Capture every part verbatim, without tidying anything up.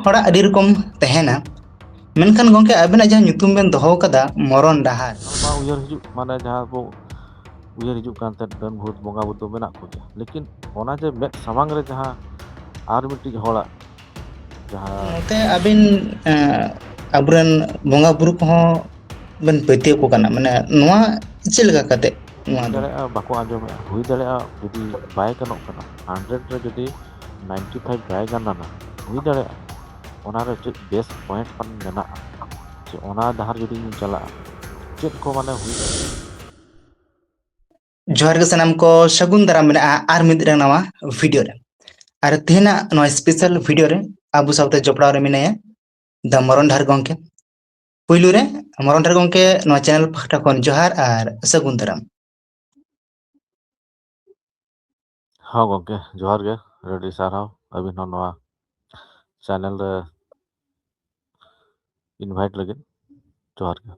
ᱦᱚᱲᱟᱜ ᱟᱹᱰᱤ ᱨᱚᱠᱚᱢ ᱛᱟᱦᱮᱱᱟ, ᱢᱮᱱᱠᱷᱟᱱ ᱜᱚᱢᱠᱮ, ᱟᱵᱤᱱᱟᱜ ᱡᱟᱦᱟᱸ ᱧᱩᱛᱩᱢ ᱵᱮᱱ ᱫᱚᱦᱚ ᱠᱟᱫᱟ, ᱢᱚᱨᱚᱱ ᱰᱟᱦᱟᱨ᱾ ᱱᱚᱣᱟ ᱩᱭᱦᱟᱹᱨ ᱦᱤᱡᱩᱜ, ᱢᱟᱱᱮ, ᱡᱟᱦᱟᱸ ᱵᱚ ᱩᱭᱦᱟᱹᱨ ᱦᱤᱡᱩᱜ ᱠᱟᱱ ᱛᱟᱦᱮᱸᱫ, ᱰᱟᱹᱱ ᱵᱷᱩᱛ ᱵᱚᱸᱜᱟ ᱵᱩᱨᱩ ᱫᱚ ᱢᱮᱱᱟᱜ ᱠᱚᱜᱮᱭᱟ, ᱞᱮᱠᱤᱱ ᱚᱱᱟ ᱡᱮ ᱢᱮᱫ ᱥᱟᱢᱟᱝ ᱨᱮ ᱡᱟᱦᱟᱸ ᱟᱨ ᱢᱤᱫᱴᱤᱡ ᱦᱚᱲᱟᱜ ᱡᱟᱦᱟᱸ ᱱᱚᱛᱮ ᱟᱹᱵᱤᱱ, ᱮᱸ, ᱟᱵᱚᱨᱮᱱ ᱵᱚᱸᱜᱟ ᱵᱩᱨᱩ ᱠᱚᱦᱚᱸ ᱵᱮᱱ ᱯᱟᱹᱛᱭᱟᱹᱣ ᱠᱚ ᱠᱟᱱᱟ, ᱢᱟᱱᱮ, ᱱᱚᱣᱟ ᱪᱮᱫ ᱞᱮᱠᱟ ᱠᱟᱛᱮ ᱱᱚᱣᱟ ᱦᱩᱭ ᱫᱚ? ᱫᱟᱲᱮᱭᱟᱜᱼᱟ ᱵᱟᱠᱚ ᱟᱸᱡᱚᱢᱮᱫᱼᱟ, ᱦᱩᱭ ᱫᱟᱲᱮᱭᱟᱜᱼᱟ ᱡᱩᱫᱤ ᱵᱟᱭ ᱜᱟᱱᱚᱜ ᱠᱟᱱᱟ, ᱦᱟᱱᱰᱨᱮᱰ ᱨᱮ ᱡᱩᱫᱤ ᱱᱟᱭᱤᱱᱴᱤ ᱯᱷᱟᱭᱤᱵᱷ ᱵᱟᱭ ᱜᱟᱱ ᱞᱮᱱᱟ, ᱦᱩᱭ ᱫᱟᱲᱮᱭᱟᱜᱼᱟ ᱚᱱᱟᱨᱮ ᱪᱮᱫ ᱵᱮᱥ ᱯᱚᱭᱮᱱᱴ ᱯᱟᱞᱮᱱ ᱢᱮᱱᱟᱜᱼᱟ, ᱡᱮ ᱚᱱᱟ ᱰᱟᱦᱟᱨ ᱡᱩᱫᱤᱧ ᱪᱟᱞᱟᱜᱼᱟ, ᱪᱮᱫ ᱠᱚ ᱢᱟᱱᱮ ᱦᱩᱭ ᱫᱟᱲᱮᱭᱟᱜᱼᱟ᱾ ᱡᱚᱦᱟᱨ ᱜᱮ ᱥᱟᱱᱟᱢ ᱠᱚ, ᱥᱟᱹᱜᱩᱱ ᱫᱟᱨᱟᱢ ᱢᱮᱱᱟᱜᱼᱟ ᱟᱨ ᱢᱤᱫ ᱨᱮ ᱱᱟᱣᱟ ᱵᱷᱤᱰᱤᱭᱳ ᱨᱮ᱾ ᱟᱨ ᱛᱮᱦᱮᱧᱟᱜ ᱱᱚᱣᱟ ᱥᱯᱮᱥᱟᱞ ᱵᱷᱤᱰᱤᱭᱳ ᱨᱮ ᱟᱵᱚ ᱥᱟᱶᱛᱮ ᱡᱚᱯᱲᱟᱣ ᱨᱮ ᱢᱮᱱᱟᱭᱟ ᱫᱟ ᱢᱚᱨᱚᱱ ᱰᱟᱦᱟᱨ ᱜᱚᱢᱠᱮ᱾ ᱯᱩᱭᱞᱩ ᱨᱮ ᱢᱚᱨᱚᱱ ᱰᱟᱦᱟᱨ ᱜᱚᱢᱠᱮ, ᱱᱚᱣᱟ ᱪᱮᱱᱮᱞ ᱯᱟᱦᱴᱟ ᱠᱷᱚᱱ ᱡᱚᱦᱟᱨ ᱟᱨ ᱥᱟᱹᱜᱩᱱ ᱫᱟᱨᱟᱢ᱾ ᱦᱚᱸ ᱜᱚᱢᱠᱮ, ᱡᱚᱦᱟᱨ ᱜᱮ, ᱟᱹᱰᱤ ᱥᱟᱨᱦᱟᱣ ᱟᱹᱵᱤᱱ ᱦᱚᱸ ᱱᱚᱣᱟ ᱪᱮᱱᱮᱞ ᱨᱮ ᱤᱱᱵᱷᱟᱭᱤᱴ ᱞᱟᱹᱜᱤᱫ᱾ ᱡᱚᱦᱟᱨ ᱜᱮ᱾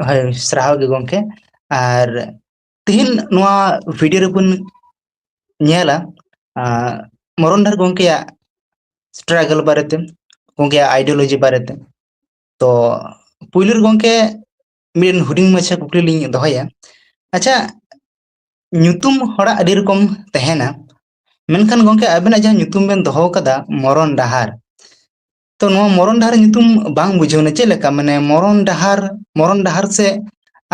ᱦᱳᱭ, ᱥᱟᱨᱦᱟᱣ ᱜᱮ ᱜᱚᱢᱠᱮ᱾ ᱟᱨ ᱛᱤᱦᱤᱧ ᱱᱚᱣᱟ ᱵᱷᱤᱰᱤᱭᱳ ᱨᱮᱵᱚᱱ ᱧᱮᱞᱟ, ᱟᱸ, ᱢᱚᱨᱚᱱ ᱰᱟᱦᱟᱨ ᱜᱚᱢᱠᱮᱭᱟᱜ ᱥᱴᱨᱟᱜᱚᱞ ᱵᱟᱨᱮᱛᱮ, ᱜᱚᱢᱠᱮᱭᱟᱜ ᱟᱭᱰᱤᱭᱳᱞᱚᱡᱤ ᱵᱟᱨᱮᱛᱮ᱾ ᱛᱚ, ᱯᱩᱭᱞᱩ ᱨᱮ ᱜᱚᱢᱠᱮ, ᱢᱤᱫᱴᱮᱱ ᱦᱩᱰᱤᱧ ᱢᱟᱪᱷᱟ ᱠᱩᱠᱞᱤ ᱞᱤᱧ ᱫᱚᱦᱚᱭᱟ᱾ ᱟᱪᱪᱷᱟ, ᱧᱩᱛᱩᱢ ᱦᱚᱲᱟᱜ ᱟᱹᱰᱤ ᱨᱚᱠᱚᱢ ᱛᱟᱦᱮᱱᱟ, ᱢᱮᱱᱠᱷᱟᱱ ᱜᱚᱢᱠᱮ, ᱟᱵᱮᱱᱟᱜ ᱡᱟᱦᱟᱸ ᱧᱩᱛᱩᱢ ᱵᱮᱱ ᱫᱚᱦᱚ ᱠᱟᱫᱟ, ᱢᱚᱨᱚᱱ ᱰᱟᱦᱟᱨ, ᱛᱚ, ᱱᱚᱣᱟ ᱢᱚᱨᱚᱱ ᱰᱟᱦᱟᱨ ᱧᱩᱛᱩᱢ ᱵᱟᱝ ᱵᱩᱡᱷᱟᱹᱣ ᱮᱱᱟ, ᱪᱮᱫ ᱞᱮᱠᱟ? ᱢᱟᱱᱮ, ᱢᱚᱨᱚᱱ ᱰᱟᱦᱟᱨ, ᱢᱚᱨᱚᱱ ᱰᱟᱦᱟᱨ ᱥᱮ,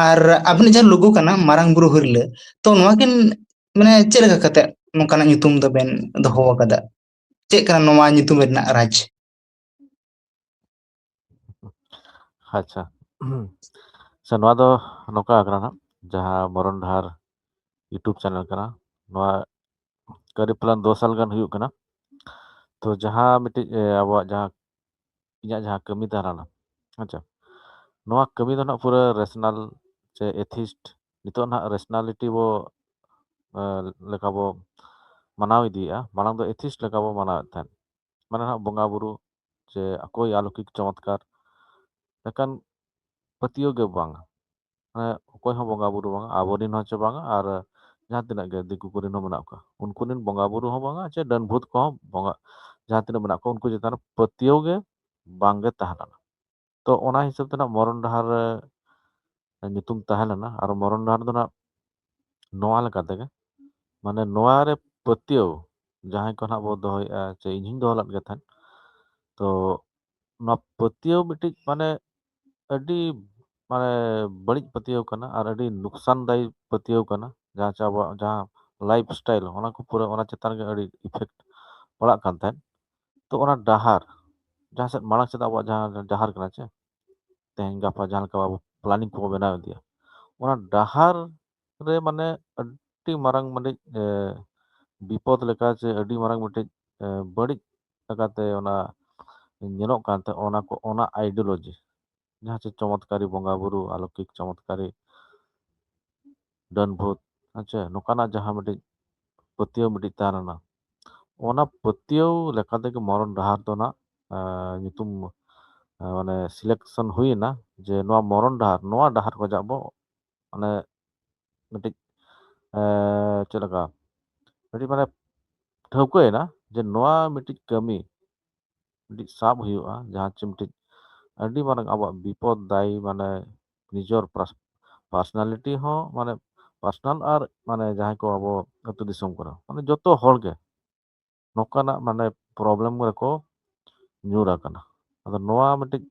ᱟᱨ ᱟᱵᱮᱱᱟᱜ ᱡᱟᱦᱟᱸ ᱞᱳᱜᱳ ᱠᱟᱱᱟ, ᱢᱟᱨᱟᱝ ᱵᱩᱨᱩ ᱦᱩᱨᱞᱟᱹ, ᱛᱚ, ᱱᱚᱣᱟ ᱠᱤᱱ, ᱢᱟᱱᱮ, ᱪᱮᱫ ᱞᱮᱠᱟ ᱠᱟᱛᱮ ᱱᱚᱝᱠᱟᱱᱟᱜ ᱧᱩᱛᱩᱢ ᱫᱚᱵᱮᱱ ᱫᱚᱦᱚ ᱟᱠᱟᱫᱟ? ᱪᱮᱫ ᱠᱟᱱᱟ ᱱᱚᱣᱟ ᱧᱩᱛᱩᱢ ᱨᱮᱱᱟᱜ ᱨᱟᱡᱽ? ᱟᱪᱪᱷᱟ᱾ ᱥᱮ ᱱᱚᱣᱟ ᱫᱚ ᱱᱚᱝᱠᱟ ᱠᱟᱱᱟ ᱱᱟᱜ, ᱡᱟᱦᱟᱸ ᱢᱚᱨᱚᱱ ᱰᱟᱦᱟᱨ YouTube ᱪᱮᱱᱮᱞ ᱠᱟᱱᱟ, ᱱᱚᱣᱟ ᱠᱟᱹᱨᱤᱵ ᱯᱟᱞᱮᱱ ᱫᱚ ᱥᱟᱞ ᱜᱟᱱ ᱦᱩᱭᱩᱜ ᱠᱟᱱᱟ᱾ ᱛᱚ, ᱡᱟᱦᱟᱸ ᱢᱤᱫᱴᱤᱡ, ᱮ, ᱟᱵᱚᱣᱟᱜ ᱡᱟᱦᱟᱸ, ᱤᱧᱟᱹᱜ ᱡᱟᱦᱟᱸ ᱠᱟᱹᱢᱤ ᱛᱟᱦᱮᱸ ᱞᱮᱱᱟ, ᱟᱪᱪᱷᱟ, ᱱᱚᱣᱟ ᱠᱟᱹᱢᱤ ᱫᱚ ᱱᱟᱜ ᱯᱩᱨᱟᱹ ᱨᱮᱥᱱᱟᱞ ᱪᱮ ᱮᱛᱷᱤᱥᱴ, ᱱᱤᱛᱚᱜ ᱱᱟᱜ ᱨᱮᱥᱱᱟᱞᱤᱴᱤ ᱵᱚ, ᱮ, ᱞᱮᱠᱟ ᱵᱚ ᱢᱟᱱᱟᱣ ᱤᱫᱤᱭᱮᱫᱼᱟ᱾ ᱢᱟᱲᱟᱝ ᱫᱚ ᱮᱛᱷᱤᱥᱴ ᱞᱮᱠᱟ ᱵᱚ ᱢᱟᱱᱟᱣᱮᱫ ᱛᱟᱦᱮᱸᱫ, ᱢᱟᱱᱮ ᱱᱟᱜ ᱵᱚᱸᱜᱟ ᱵᱩᱨᱩ ᱪᱮ ᱟᱠᱚᱭ ᱟᱞᱚᱠᱤᱠ ᱪᱚᱢᱚᱛᱠᱟᱨ ᱞᱮᱠᱟᱱ ᱯᱟᱹᱛᱭᱟᱹᱣ ᱜᱮ ᱵᱟᱝ᱾ ᱢᱟᱱᱮ ᱚᱠᱚᱭ ᱦᱚᱸ ᱵᱚᱸᱜᱟ ᱵᱩᱨᱩ ᱵᱟᱝᱟ, ᱟᱵᱚᱨᱮᱱ ᱦᱚᱸ ᱪᱮ ᱵᱟᱝᱟ, ᱟᱨ ᱡᱟᱦᱟᱸ ᱛᱤᱱᱟᱹᱜ ᱜᱮ ᱫᱤᱠᱩ ᱠᱚᱨᱮᱱ ᱦᱚᱸ ᱢᱮᱱᱟᱜ ᱠᱚᱣᱟ, ᱩᱱᱠᱩ ᱨᱮᱱ ᱵᱚᱸᱜᱟ ᱵᱩᱨᱩ ᱦᱚᱸ ᱵᱟᱝᱟ, ᱪᱮ ᱰᱟᱹᱱ ᱵᱷᱩᱛ ᱠᱚᱦᱚᱸ ᱵᱚᱸᱜᱟ, ᱡᱟᱦᱟᱸ ᱛᱤᱱᱟᱹᱜ ᱢᱮᱱᱟᱜ ᱠᱚᱣᱟ, ᱩᱱᱠᱩ ᱪᱮᱛᱟᱱ ᱨᱮ ᱯᱟᱹᱛᱭᱟᱹᱣ ᱜᱮ ᱵᱟᱝᱜᱮ ᱛᱟᱦᱮᱸ ᱞᱮᱱᱟ᱾ ᱛᱚ ᱚᱱᱟ ᱦᱤᱥᱟᱹᱵ ᱛᱮ ᱱᱟᱜ ᱢᱚᱨᱚᱱ ᱰᱟᱦᱟᱨ ᱨᱮ ᱧᱩᱛᱩᱢ ᱛᱟᱦᱮᱸ ᱞᱮᱱᱟ᱾ ᱟᱨ ᱢᱚᱨᱚᱱ ᱰᱟᱦᱟᱨ ᱫᱚ ᱱᱟᱜ ᱱᱚᱣᱟ ᱞᱮᱠᱟ ᱛᱮᱜᱮ, ᱢᱟᱱᱮ ᱱᱚᱣᱟ ᱨᱮ ᱯᱟᱹᱛᱭᱟᱹᱣ ᱡᱟᱦᱟᱸᱭ ᱠᱚ ᱱᱟᱜ ᱵᱚ ᱫᱚᱦᱚᱭᱮᱫᱼᱟ, ᱥᱮ ᱤᱧ ᱦᱚᱧ ᱫᱚᱦᱚ ᱞᱮᱫ ᱜᱮ ᱛᱟᱦᱮᱸᱫ᱾ ᱛᱚ ᱱᱚᱣᱟ ᱯᱟᱹᱛᱭᱟᱹᱣ ᱢᱤᱫᱴᱤᱡ ᱢᱟᱱᱮ ᱟᱹᱰᱤ ᱢᱟᱱᱮ ᱵᱟᱹᱲᱤᱡ ᱯᱟᱹᱛᱭᱟᱹᱣ ᱠᱟᱱᱟ ᱟᱨ ᱟᱹᱰᱤ ᱱᱩᱠᱥᱟᱱ ᱫᱟᱭᱤ ᱯᱟᱹᱛᱭᱟᱹᱣ ᱠᱟᱱᱟ, ᱡᱟᱦᱟᱸ ᱪᱮ ᱟᱵᱚᱣᱟᱜ ᱡᱟᱦᱟᱸ ᱞᱟᱭᱤᱯᱷ ᱥᱴᱟᱭᱤᱞ, ᱚᱱᱟ ᱠᱚ ᱯᱩᱨᱟᱹ ᱚᱱᱟ ᱪᱮᱛᱟᱱ ᱨᱮᱜᱮ ᱟᱹᱰᱤ ᱤᱯᱷᱮᱠᱴ ᱯᱟᱲᱟᱜ ᱠᱟᱱ ᱛᱟᱦᱮᱸᱫ᱾ ᱛᱚ ᱚᱱᱟ ᱰᱟᱦᱟᱨ ᱡᱟᱦᱟᱸ ᱥᱮᱫ ᱢᱟᱲᱟᱝ ᱥᱮᱫ ᱟᱵᱚᱣᱟᱜ ᱡᱟᱦᱟᱸ ᱰᱟᱦᱟᱨ ᱠᱟᱱᱟ ᱪᱮ, ᱛᱮᱦᱮᱧ ᱜᱟᱯᱟ ᱡᱟᱦᱟᱸ ᱞᱮᱠᱟ ᱟᱵᱚ ᱯᱞᱟᱱᱤᱝ ᱠᱚᱵᱚ ᱵᱮᱱᱟᱣ ᱤᱫᱤᱭᱟ, ᱚᱱᱟ ᱰᱟᱦᱟᱨ ᱨᱮ ᱢᱟᱱᱮ ᱟᱹᱰᱤ ᱢᱟᱨᱟᱝ ᱢᱤᱫᱴᱤᱡ ᱮ, ᱵᱤᱯᱚᱫ ᱞᱮᱠᱟ ᱪᱮ ᱟᱹᱰᱤ ᱢᱟᱨᱟᱝ ᱢᱤᱫᱴᱤᱡ ᱮ, ᱵᱟᱹᱲᱤᱡ ᱞᱮᱠᱟᱛᱮ ᱚᱱᱟ ᱧᱮᱞᱚᱜ ᱠᱟᱱ ᱛᱟᱦᱮᱸ, ᱚᱱᱟ ᱠᱚ, ᱚᱱᱟ ᱟᱭᱰᱤᱭᱳᱞᱚᱡᱤ ᱡᱟᱦᱟᱸ ᱪᱮ ᱪᱚᱢᱚᱛᱠᱟᱨᱤ ᱵᱚᱸᱜᱟ ᱵᱩᱨᱩ, ᱟᱞᱚᱠᱤᱠ ᱪᱚᱢᱚᱛᱠᱟᱨᱤ, ᱰᱟᱹᱱ ᱵᱷᱩᱛ, ᱦᱮᱸ ᱪᱮ, ᱱᱚᱝᱠᱟᱱᱟᱜ ᱡᱟᱦᱟᱸ ᱢᱤᱫᱴᱤᱡ ᱯᱟᱹᱛᱭᱟᱹᱣ ᱢᱤᱫᱴᱤᱡ ᱛᱟᱦᱮᱸ ᱞᱮᱱᱟ, ᱚᱱᱟ ᱯᱟᱹᱛᱭᱟᱹᱣ ᱞᱮᱠᱟ ᱛᱮᱜᱮ ᱢᱚᱨᱚᱱ ᱰᱟᱦᱟᱨ ᱫᱚ ᱱᱟᱜ ᱮ, ᱧᱩᱛᱩᱢ ᱮ, ᱢᱟᱱᱮ ᱥᱤᱞᱮᱠᱥᱚᱱ ᱦᱩᱭᱮᱱᱟ ᱡᱮ ᱱᱚᱣᱟ ᱢᱚᱨᱚᱱ ᱰᱟᱦᱟᱨ, ᱱᱚᱣᱟ ᱰᱟᱦᱟᱨ ᱠᱷᱚᱱᱟᱜ ᱵᱚ ᱢᱟᱱᱮ ᱢᱤᱫᱴᱤᱡ ᱮ, ᱪᱮᱫ ᱞᱮᱠᱟ ᱢᱤᱫᱴᱤᱡ ᱢᱟᱱᱮ ᱴᱷᱟᱹᱣᱠᱟᱹᱭᱮᱱᱟ ᱡᱮ ᱱᱚᱣᱟ ᱢᱤᱫᱴᱤᱡ ᱠᱟᱹᱢᱤ ᱢᱤᱫᱴᱤᱡ ᱥᱟᱵ ᱦᱩᱭᱩᱜᱼᱟ, ᱡᱟᱦᱟᱸ ᱪᱮ ᱢᱤᱫᱴᱤᱡ ᱟᱹᱰᱤ ᱢᱟᱨᱟᱝ ᱟᱵᱚᱣᱟᱜ ᱵᱤᱯᱚᱫ ᱫᱟᱭ, ᱢᱟᱱᱮ ᱱᱤᱡᱚᱨ ᱯᱟᱨᱥᱚᱱᱟᱞᱤᱴᱤ ᱦᱚᱸ, ᱢᱟᱱᱮ ᱯᱟᱨᱥᱚᱱᱟᱞ ᱟᱨ ᱢᱟᱱᱮ ᱡᱟᱦᱟᱸᱭ ᱠᱚ ᱟᱵᱚ ᱟᱹᱛᱩ ᱫᱤᱥᱚᱢ ᱠᱚᱨᱮ, ᱢᱟᱱᱮ ᱡᱚᱛᱚ ᱦᱚᱲ ᱜᱮ ᱱᱚᱝᱠᱟᱱᱟᱜ ᱢᱟᱱᱮ ᱯᱨᱚᱵᱞᱮᱢ ᱨᱮᱠᱚ ᱧᱩᱨ ᱟᱠᱟᱱᱟ᱾ ᱟᱫᱚ ᱱᱚᱣᱟ ᱢᱤᱫᱴᱤᱡ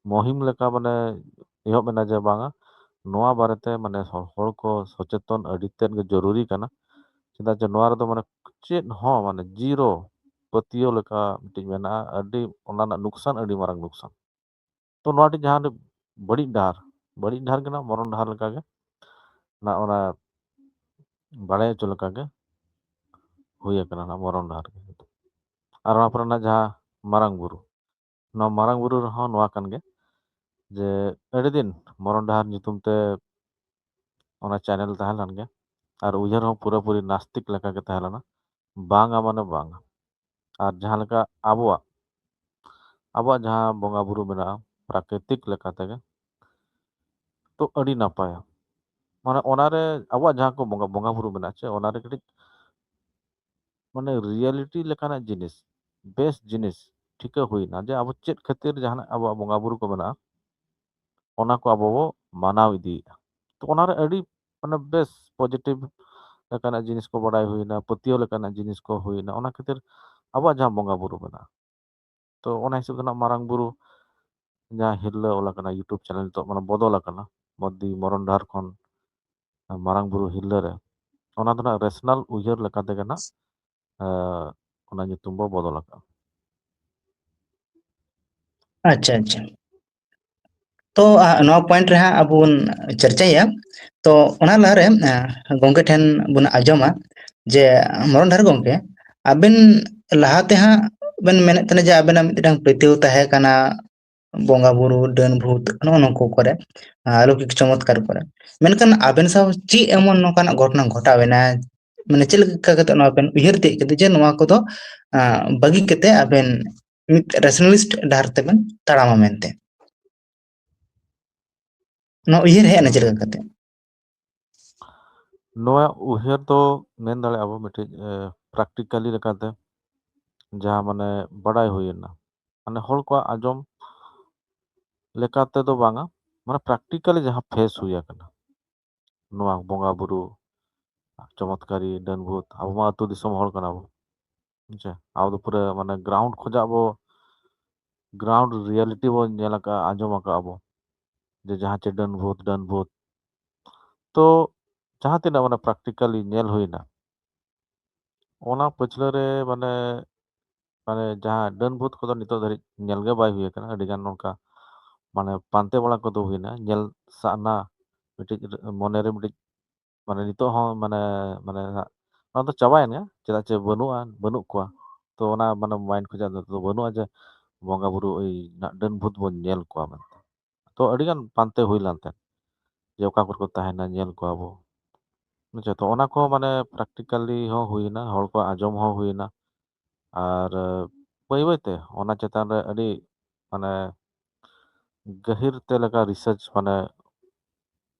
ᱢᱩᱦᱤᱢ ᱞᱮᱠᱟ ᱢᱟᱱᱮ ᱮᱦᱚᱵ ᱮᱱᱟ ᱡᱮ ᱵᱟᱝᱟ, ᱱᱚᱣᱟ ᱵᱟᱨᱮᱛᱮ ᱢᱟᱱᱮ ᱦᱚ-, ᱦᱚᱲ ᱠᱚ ᱥᱚᱪᱮᱛᱚᱱ ᱟᱹᱰᱤ ᱛᱮᱫ ᱜᱮ ᱡᱚᱨᱩᱨᱤ ᱠᱟᱱᱟ᱾ ᱪᱮᱫᱟᱜ ᱡᱮ ᱱᱚᱣᱟ ᱨᱮᱫᱚ ᱢᱟᱱᱮ ᱪᱮᱫ ᱦᱚᱸ ᱢᱟᱱᱮ ᱡᱤᱨᱳ ᱯᱟᱹᱛᱭᱟᱹᱣ ᱞᱮᱠᱟ ᱢᱤᱫᱴᱤᱡ ᱢᱮᱱᱟᱜᱼᱟ, ᱟᱹᱰᱤ ᱚᱱᱟ ᱨᱮᱱᱟᱜ ᱱᱩᱠᱥᱟᱱ ᱟᱹᱰᱤ ᱢᱟᱨᱟᱝ ᱱᱩᱠᱥᱟᱱ᱾ ᱛᱚ ᱱᱚᱣᱟ ᱴᱤᱡ ᱡᱟᱦᱟᱸ ᱵᱟᱹᱲᱤᱡ ᱰᱟᱦᱟᱨ, ᱵᱟᱹᱲᱤᱡ ᱰᱟᱦᱟᱨ ᱜᱮ ᱱᱟᱜ ᱢᱚᱨᱚᱱ ᱰᱟᱦᱟᱨ ᱞᱮᱠᱟᱜᱮ ᱱᱟᱜ ᱚᱱᱟ ᱵᱟᱲᱟᱭ ᱦᱚᱪᱚ ᱞᱮᱠᱟᱜᱮ ᱦᱩᱭ ᱟᱠᱟᱱᱟ ᱱᱟᱜ ᱢᱚᱨᱚᱱ ᱰᱟᱦᱟᱨ ᱜᱮ᱾ ᱟᱨ ᱚᱱᱟ ᱯᱚᱨᱮ ᱱᱟᱜ ᱡᱟᱦᱟᱸ ᱢᱟᱨᱟᱝ ᱵᱩᱨᱩ, ᱱᱚᱣᱟ ᱢᱟᱨᱟᱝ ᱵᱩᱨᱩ ᱨᱮᱦᱚᱸ ᱱᱚᱣᱟ ᱠᱟᱱ ᱜᱮ ᱡᱮ ᱟᱹᱰᱤ ᱫᱤᱱ ᱢᱚᱨᱚᱱ ᱰᱟᱦᱟᱨ ᱧᱩᱛᱩᱢ ᱛᱮ ᱚᱱᱟ ᱪᱮᱱᱮᱞ ᱛᱟᱦᱮᱸ ᱞᱮᱱ ᱜᱮ, ᱟᱨ ᱩᱭᱦᱟᱹᱨ ᱦᱚᱸ ᱯᱩᱨᱟᱹᱯᱩᱨᱤ ᱱᱟᱥᱛᱤᱠ ᱞᱮᱠᱟᱜᱮ ᱛᱟᱦᱮᱸ ᱞᱮᱱᱟ, ᱵᱟᱝᱟ ᱢᱟᱱᱮ ᱵᱟᱝᱟ᱾ ᱟᱨ ᱡᱟᱦᱟᱸ ᱞᱮᱠᱟ ᱟᱵᱚᱣᱟᱜ, ᱟᱵᱚᱣᱟᱜ ᱡᱟᱦᱟᱸ ᱵᱚᱸᱜᱟ ᱵᱩᱨᱩ ᱢᱮᱱᱟᱜᱼᱟ ᱯᱨᱟᱠᱨᱤᱛᱤᱠ ᱞᱮᱠᱟ ᱛᱮᱜᱮ, ᱛᱚ ᱟᱹᱰᱤ ᱱᱟᱯᱟᱭᱟ᱾ ᱢᱟᱱᱮ ᱚᱱᱟᱨᱮ ᱟᱵᱚᱣᱟᱜ ᱡᱟᱦᱟᱸ ᱠᱚ ᱵᱚᱸᱜᱟ, ᱵᱚᱸᱜᱟ ᱵᱩᱨᱩ ᱢᱮᱱᱟᱜᱼᱟ ᱪᱮ, ᱚᱱᱟᱨᱮ ᱠᱟᱹᱴᱤᱡ ᱢᱟᱱᱮ ᱨᱤᱭᱮᱞᱤᱴᱤ ᱞᱮᱠᱟᱱᱟᱜ ᱡᱤᱱᱤᱥ, ᱵᱮᱥ ᱡᱤᱱᱤᱥ ᱴᱷᱤᱠᱟᱹ ᱦᱩᱭᱱᱟ ᱡᱮ ᱟᱵᱚ ᱪᱮᱫ ᱠᱷᱟᱹᱛᱤᱨ ᱡᱟᱦᱟᱱᱟᱜ ᱟᱵᱚᱣᱟᱜ ᱵᱚᱸᱜᱟ ᱵᱩᱨᱩ ᱠᱚ ᱢᱮᱱᱟᱜᱼᱟ, ᱚᱱᱟ ᱠᱚ ᱟᱵᱚ ᱵᱚ ᱢᱟᱱᱟᱣ ᱤᱫᱤᱭᱮᱫᱼᱟ᱾ ᱛᱚ ᱚᱱᱟᱨᱮ ᱟᱹᱰᱤ ᱢᱟᱱᱮ ᱵᱮᱥ ᱯᱚᱡᱮᱴᱤᱵᱷ ᱞᱮᱠᱟᱱᱟᱜ ᱡᱤᱱᱤᱥ ᱠᱚ ᱵᱟᱰᱟᱭ ᱦᱩᱭᱱᱟ, ᱯᱟᱹᱛᱭᱟᱹᱣ ᱞᱮᱠᱟᱱᱟᱜ ᱡᱤᱱᱤᱥ ᱠᱚ ᱦᱩᱭᱱᱟ᱾ ᱚᱱᱟ ᱠᱷᱟᱹᱛᱤᱨ ᱟᱵᱚᱣᱟᱜ ᱡᱟᱦᱟᱸ ᱵᱚᱸᱜᱟ ᱵᱩᱨᱩ ᱢᱮᱱᱟᱜᱼᱟ, ᱛᱚ ᱚᱱᱟ ᱦᱤᱥᱟᱹᱵ ᱛᱮ ᱱᱟᱜ ᱢᱟᱨᱟᱝ ᱵᱩᱨᱩ ᱡᱟᱦᱟᱸ ᱦᱤᱨᱞᱟᱹ ᱚᱞ ᱟᱠᱟᱱᱟ, YouTube ᱪᱮᱱᱮᱞ ᱱᱤᱛᱚᱜ ᱢᱟᱱᱮ ᱵᱚᱫᱚᱞ ᱟᱠᱟᱱᱟ, ᱢᱚᱫᱫᱤ ᱢᱚᱨᱚᱱ ᱰᱟᱦᱟᱨ ᱠᱷᱚᱱ ᱢᱟᱨᱟᱝ ᱵᱩᱨᱩ ᱦᱤᱨᱞᱟᱹ ᱨᱮ, ᱚᱱᱟ ᱫᱚ ᱱᱟᱜ ᱨᱮᱥᱱᱟᱞ ᱩᱭᱦᱟᱹᱨ ᱞᱮᱠᱟ ᱛᱮᱜᱮ ᱱᱟᱜ ᱮ, ᱚᱱᱟ ᱧᱩᱛᱩᱢ ᱵᱚ ᱵᱚᱫᱚᱞ ᱟᱠᱟᱫᱼᱟ᱾ ᱟᱪᱪᱷᱟ ᱟᱪᱪᱷᱟ᱾ ᱛᱚ ᱟ, ᱱᱚᱣᱟ ᱯᱚᱭᱮᱱᱴ ᱨᱮ ᱦᱟᱸᱜ ᱟᱵᱚ ᱵᱚᱱ ᱪᱟᱨᱪᱟᱭᱟ᱾ ᱛᱚ ᱚᱱᱟ ᱞᱟᱦᱟᱨᱮ ᱟ, ᱜᱚᱢᱠᱮ ᱴᱷᱮᱱ ᱵᱚᱱ ᱟᱸᱡᱚᱢᱟ ᱡᱮ ᱢᱚᱨᱚᱱ ᱰᱟᱦᱟᱨ ᱜᱚᱢᱠᱮ, ᱟᱵᱮᱱ ᱞᱟᱦᱟᱛᱮ ᱦᱟᱸᱜ ᱵᱮᱱ ᱢᱮᱱᱮᱫ ᱛᱟᱦᱮᱱᱟ ᱡᱮ ᱟᱵᱮᱱᱟᱜ ᱢᱤᱫᱴᱟᱝ ᱯᱟᱹᱛᱭᱟᱹᱣ ᱛᱟᱦᱮᱸ ᱠᱟᱱᱟ ᱵᱚᱸᱜᱟ ᱵᱩᱨᱩ, ᱰᱟᱹᱱ ᱵᱷᱩᱛ, ᱱᱚᱜᱼᱚ ᱱᱚᱣᱟ ᱠᱚ ᱠᱚᱨᱮ, ᱟᱞᱚᱠᱤᱠ ᱪᱚᱢᱚᱛᱠᱟᱨ ᱠᱚᱨᱮ᱾ ᱢᱮᱱᱠᱷᱟᱱ ᱟᱵᱮᱱ ᱥᱟᱶ ᱪᱮᱫ ᱮᱢᱚᱱ ᱱᱚᱝᱠᱟᱱᱟᱜ ᱜᱷᱚᱴᱚᱱᱟ ᱜᱷᱚᱴᱟᱣ ᱮᱱᱟ, ᱢᱟᱱᱮ ᱪᱮᱫ ᱞᱮᱠᱟ ᱠᱟᱛᱮ ᱱᱚᱣᱟ ᱵᱮᱱ ᱩᱭᱦᱟᱹᱨ ᱛᱤᱭᱳᱜ ᱠᱮᱫᱟ ᱡᱮ ᱱᱚᱣᱟ ᱠᱚᱫᱚ ᱟ, ᱵᱟᱹᱜᱤ ᱠᱟᱛᱮ ᱟᱵᱮᱱ ᱢᱤᱫ ᱨᱮᱥᱱᱟᱞᱤᱥᱴ ᱰᱟᱦᱟᱨ ᱛᱮᱵᱮᱱ ᱛᱟᱲᱟᱢᱟ ᱢᱮᱱᱛᱮ? ᱱᱚᱣᱟ ᱩᱭᱦᱟᱹᱨ ᱦᱮᱡ ᱮᱱᱟ ᱪᱮᱫ ᱞᱮᱠᱟ ᱠᱟᱛᱮ? ᱱᱚᱣᱟ ᱩᱭᱦᱟᱹᱨ ᱫᱚ ᱢᱮᱱ ᱫᱟᱲᱮᱭᱟᱜᱼᱟ ᱵᱚ ᱢᱤᱫᱴᱤᱡ ᱯᱨᱮᱠᱴᱤᱠᱟᱞᱤ ᱞᱮᱠᱟᱛᱮ, ᱡᱟᱦᱟᱸ ᱢᱟᱱᱮ ᱵᱟᱰᱟᱭ ᱦᱩᱭᱮᱱᱟ, ᱢᱟᱱᱮ ᱦᱚᱲ ᱠᱚᱣᱟᱜ ᱟᱸᱡᱚᱢ ᱞᱮᱠᱟ ᱛᱮᱫᱚ ᱵᱟᱝᱟ, ᱢᱟᱱᱮ ᱯᱨᱮᱠᱴᱤᱠᱟᱞᱤ ᱡᱟᱦᱟᱸ ᱯᱷᱮᱥ ᱦᱩᱭ ᱟᱠᱟᱱᱟ, ᱱᱚᱣᱟ ᱵᱚᱸᱜᱟ ᱵᱩᱨᱩ, ᱪᱚᱢᱚᱛᱠᱟᱨᱤ, ᱰᱟᱹᱱ ᱵᱷᱩᱛ, ᱟᱵᱚ ᱢᱟ ᱟᱹᱛᱩ ᱫᱤᱥᱚᱢ ᱦᱚᱲ ᱠᱟᱱᱟ ᱵᱚ, ᱦᱮᱸ ᱥᱮ? ᱟᱵᱚ ᱫᱚ ᱯᱩᱨᱟᱹ ᱢᱟᱱᱮ ᱜᱨᱟᱣᱩᱱᱰ ᱠᱷᱚᱱᱟᱜ ᱵᱚ, ᱜᱨᱟᱣᱩᱱᱰ ᱨᱤᱭᱟᱞᱤᱴᱤ ᱵᱚ ᱧᱮᱞ ᱟᱠᱟᱫᱼᱟ, ᱟᱸᱡᱚᱢ ᱟᱠᱟᱫᱼᱟ ᱵᱚ, ᱡᱮ ᱡᱟᱦᱟᱸ ᱪᱮ ᱰᱟᱹᱱ ᱵᱷᱩᱛ, ᱰᱟᱹᱱ ᱵᱷᱩᱛ᱾ ᱛᱚ ᱡᱟᱦᱟᱸ ᱛᱤᱱᱟᱹᱜ ᱢᱟᱱᱮ ᱯᱨᱮᱠᱴᱤᱠᱟᱞᱤ ᱧᱮᱞ ᱦᱩᱭᱱᱟ, ᱚᱱᱟ ᱯᱟᱹᱪᱷᱞᱟᱹ ᱨᱮ ᱢᱟᱱᱮ, ᱢᱟᱱᱮ ᱡᱟᱦᱟᱸ ᱰᱟᱹᱱ ᱵᱷᱩᱛ ᱠᱚᱫᱚ ᱱᱤᱛᱚᱜ ᱫᱷᱟᱹᱨᱤᱡ ᱧᱮᱞ ᱜᱮ ᱵᱟᱭ ᱦᱩᱭ ᱟᱠᱟᱱᱟ᱾ ᱟᱹᱰᱤ ᱜᱟᱱ ᱱᱚᱝᱠᱟ ᱢᱟᱱᱮ ᱯᱟᱱᱛᱮ ᱵᱟᱲᱟ ᱠᱚᱫᱚ ᱦᱩᱭᱱᱟ, ᱧᱮᱞ ᱥᱟᱱᱟ ᱢᱤᱫᱴᱤᱡ ᱢᱚᱱᱮᱨᱮ ᱢᱤᱫᱴᱤᱡ ᱢᱟᱱᱮ ᱱᱤᱛᱚᱜ ᱦᱚᱸ ᱢᱟᱱᱮ, ᱢᱟᱱᱮ ᱦᱟᱸᱜ ᱱᱚᱣᱟ ᱫᱚ ᱪᱟᱵᱟᱭᱮᱱ ᱜᱮᱭᱟ, ᱪᱮᱫᱟᱜ ᱪᱮ ᱵᱟᱹᱱᱩᱜᱼᱟ, ᱵᱟᱹᱱᱩᱜ ᱠᱚᱣᱟ᱾ ᱛᱚ ᱚᱱᱟ ᱢᱟᱱᱮ ᱢᱟᱭᱤᱱᱰ ᱠᱷᱚᱱᱟᱜ ᱫᱚ ᱵᱟᱹᱱᱩᱜᱼᱟ ᱡᱮ ᱵᱚᱸᱜᱟ ᱵᱩᱨᱩ ᱳᱭ ᱱᱟᱜ ᱰᱟᱹᱱ ᱵᱷᱩᱛ ᱵᱚᱱ ᱧᱮᱞ ᱠᱚᱣᱟ ᱢᱮᱱᱛᱮ᱾ ᱛᱚ ᱟᱹᱰᱤᱜᱟᱱ ᱯᱟᱱᱛᱮ ᱦᱩᱭ ᱞᱮᱱ ᱛᱟᱦᱮᱸᱫ ᱡᱮ ᱚᱠᱟ ᱠᱚᱨᱮ ᱠᱚ ᱛᱟᱦᱮᱱᱟ, ᱧᱮᱞ ᱠᱚᱣᱟ ᱵᱚ᱾ ᱟᱪᱪᱷᱟ, ᱛᱚ ᱚᱱᱟ ᱠᱚ ᱢᱟᱱᱮ ᱯᱨᱮᱠᱴᱤᱠᱟᱞᱤ ᱦᱚᱸ ᱦᱩᱭᱱᱟ, ᱦᱚᱲ ᱠᱚᱣᱟᱜ ᱟᱸᱡᱚᱢ ᱦᱚᱸ ᱦᱩᱭᱱᱟ, ᱟᱨ ᱵᱟᱹᱭ ᱵᱟᱹᱭ ᱛᱮ ᱚᱱᱟ ᱪᱮᱛᱟᱱ ᱨᱮ ᱟᱹᱰᱤ ᱢᱟᱱᱮ ᱜᱟᱹᱦᱤᱨ ᱛᱮ ᱞᱮᱠᱟ ᱨᱤᱥᱟᱨᱪ ᱢᱟᱱᱮ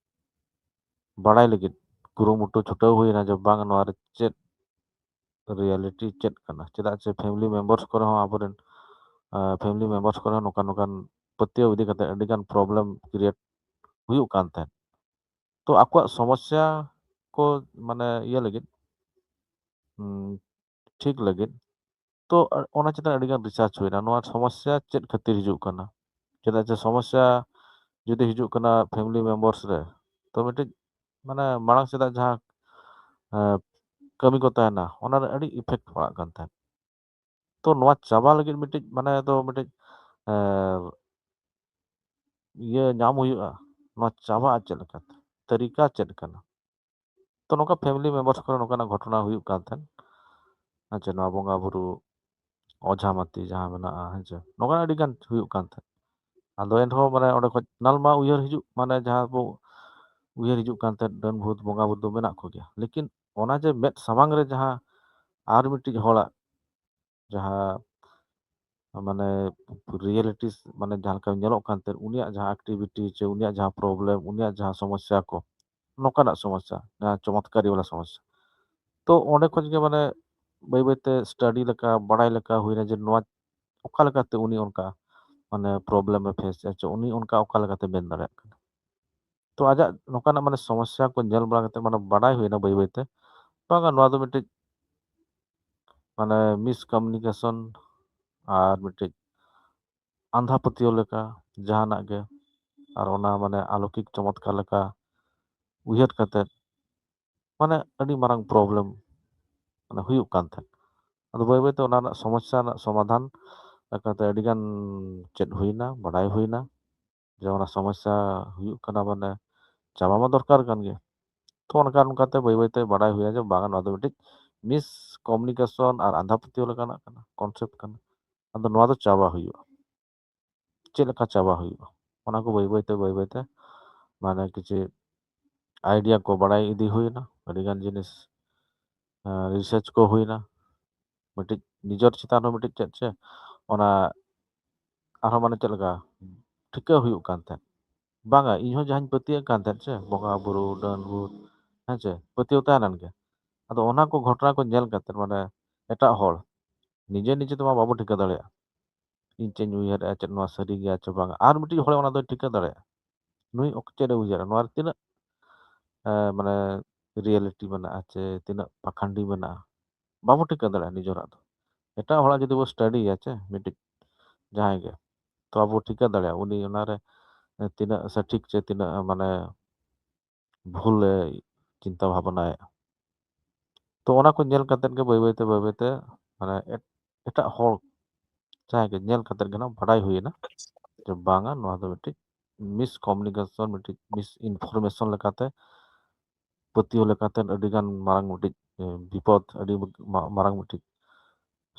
ᱵᱟᱲᱟᱭ ᱞᱟᱹᱜᱤᱫ ᱠᱩᱨᱩᱢᱩᱴᱩ ᱪᱷᱩᱴᱟᱹᱣ ᱦᱩᱭᱱᱟ ᱡᱮ ᱵᱟᱝ ᱱᱚᱣᱟ ᱨᱮ ᱪᱮᱫ ᱨᱤᱭᱮᱞᱤᱴᱤ ᱪᱮᱫ ᱠᱟᱱᱟ᱾ ᱪᱮᱫᱟᱜ ᱪᱮ ᱯᱷᱮᱢᱤᱞᱤ ᱢᱮᱢᱵᱟᱨᱥ ᱠᱚᱨᱮ ᱦᱚᱸ, ᱟᱵᱚᱨᱮᱱ ᱯᱷᱮᱢᱤᱞᱤ ᱢᱮᱢᱵᱟᱨᱥ ᱠᱚᱨᱮ ᱦᱚᱸ ᱱᱚᱝᱠᱟᱱ ᱱᱚᱝᱠᱟᱱ ᱯᱟᱹᱛᱭᱟᱹᱣ ᱤᱫᱤ ᱠᱟᱛᱮ ᱟᱹᱰᱤᱜᱟᱱ ᱯᱨᱚᱵᱞᱮᱢ ᱠᱨᱤᱭᱮᱴ ᱦᱩᱭᱩᱜ ᱠᱟᱱ ᱛᱟᱦᱮᱸᱫ᱾ ᱛᱚ ᱟᱠᱚᱣᱟᱜ ᱥᱚᱢᱚᱥᱥᱟ ᱠᱚ ᱢᱟᱱᱮ ᱤᱭᱟᱹ ᱞᱟᱹᱜᱤᱫ, ᱴᱷᱤᱠ ᱞᱟᱹᱜᱤᱫ, ᱛᱚ ᱚᱱᱟ ᱪᱮᱛᱟᱱ ᱟᱹᱰᱤᱜᱟᱱ ᱨᱤᱥᱟᱨᱪ ᱦᱩᱭᱱᱟ, ᱱᱚᱣᱟ ᱥᱚᱢᱚᱥᱥᱟ ᱪᱮᱫ ᱠᱷᱟᱹᱛᱤᱨ ᱦᱤᱡᱩᱜ ᱠᱟᱱᱟ᱾ ᱪᱮᱫᱟᱜ ᱪᱮ ᱥᱚᱢᱚᱥᱥᱟ ᱡᱩᱫᱤ ᱦᱤᱡᱩᱜ ᱠᱟᱱᱟ ᱯᱷᱮᱢᱤᱞᱤ ᱢᱮᱢᱵᱟᱨᱥ ᱨᱮ, ᱛᱚ ᱢᱤᱫᱴᱤᱡ ᱢᱟᱱᱮ ᱢᱟᱲᱟᱝ ᱥᱮᱫᱟᱜ ᱡᱟᱦᱟᱸ ᱠᱟᱹᱢᱤ ᱠᱚ ᱛᱟᱦᱮᱱᱟ, ᱚᱱᱟᱨᱮ ᱟᱹᱰᱤ ᱤᱯᱷᱮᱠᱴ ᱯᱟᱲᱟᱜ ᱠᱟᱱ ᱛᱟᱦᱮᱸᱫ᱾ ᱛᱚ ᱱᱚᱣᱟ ᱪᱟᱵᱟ ᱞᱟᱹᱜᱤᱫ ᱢᱤᱫᱴᱤᱡ ᱢᱟᱱᱮ ᱫᱚ ᱢᱤᱫᱴᱤᱡ ᱤᱭᱟᱹ ᱧᱟᱢ ᱦᱩᱭᱩᱜᱼᱟ, ᱱᱚᱣᱟ ᱪᱟᱵᱟᱜᱼᱟ ᱪᱮᱫ ᱞᱮᱠᱟᱛᱮ, ᱛᱟᱹᱨᱤᱠᱟ ᱪᱮᱫ ᱠᱟᱱᱟ᱾ ᱛᱚ ᱱᱚᱝᱠᱟ ᱯᱷᱮᱢᱤᱞᱤ ᱢᱮᱢᱵᱟᱨᱥ ᱠᱚᱨᱮ ᱱᱚᱝᱠᱟᱱᱟᱜ ᱜᱷᱚᱴᱚᱱᱟ ᱦᱩᱭᱩᱜ ᱠᱟᱱ ᱛᱟᱦᱮᱸᱫ᱾ ᱟᱪᱪᱷᱟ, ᱱᱚᱣᱟ ᱵᱚᱸᱜᱟ ᱵᱩᱨᱩ ᱚᱡᱷᱟ ᱢᱟᱹᱛᱤ ᱡᱟᱦᱟᱸ ᱢᱮᱱᱟᱜᱼᱟ, ᱦᱮᱸ ᱪᱮ, ᱱᱚᱝᱠᱟᱱᱟᱜ ᱟᱹᱰᱤ ᱜᱟᱱ ᱦᱩᱭᱩᱜ ᱠᱟᱱ ᱛᱟᱦᱮᱸᱫ᱾ ᱟᱫᱚ ᱮᱱᱨᱮᱦᱚᱸ ᱢᱟᱱᱮ ᱚᱸᱰᱮ ᱠᱷᱚᱡ ᱱᱟᱞᱢᱟ ᱩᱭᱦᱟᱹᱨ ᱦᱤᱡᱩᱜ, ᱢᱟᱱᱮ ᱡᱟᱦᱟᱸ ᱵᱚ ᱩᱭᱦᱟᱹᱨ ᱦᱤᱡᱩᱜ ᱠᱟᱱ ᱛᱟᱦᱮᱸᱫ, ᱰᱟᱹᱱ ᱵᱷᱩᱛ ᱵᱚᱸᱜᱟ ᱵᱩᱨᱩ ᱫᱚ ᱢᱮᱱᱟᱜ ᱠᱚᱜᱮᱭᱟ, ᱞᱮᱠᱤᱱ ᱚᱱᱟ ᱡᱮ ᱢᱮᱫ ᱥᱟᱢᱟᱝ ᱨᱮ ᱡᱟᱦᱟᱸ ᱟᱨ ᱢᱤᱫᱴᱤᱡ ᱦᱚᱲᱟᱜ ᱡᱟᱦᱟᱸ ᱢᱟᱱᱮ ᱨᱤᱭᱮᱞᱤᱴᱤ ᱢᱟᱱᱮ ᱡᱟᱦᱟᱸ ᱞᱮᱠᱟ ᱧᱮᱞᱚᱜ ᱠᱟᱱ ᱛᱟᱦᱮᱸᱫ, ᱩᱱᱤᱭᱟᱜ ᱡᱟᱦᱟᱸ ᱮᱠᱴᱤᱵᱷᱤᱴᱤ ᱪᱮ ᱩᱱᱤᱭᱟᱜ ᱡᱟᱦᱟᱸ ᱯᱨᱚᱵᱞᱮᱢ, ᱩᱱᱤᱭᱟᱜ ᱡᱟᱦᱟᱸ ᱥᱚᱢᱚᱥᱥᱟ ᱠᱚ, ᱱᱚᱝᱠᱟᱱᱟᱜ ᱥᱚᱢᱚᱥᱥᱟ, ᱡᱟᱦᱟᱸ ᱪᱚᱢᱚᱛᱠᱟᱨᱤ ᱵᱟᱞᱟ ᱥᱚᱢᱚᱥᱥᱟ᱾ ᱛᱚ ᱚᱸᱰᱮ ᱠᱷᱚᱱ ᱜᱮ ᱢᱟᱱᱮ ᱵᱟᱹᱭ ᱵᱟᱹᱭᱛᱮ ᱥᱴᱟᱰᱤ ᱞᱮᱠᱟ, ᱵᱟᱲᱟᱭ ᱞᱮᱠᱟ ᱦᱩᱭᱱᱟ ᱡᱮ ᱱᱚᱣᱟ ᱚᱠᱟ ᱞᱮᱠᱟᱛᱮ ᱩᱱᱤ ᱚᱱᱠᱟ ᱢᱟᱱᱮ ᱯᱨᱚᱵᱞᱮᱢ ᱮ ᱯᱷᱮᱥ ᱮᱫᱟ, ᱪᱮ ᱩᱱᱤ ᱚᱱᱠᱟ ᱚᱠᱟ ᱞᱮᱠᱟᱛᱮ ᱢᱮᱱ ᱫᱟᱲᱮᱭᱟᱜ ᱠᱟᱱᱟ᱾ ᱛᱚ ᱟᱡᱟᱜ ᱱᱚᱝᱠᱟᱱᱟᱜ ᱢᱟᱱᱮ ᱥᱚᱢᱚᱥᱥᱟ ᱠᱚ ᱧᱮᱞ ᱵᱟᱲᱟ ᱠᱟᱛᱮ ᱢᱟᱱᱮ ᱵᱟᱰᱟᱭ ᱦᱩᱭᱱᱟ ᱵᱟᱹᱭ ᱵᱟᱹᱭᱛᱮ, ᱵᱟᱝᱟ ᱱᱚᱣᱟ ᱫᱚ ᱢᱤᱫᱴᱤᱡ ᱢᱟᱱᱮ ᱢᱤᱥᱠᱚᱢᱤᱭᱩᱱᱤᱠᱮᱥᱚᱱ ᱟᱨ ᱢᱤᱫᱴᱤᱡ ᱟᱸᱫᱷᱟ ᱯᱟᱹᱛᱭᱟᱹᱣ ᱞᱮᱠᱟ ᱡᱟᱦᱟᱱᱟᱜ ᱜᱮ, ᱟᱨ ᱚᱱᱟ ᱢᱟᱱᱮ ᱟᱞᱚᱠᱤᱠ ᱪᱚᱢᱚᱛᱠᱟᱨ ᱞᱮᱠᱟ ᱩᱭᱦᱟᱹᱨ ᱠᱟᱛᱮᱫ ᱢᱟᱱᱮ ᱟᱹᱰᱤ ᱢᱟᱨᱟᱝ ᱯᱨᱚᱵᱞᱮᱢ ᱢᱟᱱᱮ ᱦᱩᱭᱩᱜ ᱠᱟᱱ ᱛᱟᱦᱮᱸᱫ᱾ ᱟᱫᱚ ᱵᱟᱹᱭ ᱵᱟᱹᱭᱛᱮ ᱚᱱᱟ ᱨᱮᱱᱟᱜ ᱥᱚᱢᱚᱥᱥᱟ ᱨᱮᱱᱟᱜ ᱥᱚᱢᱟᱫᱷᱟᱱ ᱞᱮᱠᱟᱛᱮ ᱟᱹᱰᱤᱜᱟᱱ ᱪᱮᱫ ᱦᱩᱭᱱᱟ, ᱵᱟᱰᱟᱭ ᱦᱩᱭᱱᱟ ᱡᱮ ᱚᱱᱟ ᱥᱚᱢᱚᱥᱥᱟ ᱦᱩᱭᱩᱜ ᱠᱟᱱᱟ, ᱢᱟᱱᱮ ᱪᱟᱵᱟ ᱢᱟ ᱫᱚᱨᱠᱟᱨ ᱠᱟᱱ ᱜᱮ᱾ ᱛᱚ ᱚᱱᱠᱟ ᱚᱱᱠᱟᱛᱮ ᱵᱟᱹᱭ ᱵᱟᱹᱭᱛᱮ ᱵᱟᱰᱟᱭ ᱦᱩᱭᱱᱟ ᱡᱮ ᱵᱟᱝᱟ, ᱱᱚᱣᱟ ᱫᱚ ᱢᱤᱫᱴᱤᱡ ᱢᱤᱥᱠᱚᱢᱤᱭᱩᱱᱤᱠᱮᱥᱚᱱ ᱟᱨ ᱟᱸᱫᱷᱟ ᱯᱟᱹᱛᱭᱟᱹᱣ ᱞᱮᱠᱟᱱᱟᱜ ᱠᱟᱱᱟ, ᱠᱚᱱᱥᱮᱯᱴ ᱠᱟᱱᱟ᱾ ᱟᱫᱚ ᱱᱚᱣᱟ ᱫᱚ ᱪᱟᱵᱟ ᱦᱩᱭᱩᱜᱼᱟ᱾ ᱪᱮᱫ ᱞᱮᱠᱟ ᱪᱟᱵᱟ ᱦᱩᱭᱩᱜᱼᱟ, ᱚᱱᱟ ᱠᱚ ᱵᱟᱹᱭ ᱵᱟᱹᱭᱛᱮ ᱵᱟᱹᱭ ᱵᱟᱹᱭᱛᱮ ᱢᱟᱱᱮ ᱠᱤᱪᱷᱩ ᱟᱭᱰᱤᱭᱟ ᱠᱚ ᱵᱟᱲᱟᱭ ᱤᱫᱤ ᱦᱩᱭᱱᱟ, ᱟᱹᱰᱤᱜᱟᱱ ᱡᱤᱱᱤᱥ ᱨᱤᱥᱟᱨᱪ ᱠᱚ ᱦᱩᱭᱱᱟ, ᱢᱤᱫᱴᱤᱡ ᱱᱤᱡᱮᱨ ᱪᱮᱛᱟᱱ ᱨᱮ ᱢᱤᱫᱴᱤᱡ ᱪᱮᱫ ᱪᱮ ᱚᱱᱟ ᱟᱨᱦᱚᱸ ᱢᱟᱱᱮ ᱪᱮᱫ ᱞᱮᱠᱟ ᱴᱷᱤᱠᱟᱹ ᱦᱩᱭᱩᱜ ᱠᱟᱱ ᱛᱟᱦᱮᱸᱫ᱾ ᱵᱟᱝᱟ, ᱤᱧᱦᱚᱸ ᱡᱟᱦᱟᱸᱧ ᱯᱟᱹᱛᱭᱟᱹᱜ ᱠᱟᱱ ᱛᱟᱦᱮᱸᱫ ᱪᱮ, ᱵᱚᱸᱜᱟ ᱵᱩᱨᱩ, ᱰᱟᱹᱱ ᱵᱷᱩᱛ, ᱦᱮᱸ ᱪᱮ, ᱯᱟᱹᱛᱭᱟᱹᱣ ᱛᱟᱦᱮᱸ ᱞᱮᱱ ᱜᱮᱭᱟ᱾ ᱟᱫᱚ ᱚᱱᱟ ᱠᱚ ᱜᱷᱚᱴᱚᱱᱟ ᱠᱚ ᱧᱮᱞ ᱠᱟᱛᱮ, ᱢᱟᱱᱮ ᱮᱴᱟᱜ ᱦᱚᱲ, ᱱᱤᱡᱮ ᱱᱤᱡᱮ ᱛᱮᱢᱟ ᱵᱟᱵᱚ ᱴᱷᱤᱠᱟᱹ ᱫᱟᱲᱮᱭᱟᱜᱼᱟ ᱤᱧ ᱪᱮᱫ ᱤᱧ ᱩᱭᱦᱟᱹᱨᱮᱜᱼᱟ, ᱪᱮᱫ ᱱᱚᱣᱟ ᱥᱟᱹᱨᱤ ᱜᱮᱭᱟ ᱪᱮ ᱵᱟᱝ᱾ ᱟᱨ ᱢᱤᱫᱴᱤᱡ ᱦᱚᱲ ᱚᱱᱟ ᱫᱚᱭ ᱴᱷᱤᱠᱟᱹ ᱫᱟᱲᱮᱭᱟᱜᱼᱟ, ᱱᱩᱭ ᱚᱠ-, ᱪᱮᱫ ᱮ ᱩᱭᱦᱟᱹᱨᱟ, ᱱᱚᱣᱟ ᱨᱮ ᱛᱤᱱᱟᱹᱜ ᱮ, ᱢᱟᱱᱮ ᱨᱤᱭᱮᱞᱤᱴᱤ ᱢᱮᱱᱟᱜᱼᱟ ᱪᱮ ᱛᱤᱱᱟᱹᱜ ᱯᱟᱠᱷᱟᱱᱰᱤ ᱢᱮᱱᱟᱜᱼᱟ, ᱵᱟᱵᱚ ᱴᱷᱤᱠᱟᱹ ᱫᱟᱲᱮᱭᱟᱜᱼᱟ ᱱᱤᱡᱮᱨᱟᱜ ᱫᱚ᱾ ᱮᱴᱟᱜ ᱦᱚᱲᱟᱜ ᱡᱩᱫᱤ ᱵᱚ ᱥᱴᱟᱰᱤᱭᱟ ᱪᱮ ᱢᱤᱫᱴᱤᱡ ᱡᱟᱦᱟᱸᱭ ᱜᱮ, ᱛᱚ ᱟᱵᱚ ᱴᱷᱤᱠᱟᱹ ᱫᱟᱲᱮᱭᱟᱜᱼᱟ ᱩᱱᱤ ᱚᱱᱟᱨᱮ ᱛᱤᱱᱟᱹᱜ ᱥᱚᱴᱷᱤᱠ ᱪᱮ ᱛᱤᱱᱟᱹᱜ ᱢᱟᱱᱮ ᱵᱷᱩᱞ ᱮ ᱪᱤᱱᱛᱟ ᱵᱷᱟᱵᱽᱱᱟᱭᱮᱫᱼᱟ᱾ ᱛᱚ ᱚᱱᱟ ᱠᱚ ᱧᱮᱞ ᱠᱟᱛᱮᱫ ᱜᱮ ᱵᱟᱹᱭ ᱵᱟᱹᱭᱛᱮ ᱵᱟᱹᱭ ᱵᱟᱹᱭᱛᱮ ᱢᱟᱱᱮ ᱮᱴ-, ᱮᱴᱟᱜ ᱦᱚᱲ ᱡᱟᱦᱟᱸᱭ ᱜᱮ ᱧᱮᱞ ᱠᱟᱛᱮᱫ ᱜᱮ ᱱᱟᱜ ᱵᱟᱰᱟᱭ ᱦᱩᱭᱮᱱᱟ ᱡᱮ ᱵᱟᱝᱟ, ᱱᱚᱣᱟ ᱫᱚ ᱢᱤᱫᱴᱤᱡ ᱢᱤᱥ ᱠᱚᱢᱤᱭᱩᱱᱤᱠᱮᱥᱚᱱ, ᱢᱤᱫᱴᱤᱡ ᱢᱤᱥ ᱤᱱᱯᱷᱚᱨᱢᱮᱥᱚᱱ ᱞᱮᱠᱟᱛᱮ ᱯᱟᱹᱛᱭᱟᱹᱣ ᱞᱮᱠᱟᱛᱮ ᱟᱹᱰᱤᱜᱟᱱ ᱢᱟᱨᱟᱝ ᱢᱤᱫᱴᱤᱡ, ᱮ, ᱵᱤᱯᱚᱫ, ᱟᱹᱰᱤ ᱢᱟ-, ᱢᱟᱨᱟᱝ ᱢᱤᱫᱴᱤᱡ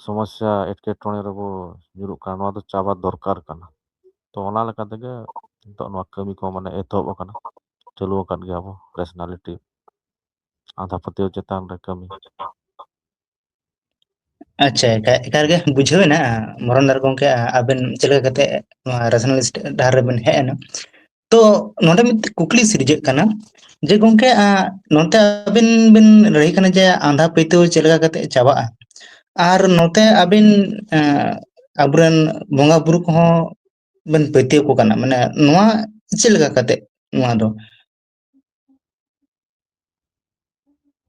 ᱥᱚᱢᱚᱥᱥᱟ, ᱮᱴᱠᱮᱴᱚᱬᱮ ᱨᱮᱵᱚ ᱧᱩᱨᱩᱜ ᱠᱟᱱᱟ᱾ ᱱᱚᱣᱟ ᱫᱚ ᱪᱟᱵᱟ ᱫᱚᱨᱠᱟᱨ ᱠᱟᱱᱟ᱾ ᱛᱚ ᱚᱱᱟ ᱞᱮᱠᱟ ᱛᱮᱜᱮ ᱱᱤᱛᱚᱜ ᱱᱚᱣᱟ ᱠᱟᱹᱢᱤ ᱠᱚ ᱢᱟᱱᱮ ᱮᱛᱚᱦᱚᱵ ᱟᱠᱟᱱᱟ, ᱪᱟᱹᱞᱩ ᱟᱠᱟᱫ ᱜᱮᱭᱟ ᱵᱚ ᱨᱮᱥᱱᱟᱞᱤᱴᱤ, ᱟᱸᱫᱷᱟ ᱯᱟᱹᱛᱭᱟᱹᱣ ᱪᱮᱛᱟᱱ ᱨᱮ ᱠᱟᱹᱢᱤ᱾ ᱟᱪᱪᱷᱟ, ᱮᱠᱟ-, ᱮᱠᱟᱞ ᱜᱮ ᱵᱩᱡᱷᱟᱹᱣ ᱮᱱᱟ, ᱢᱚᱨᱚᱱᱫᱟᱨ ᱜᱚᱢᱠᱮ, ᱟ-, ᱟᱵᱮᱱ ᱪᱮᱫ ᱞᱮᱠᱟ ᱠᱟᱛᱮ ᱱᱚᱣᱟ ᱨᱮᱥᱱᱟᱞᱤᱥᱴ ᱰᱟᱦᱟᱨ ᱨᱮᱵᱮᱱ ᱦᱮᱡ ᱮᱱᱟ᱾ ᱛᱚ ᱱᱚᱰᱮ ᱢᱤᱫ ᱠᱩᱠᱞᱤ ᱥᱤᱨᱡᱟᱹᱜ ᱠᱟᱱᱟ ᱡᱮ ᱜᱚᱢᱠᱮ, ᱟ, ᱱᱚᱛᱮ ᱟᱵᱮᱱ ᱵᱮᱱ ᱞᱟᱹᱭ ᱠᱟᱱᱟ ᱡᱮ ᱟᱸᱫᱷᱟ ᱯᱟᱹᱛᱭᱟᱹᱣ ᱪᱮᱫ ᱞᱮᱠᱟ ᱠᱟᱛᱮ ᱪᱟᱵᱟᱜᱼᱟ, ᱟᱨ ᱱᱚᱛᱮ ᱟᱵᱮᱱ, ᱟ, ᱟᱵᱚᱨᱮᱱ ᱵᱚᱸᱜᱟ ᱵᱩᱨᱩ ᱠᱚᱦᱚᱸ ᱵᱮᱱ ᱯᱟᱹᱛᱭᱟᱹᱣ ᱠᱚ ᱠᱟᱱᱟ, ᱢᱟᱱᱮ ᱱᱚᱣᱟ ᱪᱮᱫ ᱞᱮᱠᱟ ᱠᱟᱛᱮ ᱱᱚᱣᱟ ᱫᱚ?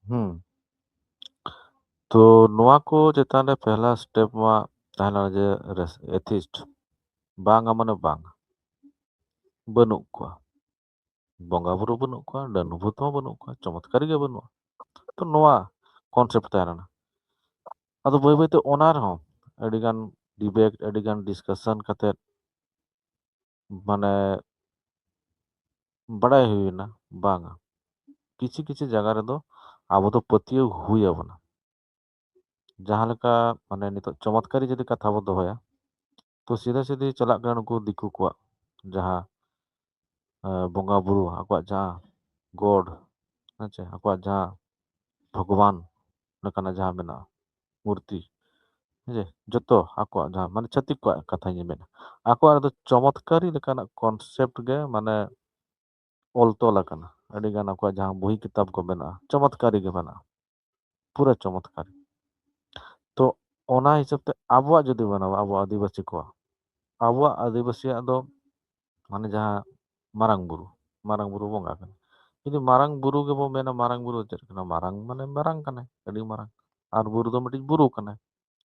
ᱦᱩᱸ᱾ ᱛᱚ ᱱᱚᱣᱟ ᱠᱚ ᱪᱮᱛᱟᱱ ᱨᱮ ᱯᱮᱦᱞᱟ ᱥᱴᱮᱯ ᱢᱟ ᱛᱟᱦᱮᱱᱟ ᱡᱮ ᱨᱮᱥ-, ᱮᱛᱷᱤᱥᱴ, ᱵᱟᱝᱟ ᱢᱟᱱᱮ ᱵᱟᱝ, ᱵᱟᱹᱱᱩᱜ ᱠᱚᱣᱟ᱾ ᱵᱚᱸᱜᱟ ᱵᱩᱨᱩ ᱵᱟᱹᱱᱩᱜ ᱠᱚᱣᱟ, ᱰᱟᱹᱱ ᱵᱷᱩᱛ ᱦᱚᱸ ᱵᱟᱹᱱᱩᱜ ᱠᱚᱣᱟ, ᱪᱚᱢᱚᱛᱠᱟᱨᱤ ᱜᱮ ᱵᱟᱹᱱᱩᱜᱼᱟ᱾ ᱛᱚ ᱱᱚᱣᱟ ᱠᱚᱱᱥᱮᱯᱴ ᱛᱟᱦᱮᱸ ᱞᱮᱱᱟ᱾ ᱟᱫᱚ ᱵᱟᱹᱭ ᱵᱟᱹᱭᱛᱮ ᱚᱱᱟ ᱨᱮᱦᱚᱸ ᱟᱹᱰᱤᱜᱟᱱ ᱰᱤᱵᱮᱴ, ᱟᱹᱰᱤᱜᱟᱱ ᱰᱤᱥᱠᱟᱥᱚᱱ ᱠᱟᱛᱮᱫ ᱢᱟᱱᱮ ᱵᱟᱲᱟᱭ ᱦᱩᱭᱱᱟ, ᱵᱟᱝᱟ, ᱠᱤᱪᱷᱩ ᱠᱤᱪᱷᱩ ᱡᱟᱭᱜᱟ ᱨᱮᱫᱚ ᱟᱵᱚ ᱫᱚ ᱯᱟᱹᱛᱭᱟᱹᱣ ᱦᱩᱭ ᱟᱵᱚᱱᱟ᱾ ᱡᱟᱦᱟᱸ ᱞᱮᱠᱟ ᱢᱟᱱᱮ ᱱᱤᱛᱚᱜ ᱪᱚᱢᱚᱛᱠᱟᱨᱤ ᱡᱩᱫᱤ ᱠᱟᱛᱷᱟ ᱵᱚ ᱫᱚᱦᱚᱭᱟ, ᱛᱚ ᱥᱤᱫᱷᱟᱹ ᱥᱤᱫᱷᱤ ᱪᱟᱞᱟᱜ ᱠᱟᱱᱟ ᱱᱩᱠᱩ ᱫᱤᱠᱩ ᱠᱚᱣᱟᱜ ᱡᱟᱦᱟᱸ, ᱮ, ᱵᱚᱸᱜᱟ ᱵᱩᱨᱩ, ᱟᱠᱚᱣᱟᱜ ᱡᱟᱦᱟᱸ ᱜᱚᱰ, ᱦᱮᱸ ᱪᱮ, ᱟᱠᱚᱣᱟᱜ ᱡᱟᱦᱟᱸ ᱵᱷᱚᱜᱚᱵᱟᱱ ᱞᱮᱠᱟᱱᱟᱜ ᱡᱟᱦᱟᱸ ᱢᱮᱱᱟᱜᱼᱟ, ᱢᱩᱨᱛᱤ, ᱦᱮᱸ ᱪᱮ, ᱡᱚᱛᱚ ᱟᱠᱚᱣᱟᱜ ᱡᱟᱦᱟᱸ, ᱢᱟᱱᱮ ᱪᱷᱟᱹᱛᱤᱠ ᱠᱚᱣᱟᱜ ᱠᱟᱛᱷᱟᱧ ᱢᱮᱱᱟ, ᱟᱠᱚᱣᱟᱜ ᱨᱮᱫᱚ ᱪᱚᱢᱚᱛᱠᱟᱨᱤ ᱞᱮᱠᱟᱱᱟᱜ ᱠᱚᱱᱥᱮᱯᱴ ᱜᱮ ᱢᱟᱱᱮ ᱚᱞ ᱛᱚᱞ ᱟᱠᱟᱱᱟ᱾ ᱟᱹᱰᱤᱜᱟᱱ ᱟᱠᱚᱣᱟᱜ ᱡᱟᱦᱟᱸ ᱵᱳᱦᱤ ᱠᱤᱛᱟᱵ ᱠᱚ ᱢᱮᱱᱟᱜᱼᱟ, ᱪᱚᱢᱚᱛᱠᱟᱨᱤ ᱜᱮ ᱢᱮᱱᱟᱜᱼᱟ᱾ ᱯᱩᱨᱟᱹ ᱪᱚᱢᱚᱛᱠᱟᱨ᱾ ᱛᱚ ᱚᱱᱟ ᱦᱤᱥᱟᱹᱵ ᱛᱮ ᱟᱵᱚᱣᱟᱜ ᱡᱩᱫᱤ ᱢᱮᱱᱟᱢᱟ, ᱟᱵᱚ ᱟᱹᱫᱤᱵᱟᱹᱥᱤ ᱠᱚᱣᱟᱜ, ᱟᱵᱚᱣᱟᱜ ᱟᱹᱫᱤᱵᱟᱹᱥᱤᱭᱟᱜ ᱫᱚ ᱢᱟᱱᱮ ᱡᱟᱦᱟᱸ ᱢᱟᱨᱟᱝ ᱵᱩᱨᱩ, ᱢᱟᱨᱟᱝ ᱵᱩᱨᱩ ᱵᱚᱸᱜᱟ ᱠᱟᱱᱟ᱾ ᱡᱩᱫᱤ ᱢᱟᱨᱟᱝ ᱵᱩᱨᱩ ᱜᱮᱵᱚ ᱢᱮᱱᱟ, ᱢᱟᱨᱟᱝ ᱵᱩᱨᱩ ᱪᱮᱫ ᱠᱟᱱᱟ? ᱢᱟᱨᱟᱝ ᱢᱟᱱᱮ ᱢᱟᱨᱟᱝ ᱠᱟᱱᱟᱭ, ᱟᱹᱰᱤ ᱢᱟᱨᱟᱝ᱾ ᱟᱨ ᱵᱩᱨᱩ ᱫᱚ ᱢᱤᱫᱴᱤᱡ ᱵᱩᱨᱩ ᱠᱟᱱᱟᱭ᱾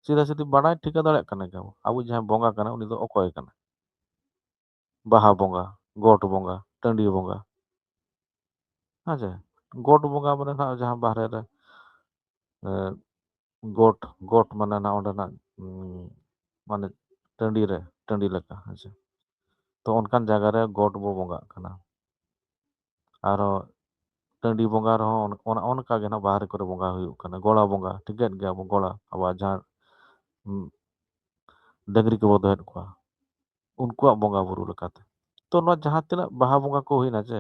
ᱥᱤᱫᱷᱟᱹ ᱥᱤᱫᱷᱤ ᱵᱟᱰᱟᱭ ᱴᱷᱤᱠᱟᱹ ᱫᱟᱲᱮᱭᱟᱜ ᱠᱟᱱᱟ ᱜᱮᱭᱟᱵᱚ, ᱟᱵᱚ ᱡᱟᱦᱟᱸᱭ ᱵᱚᱸᱜᱟ ᱠᱟᱱᱟ ᱩᱱᱤ ᱫᱚ ᱚᱠᱚᱭ ᱠᱟᱱᱟ᱾ ᱵᱟᱦᱟ ᱵᱚᱸᱜᱟ, ᱜᱚᱴ ᱵᱚᱸᱜᱟ, ᱴᱟᱺᱰᱤ ᱵᱚᱸᱜᱟ᱾ ᱦᱮᱸ ᱥᱮ? ᱜᱚᱴ ᱵᱚᱸᱜᱟ ᱢᱟᱱᱮ ᱱᱟᱦᱟᱜ ᱡᱟᱦᱟᱸ ᱵᱟᱦᱨᱮ ᱨᱮ, ᱮ, ᱜᱚᱴ, ᱜᱚᱴ ᱢᱟᱱᱮ ᱱᱟᱦᱟᱜ ᱚᱸᱰᱮᱱᱟᱜ, ᱩᱸ, ᱢᱟᱱᱮ ᱴᱟᱺᱰᱤ ᱨᱮ, ᱴᱟᱺᱰᱤ ᱞᱮᱠᱟ, ᱦᱮᱸ ᱥᱮ? ᱛᱚ ᱚᱱᱠᱟᱱ ᱡᱟᱭᱜᱟ ᱨᱮ ᱜᱚᱴ ᱵᱚ ᱵᱚᱸᱜᱟᱜ ᱠᱟᱱᱟ᱾ ᱟᱨᱚ ᱴᱟᱺᱰᱤ ᱵᱚᱸᱜᱟ ᱨᱮᱦᱚᱸ ᱚᱱ-, ᱚᱱ-, ᱚᱱᱠᱟ ᱜᱮ ᱱᱟᱦᱟᱜ ᱵᱟᱦᱨᱮ ᱠᱚᱨᱮ ᱵᱚᱸᱜᱟ ᱦᱩᱭᱩᱜ ᱠᱟᱱᱟ᱾ ᱜᱚᱲᱟ ᱵᱚᱸᱜᱟ, ᱴᱷᱤᱠᱟᱹᱭᱮᱫ ᱜᱮᱭᱟ ᱵᱚ, ᱜᱚᱲᱟ, ᱟᱵᱚᱣᱟᱜ ᱡᱟᱦᱟᱸ, ᱩᱸ, ᱰᱟᱹᱝᱨᱤ ᱠᱚᱵᱚ ᱫᱚᱦᱚᱭᱮᱫ ᱠᱚᱣᱟ, ᱩᱱᱠᱩᱣᱟᱜ ᱵᱚᱸᱜᱟ ᱵᱩᱨᱩ ᱞᱮᱠᱟᱛᱮ᱾ ᱛᱚ ᱱᱚᱣᱟ ᱡᱟᱦᱟᱸ ᱛᱤᱱᱟᱹᱜ ᱵᱟᱦᱟ ᱵᱚᱸᱜᱟ ᱠᱚ ᱦᱩᱭᱱᱟ ᱪᱮ,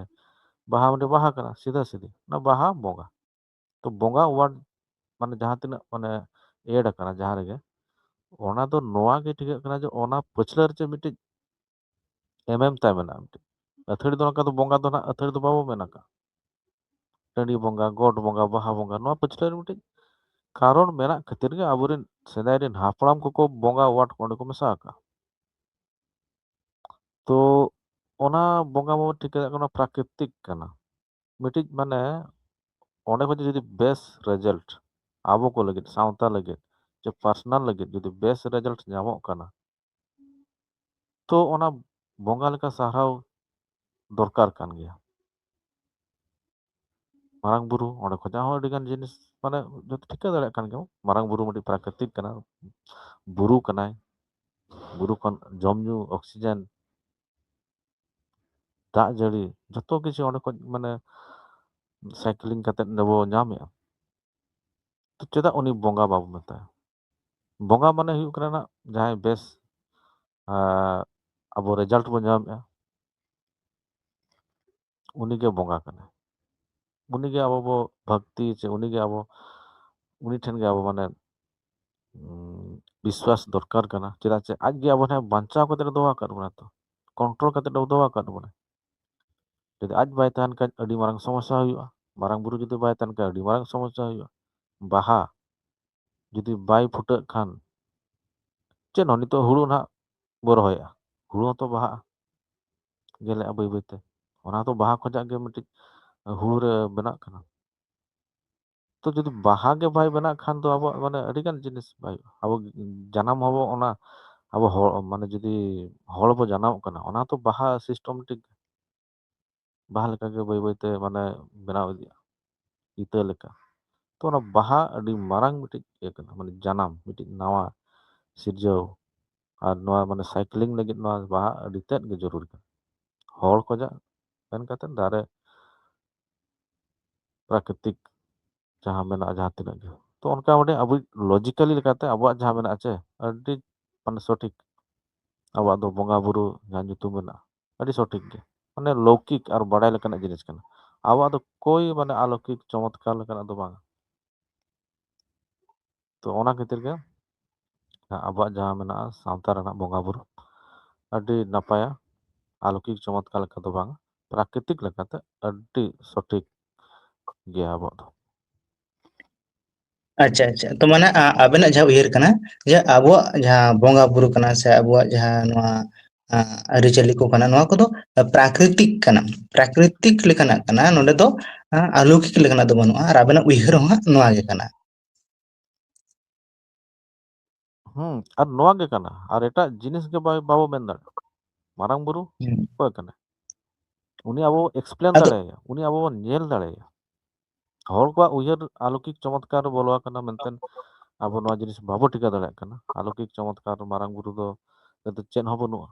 ᱵᱟᱦᱟ ᱢᱤᱫᱴᱮᱱ ᱵᱟᱦᱟ ᱠᱟᱱᱟ, ᱥᱤᱫᱷᱟᱹ ᱥᱤᱫᱷᱤ, ᱚᱱᱟ ᱵᱟᱦᱟ ᱵᱚᱸᱜᱟ᱾ ᱛᱚ ᱵᱚᱸᱜᱟ ᱣᱟᱨᱰ ᱢᱟᱱᱮ ᱡᱟᱦᱟᱸ ᱛᱤᱱᱟᱹᱜ ᱢᱟᱱᱮ ᱮᱰ ᱟᱠᱟᱱᱟ ᱡᱟᱦᱟᱸ ᱨᱮᱜᱮ, ᱚᱱᱟ ᱫᱚ ᱱᱚᱣᱟ ᱜᱮ ᱴᱷᱤᱠᱟᱹᱜ ᱠᱟᱱᱟ ᱡᱮ ᱚᱱᱟ ᱯᱟᱹᱪᱷᱞᱟᱹ ᱨᱮ ᱪᱮᱫ ᱢᱤᱫᱴᱤᱡ ᱮᱢᱮᱢ ᱛᱟᱭ ᱢᱮᱱᱟᱜᱼᱟ ᱢᱤᱫᱴᱤᱡ᱾ ᱟᱹᱛᱷᱟᱹᱲᱤ ᱫᱚ ᱱᱚᱝᱠᱟ ᱫᱚ ᱵᱚᱸᱜᱟ ᱫᱚ ᱱᱟᱜ ᱟᱹᱛᱷᱟᱹᱲᱤ ᱫᱚ ᱵᱟᱵᱚ ᱢᱮᱱ ᱟᱠᱟᱫ᱾ ᱴᱟᱺᱰᱤ ᱵᱚᱸᱜᱟ, ᱜᱚᱴ ᱵᱚᱸᱜᱟ, ᱵᱟᱦᱟ ᱵᱚᱸᱜᱟ, ᱱᱚᱣᱟ ᱯᱟᱹᱪᱷᱞᱟᱹ ᱨᱮ ᱢᱤᱫᱴᱤᱡ ᱠᱟᱨᱚᱱ ᱢᱮᱱᱟᱜ ᱠᱷᱟᱹᱛᱤᱨ ᱜᱮ ᱟᱵᱚᱨᱮᱱ ᱥᱮᱫᱟᱭ ᱨᱮᱱ ᱦᱟᱯᱲᱟᱢ ᱠᱚᱠᱚ ᱵᱚᱸᱜᱟ ᱣᱟᱨᱰ ᱠᱚ ᱚᱸᱰᱮ ᱠᱚ ᱢᱮᱥᱟ ᱟᱠᱟᱫ᱾ ᱛᱚ ᱚᱱᱟ ᱵᱚᱸᱜᱟ ᱵᱚᱱ ᱴᱷᱤᱠᱟᱹ ᱫᱟᱲᱮᱭᱟᱜ ᱠᱟᱱᱟ, ᱯᱨᱟᱠᱨᱤᱛᱤᱠ ᱠᱟᱱᱟ᱾ ᱢᱤᱫᱴᱤᱡ ᱢᱟᱱᱮ ᱚᱸᱰᱮ ᱠᱷᱚᱱ ᱡᱩᱫᱤ ᱵᱮᱥ ᱨᱮᱡᱟᱞᱴ ᱟᱵᱚ ᱠᱚ ᱞᱟᱹᱜᱤᱫ, ᱥᱟᱶᱛᱟ ᱞᱟᱹᱜᱤᱫ, ᱪᱮ ᱯᱟᱨᱥᱚᱱᱟᱞ ᱞᱟᱹᱜᱤᱫ ᱡᱩᱫᱤ ᱵᱮᱥ ᱨᱮᱡᱟᱞᱴ ᱧᱟᱢᱚᱜ ᱠᱟᱱᱟ, ᱛᱚ ᱚᱱᱟ ᱵᱚᱸᱜᱟ ᱞᱮᱠᱟ ᱥᱟᱨᱦᱟᱣ ᱫᱚᱨᱠᱟᱨ ᱠᱟᱱ ᱜᱮᱭᱟ᱾ ᱢᱟᱨᱟᱝ ᱵᱩᱨᱩ, ᱚᱸᱰᱮ ᱠᱷᱚᱱᱟᱜ ᱦᱚᱸ ᱟᱹᱰᱤᱜᱟᱱ ᱡᱤᱱᱤᱥ, ᱢᱟᱱᱮ ᱡᱚᱛᱚ ᱴᱷᱤᱠᱟᱹ ᱫᱟᱲᱮᱭᱟᱜ ᱠᱟᱱ ᱜᱮᱭᱟ, ᱢᱟᱨᱟᱝ ᱵᱩᱨᱩ ᱢᱤᱫᱴᱤᱡ ᱯᱨᱟᱠᱨᱤᱛᱤᱠ ᱠᱟᱱᱟ, ᱵᱩᱨᱩ ᱠᱟᱱᱟᱭ, ᱵᱩᱨᱩ ᱠᱷᱚᱱ ᱡᱚᱢ ᱧᱩ, ᱚᱠᱥᱤᱡᱮᱱ, ᱫᱟᱜ ᱡᱟᱹᱲᱤ, ᱡᱚᱛᱚ ᱠᱤᱪᱷᱩ ᱚᱸᱰᱮ ᱠᱷᱚᱱ ᱢᱟᱱᱮ ᱥᱟᱭᱠᱞᱤᱝ ᱠᱟᱛᱮᱫ ᱱᱚᱰᱮ ᱵᱚ ᱧᱟᱢᱮᱜᱼᱟ᱾ ᱛᱚ ᱪᱮᱫᱟᱜ ᱩᱱᱤ ᱵᱚᱸᱜᱟ ᱵᱟᱵᱚ ᱢᱮᱛᱟᱭᱟ? ᱵᱚᱸᱜᱟ ᱢᱟᱱᱮ ᱦᱩᱭᱩᱜ ᱠᱟᱱᱟ ᱱᱟᱜ ᱡᱟᱦᱟᱸᱭ ᱵᱮᱥ, ᱟᱸ, ᱟᱵᱚ ᱨᱮᱡᱟᱞᱴ ᱵᱚ ᱧᱟᱢᱮᱜᱼᱟ, ᱩᱱᱤᱜᱮ ᱵᱚᱸᱜᱟ ᱠᱟᱱᱟᱭ᱾ ᱩᱱᱤᱜᱮ ᱟᱵᱚ ᱵᱚ ᱵᱷᱚᱠᱛᱤ, ᱪᱮ ᱩᱱᱤᱜᱮ ᱟᱵᱚ, ᱩᱱᱤ ᱴᱷᱮᱱ ᱜᱮ ᱟᱵᱚ ᱢᱟᱱᱮ, ᱩᱸ, ᱵᱤᱥᱣᱟᱥ ᱫᱚᱨᱠᱟᱨ ᱠᱟᱱᱟ᱾ ᱪᱮᱫᱟᱜ ᱪᱮ ᱟᱡ ᱜᱮ ᱟᱵᱚ ᱴᱷᱮᱱ ᱵᱟᱧᱪᱟᱣ ᱠᱟᱛᱮ ᱫᱚᱦᱚ ᱟᱠᱟᱫ ᱵᱚᱱᱟ, ᱛᱚ ᱠᱚᱱᱴᱨᱳᱞ ᱠᱟᱛᱮ ᱫᱚᱦᱚ ᱟᱠᱟᱫ ᱵᱚᱱᱟ᱾ ᱡᱩᱫᱤ ᱟᱡ ᱵᱟᱭ ᱛᱟᱦᱮᱱ ᱠᱷᱟᱱ ᱟᱹᱰᱤ ᱢᱟᱨᱟᱝ ᱥᱚᱢᱚᱥᱥᱟ ᱦᱩᱭᱩᱜᱼᱟ, ᱢᱟᱨᱟᱝ ᱵᱩᱨᱩ ᱡᱩᱫᱤ ᱵᱟᱭ ᱛᱟᱦᱮᱱ ᱠᱷᱟᱱ ᱟᱹᱰᱤ ᱢᱟᱨᱟᱝ ᱥᱚᱢᱚᱥᱥᱟ ᱦᱩᱭᱩᱜᱼᱟ᱾ ᱵᱟᱦᱟ ᱡᱩᱫᱤ ᱵᱟᱭ ᱯᱷᱩᱴᱟᱹᱜ ᱠᱷᱟᱱ, ᱪᱮᱫ ᱦᱚᱸ, ᱱᱤᱛᱚᱜ ᱦᱩᱲᱩ ᱱᱟᱦᱟᱜ ᱵᱚ ᱨᱚᱦᱚᱭᱮᱜᱼᱟ, ᱦᱩᱲᱩ ᱦᱚᱸᱛᱚ ᱵᱟᱦᱟᱜᱼᱟ, ᱜᱮᱞᱮᱜᱼᱟ ᱵᱟᱹᱭ ᱵᱟᱹᱭᱛᱮ, ᱚᱱᱟ ᱦᱚᱸᱛᱚ ᱵᱟᱦᱟ ᱠᱷᱚᱱᱟᱜ ᱜᱮ ᱢᱤᱫᱴᱤᱡ ᱦᱩᱲᱩ ᱨᱮ ᱵᱮᱱᱟᱜ ᱠᱟᱱᱟ᱾ ᱛᱚ ᱡᱩᱫᱤ ᱵᱟᱦᱟ ᱜᱮ ᱵᱟᱭ ᱵᱮᱱᱟᱜ ᱠᱷᱟᱱ ᱫᱚ ᱟᱵᱚᱣᱟᱜ ᱢᱟᱱᱮ ᱟᱹᱰᱤᱜᱟᱱ ᱡᱤᱱᱤᱥ ᱵᱟᱭ ᱦᱩᱭᱩᱜᱼᱟ᱾ ᱟᱵᱚ ᱡᱟᱱᱟᱢ ᱦᱚᱸᱵᱚ ᱚᱱᱟ, ᱟᱵᱚ ᱦᱚᱲ ᱢᱟᱱᱮ ᱡᱩᱫᱤ ᱦᱚᱲ ᱵᱚ ᱡᱟᱱᱟᱢᱚᱜ ᱠᱟᱱᱟ, ᱚᱱᱟ ᱛᱚ ᱵᱟᱦᱟ systematic, ᱵᱟᱦᱟ ᱞᱮᱠᱟᱜᱮ ᱵᱟᱹᱭ ᱵᱟᱹᱭᱛᱮ ᱢᱟᱱᱮ ᱵᱮᱱᱟᱣ ᱤᱫᱤᱜᱼᱟ, ᱤᱛᱟᱹ ᱞᱮᱠᱟ᱾ ᱛᱚ ᱚᱱᱟ ᱵᱟᱦᱟ ᱟᱹᱰᱤ ᱢᱟᱨᱟᱝ ᱢᱤᱫᱴᱤᱡ ᱤᱭᱟᱹ ᱠᱟᱱᱟ, ᱢᱟᱱᱮ ᱡᱟᱱᱟᱢ, ᱢᱤᱫᱴᱤᱡ ᱱᱟᱣᱟ ᱥᱤᱨᱡᱟᱹᱣ᱾ ᱟᱨ ᱱᱚᱣᱟ ᱢᱟᱱᱮ cycling ᱞᱟᱹᱜᱤᱫ ᱱᱚᱣᱟ ᱵᱟᱦᱟ ᱟᱹᱰᱤ ᱛᱮᱫ ᱜᱮ ᱡᱚᱨᱩᱨᱤ ᱠᱟᱱᱟ᱾ ᱦᱚᱲ ᱠᱷᱚᱱᱟᱜ ᱢᱮᱱ ᱠᱟᱛᱮ ᱫᱟᱨᱮ ᱯᱨᱟᱠᱨᱤᱛᱤᱠ ᱡᱟᱦᱟᱸ ᱢᱮᱱᱟᱜᱼᱟ, ᱡᱟᱦᱟᱸ ᱛᱤᱱᱟᱹᱜ ᱜᱮ᱾ ᱛᱚ ᱚᱱᱠᱟ ᱢᱟᱱᱮ ᱟᱵᱚ logically ᱞᱮᱠᱟᱛᱮ ᱟᱵᱚᱣᱟᱜ ᱡᱟᱦᱟᱸ ᱢᱮᱱᱟᱜᱼᱟ ᱪᱮ, ᱟᱹᱰᱤ ᱢᱟᱱᱮ ᱥᱚᱴᱷᱤᱠ᱾ ᱟᱵᱚᱣᱟᱜ ᱫᱚ ᱵᱚᱸᱜᱟ ᱵᱩᱨᱩ ᱡᱟᱦᱟᱸ ᱧᱩᱛᱩᱢ ᱢᱮᱱᱟᱜᱼᱟ, ᱟᱹᱰᱤ ᱥᱚᱴᱷᱤᱠ ᱜᱮ᱾ ᱢᱟᱱᱮ ᱞᱚᱣᱠᱤᱠ ᱟᱨ ᱵᱟᱲᱟᱭ ᱞᱮᱠᱟᱱᱟᱜ ᱡᱤᱱᱤᱥ ᱠᱟᱱᱟ᱾ ᱟᱵᱚᱣᱟᱜ ᱫᱚ ᱠᱳᱭ ᱢᱟᱱᱮ ᱟᱞᱚᱠᱤᱠ ᱪᱚᱢᱚᱛᱠᱟᱨ ᱞᱮᱠᱟᱱᱟᱜ ᱫᱚ ᱵᱟᱝ᱾ ᱛᱚ ᱚᱱᱟ ᱠᱷᱟᱹᱛᱤᱨ ᱜᱮ ᱟᱵᱚᱣᱟᱜ ᱡᱟᱦᱟᱸ ᱢᱮᱱᱟᱜᱼᱟ ᱥᱟᱶᱛᱟ ᱨᱮᱱᱟᱜ ᱵᱚᱸᱜᱟ ᱵᱩᱨᱩ ᱟᱹᱰᱤ ᱱᱟᱯᱟᱭᱟ, ᱟᱞᱚᱠᱤᱠ ᱪᱚᱢᱚᱛᱠᱟᱨ ᱞᱮᱠᱟ ᱫᱚ ᱵᱟᱝ, ᱯᱨᱟᱠᱨᱤᱛᱤᱠ ᱞᱮᱠᱟᱛᱮ ᱟᱹᱰᱤ ᱥᱚᱴᱷᱤᱠ ᱜᱮᱭᱟ ᱟᱵᱚᱣᱟᱜ ᱫᱚ᱾ ᱟᱪᱪᱷᱟ, ᱟᱪᱪᱷᱟ᱾ ᱛᱚ ᱢᱟᱱᱮ, ᱟ-, ᱟᱵᱮᱱᱟᱜ ᱡᱟᱦᱟᱸ ᱩᱭᱦᱟᱹᱨ ᱠᱟᱱᱟ ᱡᱮ ᱟᱵᱚᱣᱟᱜ ᱡᱟᱦᱟᱸ ᱵᱚᱸᱜᱟ ᱵᱩᱨᱩ ᱠᱟᱱᱟ ᱥᱮ ᱟᱵᱚᱣᱟᱜ ᱡᱟᱦᱟᱸ ᱱᱚᱣᱟ, ᱟ, ᱟᱹᱨᱤᱪᱟᱹᱞᱤ ᱠᱚ ᱠᱟᱱᱟ, ᱱᱚᱣᱟ ᱠᱚᱫᱚ ᱯᱨᱟᱠᱨᱤᱛᱤᱠ ᱠᱟᱱᱟ, ᱯᱨᱟᱠᱨᱤᱛᱤᱠ ᱞᱮᱠᱟᱱᱟᱜ ᱠᱟᱱᱟ᱾ ᱱᱚᱰᱮ ᱫᱚ, ᱟ, ᱟᱞᱚᱠᱤᱠ ᱞᱮᱠᱟᱱᱟᱜ ᱫᱚ ᱵᱟᱹᱱᱩᱜᱼᱟ᱾ ᱟᱨ ᱟᱵᱮᱱᱟᱜ ᱩᱭᱦᱟᱹᱨ ᱦᱚᱸ ᱦᱟᱸᱜ ᱱᱚᱣᱟ ᱜᱮ ᱠᱟᱱᱟ᱾ ᱦᱩᱸ, ᱟᱨ ᱱᱚᱣᱟ ᱜᱮ ᱠᱟᱱᱟ, ᱟᱨ ᱮᱴᱟᱜ ᱡᱤᱱᱤᱥ ᱜᱮ ᱵᱟᱭ-, ᱵᱟᱵᱚ ᱢᱮᱱ ᱫᱟᱲᱮᱭᱟᱜᱼᱟ᱾ ᱢᱟᱨᱟᱝ ᱵᱩᱨᱩ ᱦᱩᱸ᱾ ᱚᱠᱚᱭ ᱠᱟᱱᱟᱭ? ᱩᱱᱤ ᱟᱵᱚ explain ᱟᱫᱚ ᱫᱟᱲᱮᱭᱟᱭᱟ, ᱩᱱᱤ ᱟᱵᱚ ᱵᱚᱱ ᱧᱮᱞ ᱫᱟᱲᱮᱭᱟᱭᱟ᱾ ᱦᱚᱲ ᱠᱚᱣᱟᱜ ᱩᱭᱦᱟᱹᱨ ᱟᱞᱚᱠᱤᱠ ᱪᱚᱢᱚᱛᱠᱟᱨ ᱨᱮ ᱵᱚᱞᱚ ᱟᱠᱟᱱᱟ ᱢᱮᱱᱛᱮ ᱟᱵᱚ ᱱᱚᱣᱟ ᱡᱤᱱᱤᱥ ᱵᱟᱵᱚ ᱴᱷᱤᱠᱟᱹ ᱫᱟᱲᱮᱭᱟᱜ ᱠᱟᱱᱟ᱾ ᱟᱞᱚᱠᱤᱠ ᱪᱚᱢᱚᱛᱠᱟᱨ ᱢᱟᱨᱟᱝ ᱵᱩᱨᱩ ᱫᱚ ᱨᱮᱫᱚ ᱪᱮᱫ ᱦᱚᱸ ᱵᱟᱹᱱᱩᱜᱼᱟ᱾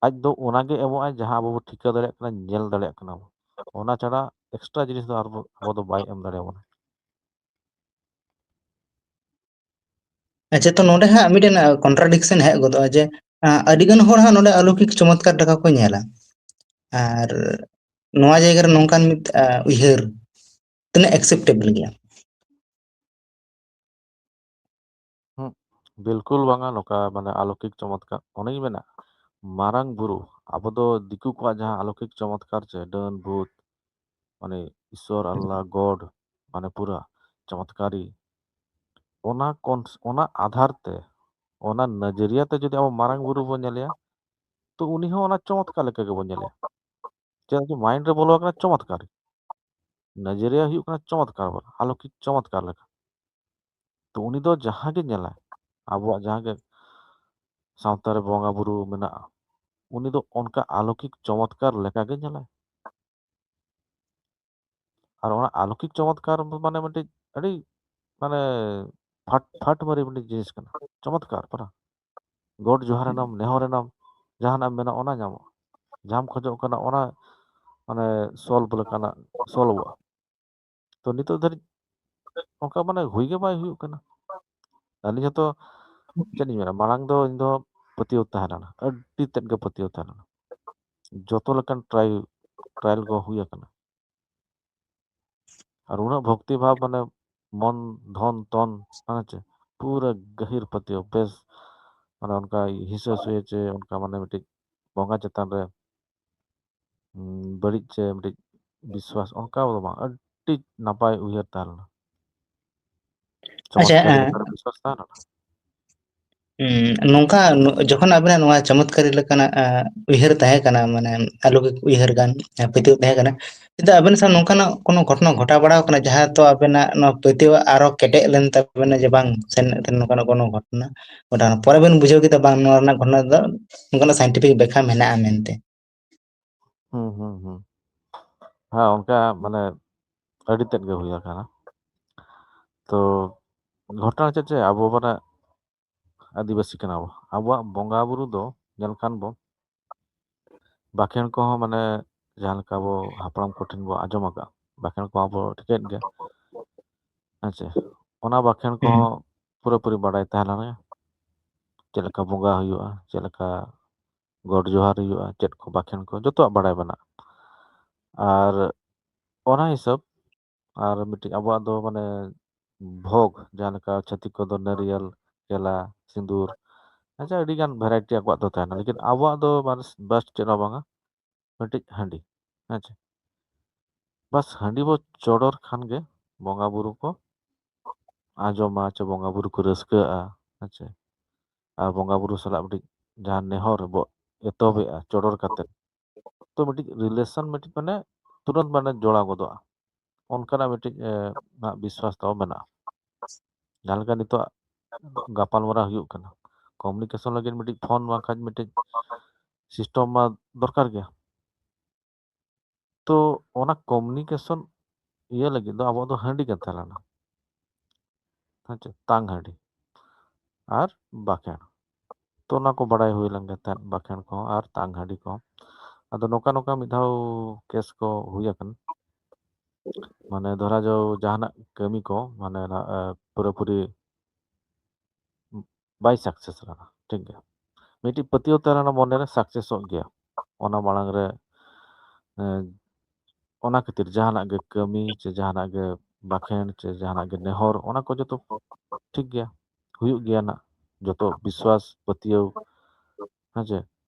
ᱟᱡ ᱫᱚ ᱚᱱᱟ ᱜᱮ ᱮᱢᱚᱜᱼᱟᱭ ᱡᱟᱦᱟᱸ ᱟᱵᱚ ᱵᱚ ᱴᱷᱤᱠᱟᱹ ᱫᱟᱲᱮᱭᱟᱜ ᱠᱟᱱᱟ, ᱧᱮᱞ ᱫᱟᱲᱮᱭᱟᱜ ᱠᱟᱱᱟ ᱵᱚ᱾ ᱚᱱᱟ ᱪᱷᱟᱲᱟ extra ᱡᱤᱱᱤᱥ ᱫᱚ ᱟᱨ ᱵᱚ-, ᱟᱵᱚ ᱫᱚ ᱵᱟᱭ ᱮᱢ ᱫᱟᱲᱮᱭᱟᱵᱚᱱᱟ᱾ ᱟᱪᱪᱷᱟ, ᱛᱚ ᱱᱚᱰᱮ ᱦᱟᱸᱜ ᱢᱤᱫᱴᱮᱱ, ᱟ, contradiction ᱦᱮᱡ ᱜᱚᱫᱚᱜᱼᱟ ᱡᱮ, ᱟ, ᱟᱹᱰᱤᱜᱟᱱ ᱦᱚᱲ ᱦᱟᱸᱜ ᱱᱚᱰᱮ ᱟᱞᱚᱠᱤᱠ ᱪᱚᱢᱚᱛᱠᱟᱨ ᱞᱮᱠᱟ ᱠᱚ ᱧᱮᱞᱟ᱾ ᱟᱨ ᱱᱚᱣᱟ ᱡᱟᱭᱜᱟ ᱨᱮ ᱱᱚᱝᱠᱟᱱ ᱢᱤᱫ, ᱟ, ᱩᱭᱦᱟᱹᱨ ᱛᱤᱱᱟᱹᱜ acceptable ᱜᱮᱭᱟ? ᱦᱩᱸ, ᱵᱤᱞᱠᱩᱞ ᱵᱟᱝᱟ᱾ ᱱᱚᱝᱠᱟ ᱢᱟᱱᱮ ᱟᱞᱚᱠᱤᱠ ᱪᱚᱢᱚᱛᱠᱟᱨ, ᱚᱱᱮᱧ ᱢᱮᱱᱟ, ᱢᱟᱨᱟᱝ ᱵᱩᱨᱩ, ᱟᱵᱚ ᱫᱚ ᱫᱤᱠᱩ ᱠᱚᱣᱟᱜ ᱡᱟᱦᱟᱸ ᱟᱞᱚᱠᱤᱠ ᱪᱚᱢᱚᱛᱠᱟᱨ ᱪᱮ ᱰᱟᱹᱱ ᱵᱷᱩᱛ, ᱢᱟᱱᱮ ᱤᱥᱚᱨ, ᱟᱞᱞᱟ, God, ᱢᱟᱱᱮ ᱯᱩᱨᱟ ᱪᱚᱢᱚᱛᱠᱟᱨᱤ, ᱚᱱᱟ ᱠᱚᱱ-, ᱚᱱᱟ ᱟᱫᱷᱟᱨ ᱛᱮ, ᱚᱱᱟ ᱱᱟᱡᱟᱹᱨᱤᱭᱟ ᱛᱮ ᱡᱩᱫᱤ ᱟᱵᱚ ᱢᱟᱨᱟᱝ ᱵᱩᱨᱩ ᱵᱚᱱ ᱧᱮᱞᱮᱭᱟ, ᱛᱚ ᱩᱱᱤ ᱦᱚᱸ ᱚᱱᱟ ᱪᱚᱢᱚᱛᱠᱟᱨ ᱞᱮᱠᱟ ᱜᱮᱵᱚᱱ ᱧᱮᱞᱮᱭᱟ᱾ ᱪᱮᱫᱟᱜ ᱡᱮ ᱢᱟᱭᱤᱱᱰ ᱨᱮ ᱵᱚᱞᱚ ᱟᱠᱟᱱᱟ ᱪᱚᱢᱚᱛᱠᱟᱨᱤ᱾ ᱱᱟᱡᱟᱹᱨᱤᱭᱟ ᱦᱩᱭᱩᱜ ᱠᱟᱱᱟ ᱪᱚᱢᱚᱛᱠᱟᱨ ᱵᱚᱞᱮ, ᱟᱞᱚᱠᱤᱠ ᱪᱚᱢᱚᱛᱠᱟᱨ ᱞᱮᱠᱟ᱾ ᱛᱚ ᱩᱱᱤ ᱫᱚ ᱡᱟᱦᱟᱸ ᱜᱮ ᱧᱮᱞᱟᱭ, ᱟᱵᱚᱣᱟᱜ ᱡᱟᱦᱟᱸ ᱜᱮ ᱥᱟᱶᱛᱟ ᱨᱮ ᱵᱚᱸᱜᱟ ᱵᱩᱨᱩ ᱢᱮᱱᱟᱜᱼᱟ, ᱩᱱᱤ ᱫᱚ ᱚᱱᱠᱟ ᱟᱞᱚᱠᱤᱠ ᱪᱚᱢᱚᱛᱠᱟᱨ ᱞᱮᱠᱟ ᱜᱮ ᱧᱮᱞᱟᱭ᱾ ᱟᱨ ᱚᱱᱟ ᱟᱞᱚᱠᱤᱠ ᱪᱚᱢᱚᱛᱠᱟᱨ ᱢᱟᱱᱮ ᱢᱤᱫᱴᱤᱡ ᱟᱹᱰᱤ ᱢᱟᱱᱮ ᱯᱷᱟᱴ, ᱯᱷᱟᱴ ᱢᱟᱹᱨᱤ ᱢᱤᱫᱴᱤᱡ ᱡᱤᱱᱤᱥ ᱠᱟᱱᱟ, ᱪᱚᱢᱚᱛᱠᱟᱨ ᱯᱟᱨᱟ᱾ ᱜᱚᱰ ᱡᱚᱦᱟᱨ ᱮᱱᱟᱢ, ᱱᱮᱦᱚᱨ ᱮᱱᱟᱢ, ᱡᱟᱦᱟᱱᱟᱜ ᱮᱢ ᱢᱮᱱᱟ ᱚᱱᱟ ᱧᱟᱢᱚᱜᱼᱟ᱾ ᱡᱟᱦᱟᱸᱢ ᱠᱷᱚᱡᱚᱜ ᱠᱟᱱᱟ ᱚᱱᱟ ᱢᱟᱱᱮ ᱥᱚᱞᱵᱷ ᱞᱮᱠᱟᱱᱟᱜ ᱥᱚᱞᱵᱷᱚᱜᱼᱟ᱾ ᱛᱚ ᱱᱤᱛᱚᱜ ᱫᱷᱟᱹᱨᱤᱡ ᱚᱱᱠᱟ ᱢᱟᱱᱮ ᱦᱩᱭ ᱜᱮ ᱵᱟᱭ ᱦᱩᱭᱩᱜ ᱠᱟᱱᱟ᱾ ᱟᱹᱞᱤᱧ ᱦᱚᱸᱛᱚ ᱪᱮᱫ ᱞᱤᱧ ᱢᱮᱱᱟ, ᱢᱟᱲᱟᱝ ᱫᱚ ᱤᱧ ᱫᱚ ᱯᱟᱹᱛᱭᱟᱹᱣ ᱛᱟᱦᱮᱸ ᱞᱮᱱᱟ, ᱟᱹᱰᱤ ᱛᱮᱫ ᱜᱮ ᱯᱟᱹᱛᱭᱟᱹᱣ ᱛᱟᱦᱮᱸ ᱞᱮᱱᱟ᱾ ᱡᱚᱛᱚ ᱞᱮᱠᱟᱱ ᱴᱨᱟᱭ, ᱴᱨᱟᱭᱟᱞ ᱠᱚ ᱦᱩᱭ ᱟᱠᱟᱱᱟ᱾ ᱟᱨ ᱩᱱᱟᱹᱜ ᱵᱷᱚᱠᱛᱤ ᱵᱷᱟᱵᱽ, ᱢᱟᱱᱮ ᱢᱚᱱ, ᱫᱷᱚᱱ, ᱛᱚᱱ, ᱢᱟᱱᱮ ᱪᱮᱫ, ᱯᱩᱨᱟᱹ ᱜᱟᱹᱦᱤᱨ ᱯᱟᱹᱛᱭᱟᱹᱣ, ᱵᱮᱥ, ᱢᱟᱱᱮ ᱚᱱᱠᱟ ᱦᱤᱥᱟᱹ ᱥᱩᱭᱟᱹ ᱪᱮ ᱚᱱᱠᱟ ᱢᱟᱱᱮ ᱢᱤᱫᱴᱤᱡ ᱵᱚᱸᱜᱟ ᱪᱮᱛᱟᱱ ᱨᱮ, ᱩᱸ, ᱵᱟᱹᱲᱤᱡ ᱪᱮ ᱢᱤᱫᱴᱤᱡ ᱵᱤᱥᱣᱟᱥ, ᱚᱱᱠᱟ ᱫᱚ ᱵᱟᱝ, ᱟᱹᱰᱤ ᱱᱟᱯᱟᱭ ᱩᱭᱦᱟᱹᱨ ᱛᱟᱦᱮᱸ ᱞᱮᱱᱟ᱾ ᱟᱪᱪᱷᱟ, ᱪᱚᱢᱚᱛᱠᱟᱨ ᱮᱸ, ᱪᱮᱛᱟᱱ ᱨᱮ ᱵᱤᱥᱣᱟᱥ ᱛᱟᱦᱮᱸ ᱞᱮᱱᱟ᱾ ᱩᱸ, ᱱᱚᱝᱠᱟ ᱱᱚ-, ᱡᱚᱠᱷᱚᱱ ᱟᱵᱤᱱᱟᱜ ᱱᱚᱣᱟ ᱪᱚᱢᱚᱛᱠᱟᱨᱤ ᱞᱮᱠᱟᱱᱟᱜ, ᱟᱸ, ᱩᱭᱦᱟᱹᱨ ᱛᱟᱦᱮᱸ ᱠᱟᱱᱟ, ᱢᱟᱱᱮ ᱟᱞᱚᱠᱤᱠ ᱩᱭᱦᱟᱹᱨ ᱜᱟᱱ, ᱟᱸ, ᱯᱟᱹᱛᱭᱟᱹᱣ ᱛᱟᱦᱮᱸ ᱠᱟᱱᱟ, ᱠᱤᱱᱛᱩ ᱟᱵᱮᱱ ᱥᱟᱶ ᱱᱚᱝᱠᱟᱱᱟᱜ ᱠᱳᱱᱳ ᱜᱷᱚᱴᱚᱱᱟ ᱜᱷᱚᱴᱟᱣ ᱵᱟᱲᱟᱣ ᱠᱟᱱᱟ ᱡᱟᱦᱟᱸ ᱫᱚ ᱟᱵᱮᱱᱟᱜ ᱱᱚᱣᱟ ᱯᱟᱹᱛᱭᱟᱹᱣ ᱟᱨᱚ ᱠᱮᱴᱮᱡ ᱞᱮᱱ ᱛᱟᱵᱮᱱᱟ ᱡᱮ ᱵᱟᱝ ᱥᱮ ᱱᱚᱝᱠᱟᱱᱟᱜ ᱠᱳᱱᱳ ᱜᱷᱚᱴᱚᱱᱟ ᱜᱷᱚᱴᱟᱣ ᱱᱟ? ᱯᱚᱨᱮ ᱵᱮᱱ ᱵᱩᱡᱷᱟᱹᱣ ᱠᱮᱫᱟ ᱵᱟᱝ ᱱᱚᱣᱟ ᱨᱮᱱᱟᱜ ᱜᱷᱚᱴᱚᱱᱟ ᱫᱚ ᱱᱚᱝᱠᱟᱱᱟᱜ ᱥᱟᱭᱮᱱᱴᱤᱯᱷᱤᱠ ᱵᱮᱠᱠᱷᱟ ᱢᱮᱱᱟᱜᱼᱟ ᱢᱮᱱᱛᱮ᱾ ᱦᱩᱸ, ᱦᱩᱸ, ᱦᱩᱸ᱾ ᱦᱮᱸ, ᱚᱱᱠᱟ ᱢᱟᱱᱮ ᱟᱹᱰᱤ ᱛᱮᱫ ᱜᱮ ᱦᱩᱭ ᱟᱠᱟᱱᱟ᱾ ᱛᱚ ᱜᱷᱚᱴᱚᱱᱟ ᱪᱮᱫ ᱪᱮ ᱟᱵᱚ ᱢᱟᱱᱮ ᱟᱹᱫᱤᱵᱟᱹᱥᱤ ᱠᱟᱱᱟ ᱵᱚ᱾ ᱟᱵᱚᱣᱟᱜ ᱵᱚᱸᱜᱟ ᱵᱩᱨᱩ ᱫᱚ ᱧᱮᱞ ᱠᱷᱟᱱ ᱵᱚ ᱵᱟᱠᱷᱮᱬ ᱠᱚᱦᱚᱸ ᱢᱟᱱᱮ ᱡᱟᱦᱟᱸ ᱞᱮᱠᱟ ᱟᱵᱚ ᱦᱟᱯᱲᱟᱢ ᱠᱚᱴᱷᱮᱱ ᱵᱚ ᱟᱸᱡᱚᱢ ᱟᱠᱟᱫᱼᱟ, ᱵᱟᱠᱷᱮᱬ ᱠᱚᱦᱚᱸ ᱵᱚ ᱴᱷᱤᱠᱟᱹᱭᱮᱫ ᱜᱮᱭᱟ᱾ ᱦᱮᱸ ᱪᱮ? ᱚᱱᱟ ᱵᱟᱠᱷᱮᱬ ᱦᱩᱸ᱾ ᱠᱚᱦᱚᱸ ᱯᱩᱨᱟᱹᱯᱩᱨᱤ ᱵᱟᱰᱟᱭ ᱛᱟᱦᱮᱸ ᱞᱮᱱᱟ᱾ ᱪᱮᱫ ᱞᱮᱠᱟ ᱵᱚᱸᱜᱟ ᱦᱩᱭᱩᱜᱼᱟ, ᱪᱮᱫ ᱞᱮᱠᱟ ᱜᱚᱰ ᱡᱚᱦᱟᱨ ᱦᱩᱭᱩᱜᱼᱟ, ᱪᱮᱫ ᱠᱚ ᱵᱟᱠᱷᱮᱬ ᱠᱚ, ᱡᱚᱛᱚᱣᱟᱜ ᱵᱟᱰᱟᱭ ᱢᱮᱱᱟᱜᱼᱟ᱾ ᱟᱨ ᱚᱱᱟ ᱦᱤᱥᱟᱹᱵ ᱟᱨ ᱢᱤᱫᱴᱤᱡ ᱟᱵᱚᱣᱟᱜ ᱫᱚ ᱢᱟᱱᱮ ᱵᱷᱳᱜᱽ, ᱡᱟᱦᱟᱸ ᱞᱮᱠᱟ ᱪᱷᱟᱹᱛᱤᱠ ᱠᱚᱫᱚ ᱱᱟᱹᱨᱤᱭᱮᱞ, ᱠᱮᱞᱟ, ᱥᱤᱸᱫᱩᱨ, ᱟᱪᱪᱷᱟ, ᱟᱹᱰᱤ ᱜᱟᱱ ᱵᱷᱮᱨᱟᱭᱴᱤ ᱟᱠᱚᱣᱟᱜ ᱫᱚ ᱛᱟᱦᱮᱱᱟ, ᱞᱮᱠᱤᱱ ᱟᱵᱚᱣᱟᱜ ᱫᱚ ᱵᱟᱥ, ᱵᱟᱥ ᱪᱮᱫ ᱦᱚᱸ ᱵᱟᱝᱟ, ᱢᱤᱫᱴᱤᱡ ᱦᱟᱺᱰᱤ᱾ ᱦᱮᱸ ᱪᱮ? ᱵᱟᱥ ᱦᱟᱺᱰᱤ ᱵᱚ ᱪᱚᱰᱚᱨ ᱠᱷᱟᱱ ᱜᱮ ᱵᱚᱸᱜᱟ ᱵᱩᱨᱩ ᱠᱚ ᱟᱸᱡᱚᱢᱟ ᱪᱮ ᱵᱚᱸᱜᱟ ᱵᱩᱨᱩ ᱠᱚ ᱨᱟᱹᱥᱠᱟᱹᱜᱼᱟ, ᱦᱮᱸ ᱪᱮ? ᱟᱨ ᱵᱚᱸᱜᱟ ᱵᱩᱨᱩ ᱥᱟᱞᱟᱜ ᱢᱤᱫᱴᱤᱡ ᱡᱟᱦᱟᱸ ᱱᱮᱦᱚᱨ ᱵᱚ ᱮᱛᱚᱦᱚᱵᱮᱜᱼᱟ ᱪᱚᱰᱚᱨ ᱠᱟᱛᱮ, ᱛᱚ ᱢᱤᱫᱴᱤᱡ relation ᱢᱤᱫᱴᱤᱡ ᱢᱟᱱᱮ ᱛᱩᱨᱟᱹᱛ ᱢᱟᱱᱮ ᱡᱚᱲᱟᱣ ᱜᱚᱫᱚᱜᱼᱟ, ᱚᱱᱠᱟᱱᱟᱜ ᱢᱤᱫᱴᱤᱡ ᱮ, ᱱᱟᱜ ᱵᱤᱥᱣᱟᱥ ᱛᱟᱵᱚ ᱢᱮᱱᱟᱜᱼᱟ᱾ ᱡᱟᱦᱟᱸ ᱞᱮᱠᱟ ᱱᱤᱛᱚᱜ ᱜᱟᱯᱟᱞᱢᱟᱨᱟᱣ ᱦᱩᱭᱩᱜ ᱠᱟᱱᱟ, communication ᱞᱟᱹᱜᱤᱫ ᱢᱤᱫᱴᱤᱡ ᱯᱷᱳᱱ ᱵᱟᱝᱠᱷᱟᱱ ᱢᱤᱫᱴᱤᱡ system ᱢᱟ ᱫᱚᱨᱠᱟᱨ ᱜᱮᱭᱟ᱾ ᱛᱚ ᱚᱱᱟ communication ᱤᱭᱟᱹ ᱞᱟᱹᱜᱤᱫ ᱫᱚ ᱟᱵᱚᱣᱟᱜ ᱫᱚ ᱦᱟᱺᱰᱤ ᱠᱟᱱ ᱛᱟᱞᱟᱝᱟ, ᱦᱮᱸ ᱪᱮ? ᱛᱟᱝ ᱦᱟᱺᱰᱤ ᱟᱨ ᱵᱟᱠᱷᱮᱬ᱾ ᱛᱚ ᱚᱱᱟ ᱠᱚ ᱵᱟᱲᱟᱭ ᱦᱩᱭ ᱞᱮᱱ ᱜᱮ ᱛᱟᱦᱮᱸᱫ, ᱵᱟᱠᱷᱮᱬ ᱠᱚᱦᱚᱸ ᱟᱨ ᱛᱟᱝ ᱦᱟᱺᱰᱤ ᱠᱚᱦᱚᱸ᱾ ᱟᱫᱚ ᱱᱚᱝᱠᱟ ᱱᱚᱝᱠᱟ ᱢᱤᱫ ᱫᱷᱟᱣ case ᱠᱚ ᱦᱩᱭ ᱟᱠᱟᱱᱟ, ᱢᱟᱱᱮ ᱫᱷᱚᱨᱟ ᱡᱟᱣ ᱡᱟᱦᱟᱱᱟᱜ ᱠᱟᱹᱢᱤ ᱠᱚ ᱢᱟᱱᱮ ᱱᱟ-, ᱮ, ᱯᱩᱨᱟᱹᱯᱩᱨᱤ ᱵᱟᱭ success ᱞᱮᱱᱟ, ᱴᱷᱤᱠ ᱜᱮᱭᱟ᱾ ᱢᱤᱫᱴᱤᱡ ᱯᱟᱹᱛᱭᱟᱹᱣ ᱛᱟᱦᱮᱸ ᱞᱮᱱᱟ ᱢᱚᱱᱮᱨᱮ, successᱚᱜ ᱜᱮᱭᱟ᱾ ᱚᱱᱟ ᱢᱟᱲᱟᱝ ᱨᱮ, ᱮ, ᱚᱱᱟ ᱠᱷᱟᱹᱛᱤᱨ ᱡᱟᱦᱟᱱᱟᱜ ᱜᱮ ᱠᱟᱹᱢᱤ ᱪᱮ ᱡᱟᱦᱟᱱᱟᱜ ᱜᱮ ᱵᱟᱠᱷᱮᱬ ᱪᱮ ᱡᱟᱦᱟᱱᱟᱜ ᱜᱮ ᱱᱮᱦᱚᱨ, ᱚᱱᱟ ᱠᱚ ᱡᱚᱛᱚ ᱴᱷᱤᱠ ᱜᱮᱭᱟ, ᱦᱩᱭᱩᱜ ᱜᱮᱭᱟ ᱱᱟᱜ᱾ ᱡᱚᱛᱚ ᱵᱤᱥᱣᱟᱥ, ᱯᱟᱹᱛᱭᱟᱹᱣ, ᱦᱮᱸ ᱪᱮ,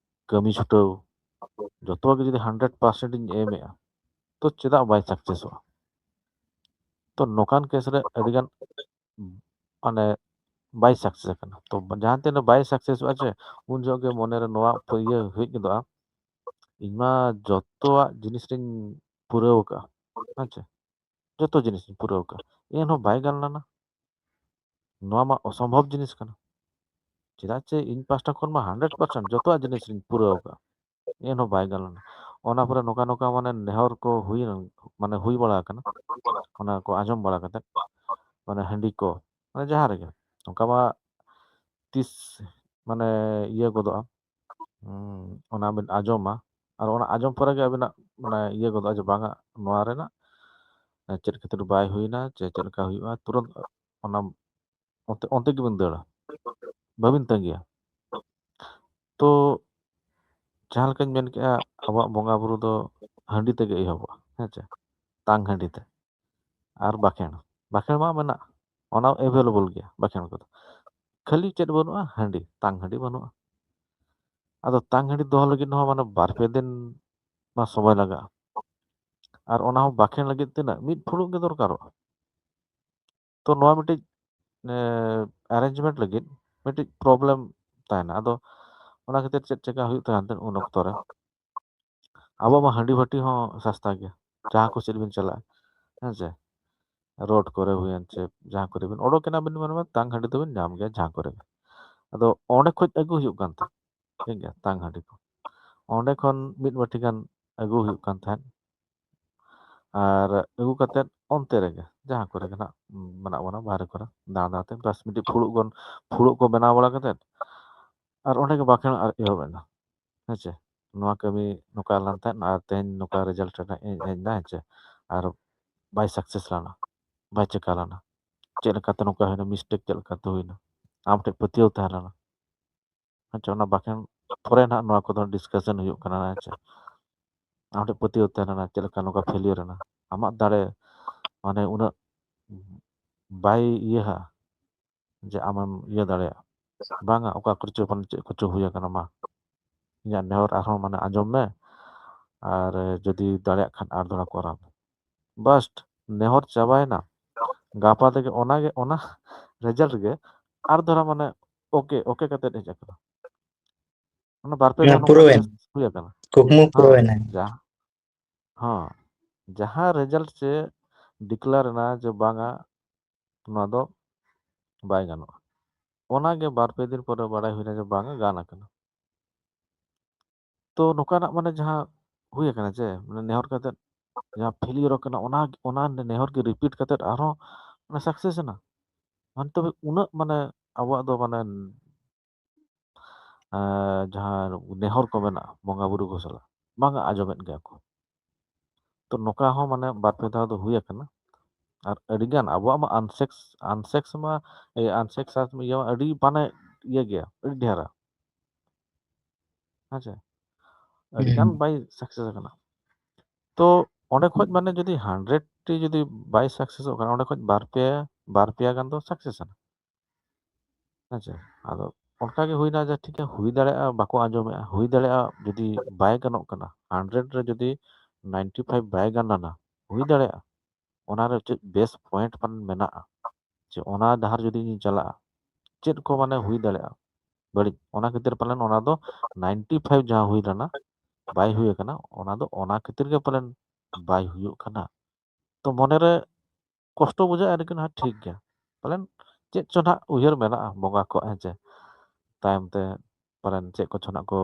ᱠᱟᱹᱢᱤ ᱪᱷᱩᱴᱟᱹᱣ, ᱡᱚᱛᱚ ᱜᱮ ᱡᱩᱫᱤ hundred percent ᱤᱧ ᱮᱢᱮᱜᱼᱟ, ᱛᱚ ᱪᱮᱫᱟᱜ ᱵᱟᱭ successᱚᱜᱼᱟ? ᱛᱚ ᱱᱚᱝᱠᱟᱱ case ᱨᱮ ᱟᱹᱰᱤᱜᱟᱱ ᱢᱟᱱᱮ ᱵᱟᱭ success ᱟᱠᱟᱱᱟ᱾ ᱛᱚ ᱡᱟᱦᱟᱸ ᱛᱤᱱᱟᱹᱜ ᱵᱟᱭ successᱚᱜᱼᱟ ᱪᱮ, ᱩᱱ ᱡᱚᱦᱚᱜ ᱜᱮ ᱢᱚᱱᱮᱨᱮ ᱱᱚᱣᱟ ᱤᱭᱟᱹ ᱦᱮᱡ ᱜᱚᱫᱚᱜᱼᱟ, "ᱤᱧ ᱢᱟ ᱡᱚᱛᱚᱣᱟᱜ ᱡᱤᱱᱤᱥ ᱨᱤᱧ ᱯᱩᱨᱟᱹᱣ ᱟᱠᱟᱫᱼᱟ, ᱦᱮᱸ ᱪᱮ? ᱡᱚᱛᱚ ᱡᱤᱱᱤᱥ ᱤᱧ ᱯᱩᱨᱟᱹᱣ ᱟᱠᱟᱫᱼᱟ, ᱮᱱᱦᱚᱸ ᱵᱟᱭ ᱜᱟᱱ ᱞᱮᱱᱟ᱾ ᱱᱚᱣᱟ ᱢᱟ ᱚᱥᱚᱢᱵᱷᱚᱵ ᱡᱤᱱᱤᱥ ᱠᱟᱱᱟ᱾ ᱪᱮᱫᱟᱜ ᱪᱮ ᱤᱧ ᱯᱟᱦᱴᱟ ᱠᱷᱚᱱ ᱢᱟ hundred percent ᱡᱚᱛᱚᱣᱟᱜ ᱡᱤᱱᱤᱥ ᱨᱤᱧ ᱯᱩᱨᱟᱹᱣ ᱟᱠᱟᱫᱼᱟ, ᱮᱱᱦᱚᱸ ᱵᱟᱭ ᱜᱟᱱ ᱞᱮᱱᱟ᱾" ᱚᱱᱟ ᱯᱚᱨᱮ ᱱᱚᱝᱠᱟ ᱱᱚᱝᱠᱟ ᱢᱟᱱᱮ ᱱᱮᱦᱚᱨ ᱠᱚ ᱦᱩᱭ ᱞᱮᱱ-, ᱢᱟᱱᱮ ᱦᱩᱭ ᱵᱟᱲᱟ ᱟᱠᱟᱱᱟ, ᱚᱱᱟ ᱠᱚ ᱟᱸᱡᱚᱢ ᱵᱟᱲᱟ ᱠᱟᱛᱮ, ᱢᱟᱱᱮ ᱦᱟᱺᱰᱤ ᱠᱚ, ᱢᱟᱱᱮ ᱡᱟᱦᱟᱸ ᱨᱮᱜᱮ ᱱᱚᱝᱠᱟ ᱢᱟ ᱛᱤᱥ ᱢᱟᱱᱮ ᱤᱭᱟᱹ ᱜᱚᱫᱚᱜᱼᱟ, ᱦᱩᱸ, ᱚᱱᱟ ᱵᱤᱱ ᱟᱸᱡᱚᱢᱟ, ᱟᱨ ᱚᱱᱟ ᱟᱸᱡᱚᱢ ᱯᱚᱨᱮ ᱜᱮ ᱟᱹᱵᱤᱱᱟᱜ ᱢᱟᱱᱮ ᱤᱭᱟᱹ ᱜᱚᱫᱚᱜᱼᱟ ᱡᱮ ᱵᱟᱝᱟ, ᱱᱚᱣᱟ ᱨᱮᱱᱟᱜ ᱪᱮᱫ ᱠᱷᱟᱹᱛᱤᱨ ᱵᱟᱭ ᱦᱩᱭᱱᱟ, ᱪᱮ ᱪᱮᱫ ᱞᱮᱠᱟ ᱦᱩᱭᱩᱜᱼᱟ, ᱛᱩᱨᱟᱹᱛ ᱚᱱᱟ ᱚᱱᱛᱮ, ᱚᱱᱛᱮ ᱜᱮᱵᱤᱱ ᱫᱟᱹᱲᱟ, ᱵᱟᱹᱵᱤᱱ ᱛᱟᱺᱜᱤᱭᱟ᱾ ᱛᱚ ᱡᱟᱦᱟᱸ ᱞᱮᱠᱟᱧ ᱢᱮᱱ ᱠᱮᱜᱼᱟ, ᱟᱵᱚᱣᱟᱜ ᱵᱚᱸᱜᱟ ᱵᱩᱨᱩ ᱫᱚ ᱦᱟᱺᱰᱤ ᱛᱮᱜᱮ ᱮᱦᱚᱵᱚᱜᱼᱟ, ᱦᱮᱸ ᱪᱮ? ᱛᱟᱝ ᱦᱟᱺᱰᱤ ᱛᱮ᱾ ᱟᱨ ᱵᱟᱠᱷᱮᱬ, ᱵᱟᱠᱷᱮᱬ ᱢᱟ ᱢᱮᱱᱟᱜ, ᱚᱱᱟ available ᱜᱮᱭᱟ ᱵᱟᱠᱷᱮᱬ ᱠᱚᱫᱚ᱾ ᱠᱷᱟᱹᱞᱤ ᱪᱮᱫ ᱵᱟᱹᱱᱩᱜᱼᱟ? ᱦᱟᱺᱰᱤ, ᱛᱟᱝ ᱦᱟᱺᱰᱤ ᱵᱟᱹᱱᱩᱜᱼᱟ᱾ ᱟᱫᱚ ᱛᱟᱝ ᱦᱟᱺᱰᱤ ᱫᱚᱦᱚ ᱞᱟᱹᱜᱤᱫ ᱦᱚᱸ ᱢᱟᱱᱮ ᱵᱟᱨ ᱯᱮ ᱫᱤᱱ ᱢᱟ ᱥᱚᱢᱚᱭ ᱞᱟᱜᱟᱜᱼᱟ᱾ ᱟᱨ ᱚᱱᱟ ᱦᱚᱸ ᱵᱟᱠᱷᱮᱬ ᱞᱟᱹᱜᱤᱫ ᱛᱤᱱᱟᱹᱜ? ᱢᱤᱫ ᱯᱷᱩᱲᱩᱜ ᱜᱮ ᱫᱚᱨᱠᱟᱨᱚᱜᱼᱟ᱾ ᱛᱚ ᱱᱚᱣᱟ ᱢᱤᱫᱴᱤᱡ ᱮ, arrangement ᱞᱟᱹᱜᱤᱫ ᱢᱤᱫᱴᱤᱡ problem ᱛᱟᱦᱮᱱᱟ᱾ ᱟᱫᱚ ᱚᱱᱟ ᱠᱷᱟᱹᱛᱤᱨ ᱪᱮᱫ ᱪᱮᱠᱟ ᱦᱩᱭᱩᱜ ᱛᱟᱦᱮᱱ ᱛᱮ ᱩᱱ ᱚᱠᱛᱚ ᱨᱮ, ᱟᱵᱚ ᱢᱟ ᱦᱟᱺᱰᱤ ᱵᱷᱟᱹᱴᱤ ᱦᱚᱸ ᱥᱟᱥᱛᱟ ᱜᱮᱭᱟ, ᱡᱟᱦᱟᱸ ᱠᱚ ᱥᱮᱫ ᱵᱤᱱ ᱪᱟᱞᱟᱜᱼᱟ, ᱦᱮᱸ ᱥᱮ, ᱨᱳᱰ ᱠᱚᱨᱮ ᱦᱩᱭᱮᱱ ᱪᱮ ᱡᱟᱦᱟᱸ ᱠᱚᱨᱮ ᱵᱤᱱ ᱚᱰᱚᱠ ᱮᱱᱟ ᱵᱤᱱ, ᱢᱟᱱᱮ ᱛᱟᱝ ᱦᱟᱺᱰᱤ ᱫᱚᱵᱤᱱ ᱧᱟᱢ ᱜᱮᱭᱟ ᱡᱟᱦᱟᱸ ᱠᱚᱨᱮ ᱜᱮ᱾ ᱟᱫᱚ ᱚᱸᱰᱮ ᱠᱷᱚᱡ ᱟᱹᱜᱩ ᱦᱩᱭᱩᱜ ᱠᱟᱱ ᱛᱟᱦᱮᱸᱫ, ᱴᱷᱤᱠ ᱜᱮᱭᱟ, ᱛᱟᱝ ᱦᱟᱺᱰᱤ ᱠᱚ ᱚᱸᱰᱮ ᱠᱷᱚᱱ ᱢᱤᱫ ᱵᱟᱹᱴᱤ ᱜᱟᱱ ᱟᱹᱜᱩ ᱦᱩᱭᱩᱜ ᱠᱟᱱ ᱛᱟᱦᱮᱸᱫ᱾ ᱟᱨ ᱟᱹᱜᱩ ᱠᱟᱛᱮᱫ ᱚᱱᱛᱮ ᱨᱮᱜᱮ ᱡᱟᱦᱟᱸ ᱠᱚᱨᱮ ᱜᱮ ᱱᱟᱜ ᱢᱮᱱᱟᱜ ᱵᱚᱱᱟ ᱵᱟᱦᱨᱮ ᱠᱚᱨᱮ ᱫᱟᱬᱟ ᱫᱟᱬᱟᱛᱮ, ᱵᱟᱥ ᱢᱤᱫᱴᱤᱡ ᱯᱷᱩᱲᱩᱜ ᱜᱚᱱ ᱯᱷᱩᱲᱩᱜ ᱠᱚ ᱵᱮᱱᱟᱣ ᱵᱟᱲᱟ ᱠᱟᱛᱮᱫ ᱟᱨ ᱚᱸᱰᱮ ᱜᱮ ᱵᱟᱠᱷᱮᱬ ᱟᱨ ᱮᱦᱚᱵ ᱮᱱᱟ, ᱦᱮᱸ ᱪᱮ? ᱱᱚᱣᱟ ᱠᱟᱹᱢᱤ ᱱᱚᱝᱠᱟ ᱞᱮᱱ ᱛᱟᱦᱮᱸᱫ ᱟᱨ ᱛᱮᱦᱮᱧ ᱱᱚᱝᱠᱟ ᱨᱮᱡᱟᱞᱴ ᱨᱮᱱᱟᱜ ᱤᱧ ᱦᱮᱡ ᱮᱱᱟ, ᱦᱮᱸ ᱪᱮ? ᱟᱨ ᱵᱟᱭ ᱥᱟᱠᱥᱮᱥ ᱞᱮᱱᱟ, ᱵᱟᱭ ᱪᱮᱠᱟ ᱞᱮᱱᱟ, ᱪᱮᱫ ᱞᱮᱠᱟᱛᱮ ᱱᱚᱝᱠᱟ ᱦᱩᱭᱱᱟ, ᱢᱤᱥᱴᱮᱠ ᱪᱮᱫ ᱞᱮᱠᱟᱛᱮ ᱦᱩᱭᱱᱟ, ᱟᱢ ᱴᱷᱮᱱ ᱯᱟᱹᱛᱭᱟᱹᱣ ᱛᱟᱦᱮᱸ ᱞᱮᱱᱟ, ᱦᱮᱸ ᱪᱮ? ᱚᱱᱟ ᱵᱟᱠᱷᱮᱬ ᱯᱚᱨᱮ ᱱᱟᱦᱟᱜ ᱱᱚᱣᱟ ᱠᱚᱫᱚ ᱰᱤᱥᱠᱟᱥᱚᱱ ᱦᱩᱭᱩᱜ ᱠᱟᱱᱟ, ᱦᱮᱸ ᱪᱮ? ᱟᱢ ᱴᱷᱮᱱ ᱯᱟᱹᱛᱭᱟᱹᱣ ᱛᱟᱦᱮᱸ ᱞᱮᱱᱟ, ᱪᱮᱫ ᱞᱮᱠᱟ ᱱᱚᱝᱠᱟ ᱯᱷᱮᱞᱤᱭᱟᱨ ᱮᱱᱟ, ᱟᱢᱟᱜ ᱫᱟᱲᱮ ᱢᱟᱱᱮ ᱩᱱᱟᱹᱜ ᱵᱟᱭ ᱤᱭᱟᱹᱦᱟ ᱡᱮ ᱟᱢᱮᱢ ᱤᱭᱟᱹ ᱫᱟᱲᱮᱭᱟᱜᱼᱟ, ᱵᱟᱝᱟ, ᱚᱠᱟ ᱠᱚᱨᱮ ᱪᱚ ᱢᱟᱱᱮ ᱪᱮᱫ ᱠᱚᱪᱚ ᱦᱩᱭ ᱟᱠᱟᱱᱟ, ᱢᱟ ᱤᱧᱟᱹᱜ ᱱᱮᱦᱚᱨ ᱟᱨᱦᱚᱸ ᱢᱟᱱᱮ ᱟᱸᱡᱚᱢ ᱢᱮ, ᱟᱨ ᱡᱩᱫᱤ ᱫᱟᱲᱮᱭᱟᱜ ᱠᱷᱟᱱ ᱟᱨ ᱫᱚᱦᱲᱟ ᱠᱚᱨᱟᱣ ᱢᱮ᱾ ᱵᱟᱥ, ᱱᱮᱦᱚᱨ ᱪᱟᱵᱟᱭᱮᱱᱟ, ᱜᱟᱯᱟ ᱛᱮᱜᱮ ᱚᱱᱟᱜᱮ, ᱚᱱᱟ ᱨᱮᱡᱟᱞᱴ ᱜᱮ ᱟᱨ ᱫᱚᱦᱲᱟ ᱢᱟᱱᱮ ᱳᱠᱮ ᱳᱠᱮ ᱠᱟᱛᱮᱫ ᱦᱮᱡ ᱟᱠᱟᱱᱟ᱾ ᱚᱱᱟ ᱵᱟᱨ ᱯᱮ ᱫᱷᱟᱣ ᱱᱚᱝᱠᱟ ᱯᱩᱨᱟᱹᱣᱮᱱ ᱠᱮᱥ ᱦᱩᱭ ᱟᱠᱟᱱᱟ᱾ ᱠᱩᱠᱢᱩ ᱦᱮᱸ, ᱯᱩᱨᱟᱹᱣᱮᱱᱟ᱾ ᱡᱟ-, ᱦᱮᱸ, ᱡᱟᱦᱟᱸ ᱨᱮᱡᱟᱞᱴ ᱪᱮ ᱰᱤᱠᱞᱮᱭᱟᱨ ᱮᱱᱟ ᱡᱮ ᱵᱟᱝᱟ, ᱱᱚᱣᱟ ᱫᱚ ᱵᱟᱭ ᱜᱟᱱᱚᱜᱼᱟ, ᱚᱱᱟᱜᱮ ᱵᱟᱨ ᱯᱮ ᱫᱤᱱ ᱯᱚᱨᱮ ᱵᱟᱲᱟᱭ ᱦᱩᱭᱱᱟ ᱡᱮ ᱵᱟᱝᱟ, ᱜᱟᱱ ᱟᱠᱟᱱᱟ᱾ ᱛᱚ ᱱᱚᱝᱠᱟᱱᱟᱜ ᱢᱟᱱᱮ ᱡᱟᱦᱟᱸ ᱦᱩᱭ ᱟᱠᱟᱱᱟ ᱡᱮ ᱢᱟᱱᱮ ᱱᱮᱦᱚᱨ ᱠᱟᱛᱮᱫ ᱡᱟᱦᱟᱸ ᱯᱷᱮᱞᱤᱭᱚᱨ ᱟᱠᱟᱱᱟ, ᱚᱱᱟ ᱚᱱᱟ ᱱᱮᱦᱚᱨ ᱜᱮ ᱨᱤᱯᱤᱴ ᱠᱟᱛᱮᱫ ᱟᱨᱦᱚᱸ ᱢᱟᱱᱮ ᱥᱟᱠᱥᱮᱥ ᱮᱱᱟ᱾ ᱢᱟᱱᱮ ᱛᱚᱵᱮ ᱩᱱᱟᱹᱜ ᱢᱟᱱᱮ ᱟᱵᱚᱣᱟᱜ ᱫᱚ ᱢᱟᱱᱮ ᱮᱸ, ᱡᱟᱦᱟᱸ ᱱᱮᱦᱚᱨ ᱠᱚ ᱢᱮᱱᱟᱜᱼᱟ ᱵᱚᱸᱜᱟ ᱵᱩᱨᱩ ᱠᱚ ᱥᱟᱞᱟᱜ, ᱵᱟᱝᱟ, ᱟᱸᱡᱚᱢᱮᱫ ᱜᱮᱭᱟ ᱠᱚ᱾ ᱛᱚ ᱱᱚᱝᱠᱟ ᱦᱚᱸ ᱢᱟᱱᱮ ᱵᱟᱨ ᱯᱮ ᱫᱷᱟᱣ ᱫᱚ ᱦᱩᱭ ᱟᱠᱟᱱᱟ᱾ ᱟᱨ ᱟᱹᱰᱤᱜᱟᱱ ᱟᱵᱚᱣᱟᱜ ᱢᱟ ᱟᱱᱥᱮᱠᱥ ᱟᱱᱥᱮᱠᱥ ᱢᱟ, ᱮ, ᱟᱱᱥᱮᱠᱥ ᱤᱭᱟᱹ ᱢᱟ ᱟᱹᱰᱤ ᱢᱟᱱᱮ ᱤᱭᱟᱹ ᱜᱮᱭᱟ, ᱟᱹᱰᱤ ᱰᱷᱮᱨᱟ᱾ ᱦᱮᱸ ᱥᱮ? ᱟᱹᱰᱤᱜᱟᱱ ᱦᱩᱸ᱾ ᱵᱟᱭ ᱥᱟᱠᱥᱮᱥ ᱟᱠᱟᱱᱟ᱾ ᱛᱚ ᱚᱸᱰᱮ ᱠᱷᱚᱡ ᱢᱟᱱᱮ ᱡᱩᱫᱤ ᱦᱟᱱᱰᱨᱮᱰ ᱴᱤ ᱡᱩᱫᱤ ᱵᱟᱭ ᱥᱟᱠᱥᱮᱥᱚᱜ ᱠᱟᱱᱟ, ᱚᱸᱰᱮ ᱠᱷᱚᱡ ᱵᱟᱨ ᱯᱮ, ᱵᱟᱨ ᱯᱮᱭᱟ ᱜᱟᱱ ᱫᱚ ᱥᱟᱠᱥᱮᱥ ᱮᱱᱟ᱾ ᱦᱮᱸ ᱥᱮ? ᱟᱫᱚ ᱚᱱᱠᱟ ᱜᱮ ᱦᱩᱭᱱᱟ ᱡᱮ ᱴᱷᱤᱠ ᱜᱮᱭᱟ, ᱦᱩᱭ ᱫᱟᱲᱮᱭᱟᱜᱼᱟ ᱵᱟᱠᱚ ᱟᱸᱡᱚᱢᱮᱜᱼᱟ, ᱦᱩᱭ ᱫᱟᱲᱮᱭᱟᱜᱼᱟ ᱡᱩᱫᱤ ᱵᱟᱭ ᱜᱟᱱᱚᱜ ᱠᱟᱱᱟ, ᱦᱟᱱᱰᱨᱮᱰ ᱨᱮ ᱡᱩᱫᱤ ᱱᱟᱭᱤᱱᱴᱤ ᱯᱷᱟᱭᱤᱵᱷ ᱵᱟᱭ ᱜᱟᱱ ᱞᱮᱱᱟ, ᱦᱩᱭ ᱫᱟᱲᱮᱭᱟᱜᱼᱟ᱾ ᱚᱱᱟ ᱨᱮ ᱪᱮᱫ ᱵᱮᱥ ᱯᱚᱭᱮᱱᱴ ᱯᱟᱞᱮᱱ ᱢᱮᱱᱟᱜᱼᱟ, ᱡᱮ ᱚᱱᱟ ᱰᱟᱦᱟᱨ ᱡᱩᱫᱤ ᱤᱧ ᱪᱟᱞᱟᱜᱼᱟ, ᱪᱮᱫ ᱠᱚ ᱢᱟᱱᱮ ᱦᱩᱭ ᱫᱟᱲᱮᱭᱟᱜᱼᱟ ᱵᱟᱹᱲᱤᱡ, ᱚᱱᱟ ᱠᱷᱟᱹᱛᱤᱨ ᱯᱟᱞᱮᱱ ᱚᱱᱟ ᱫᱚ ᱱᱟᱭᱤᱱᱴᱤ ᱯᱷᱟᱭᱤᱵᱷ ᱡᱟᱦᱟᱸ ᱦᱩᱭ ᱞᱮᱱᱟ, ᱵᱟᱭ ᱦᱩᱭ ᱟᱠᱟᱱᱟ, ᱚᱱᱟ ᱫᱚ ᱚᱱᱟ ᱠᱷᱟᱹᱛᱤᱨ ᱜᱮ ᱯᱟᱞᱮᱱ ᱵᱟᱭ ᱦᱩᱭᱩᱜ ᱠᱟᱱᱟ᱾ ᱛᱚ ᱢᱚᱱᱮᱨᱮ ᱠᱚᱥᱴᱚ ᱵᱩᱡᱷᱟᱹᱜᱼᱟ, ᱞᱮᱠᱤᱱ ᱦᱮᱸ ᱴᱷᱤᱠ ᱜᱮᱭᱟ, ᱯᱟᱞᱮᱱ ᱪᱮᱫ ᱪᱚ ᱱᱟᱦᱟᱜ ᱩᱭᱦᱟᱹᱨ ᱢᱮᱱᱟᱜᱼᱟ ᱵᱚᱸᱜᱟ ᱠᱚᱣᱟᱜ, ᱦᱮᱸ ᱪᱮ, ᱛᱟᱭᱚᱢ ᱛᱮ ᱯᱟᱞᱮᱱ ᱪᱮᱫ ᱠᱚᱪᱚ ᱱᱟᱜ ᱠᱚ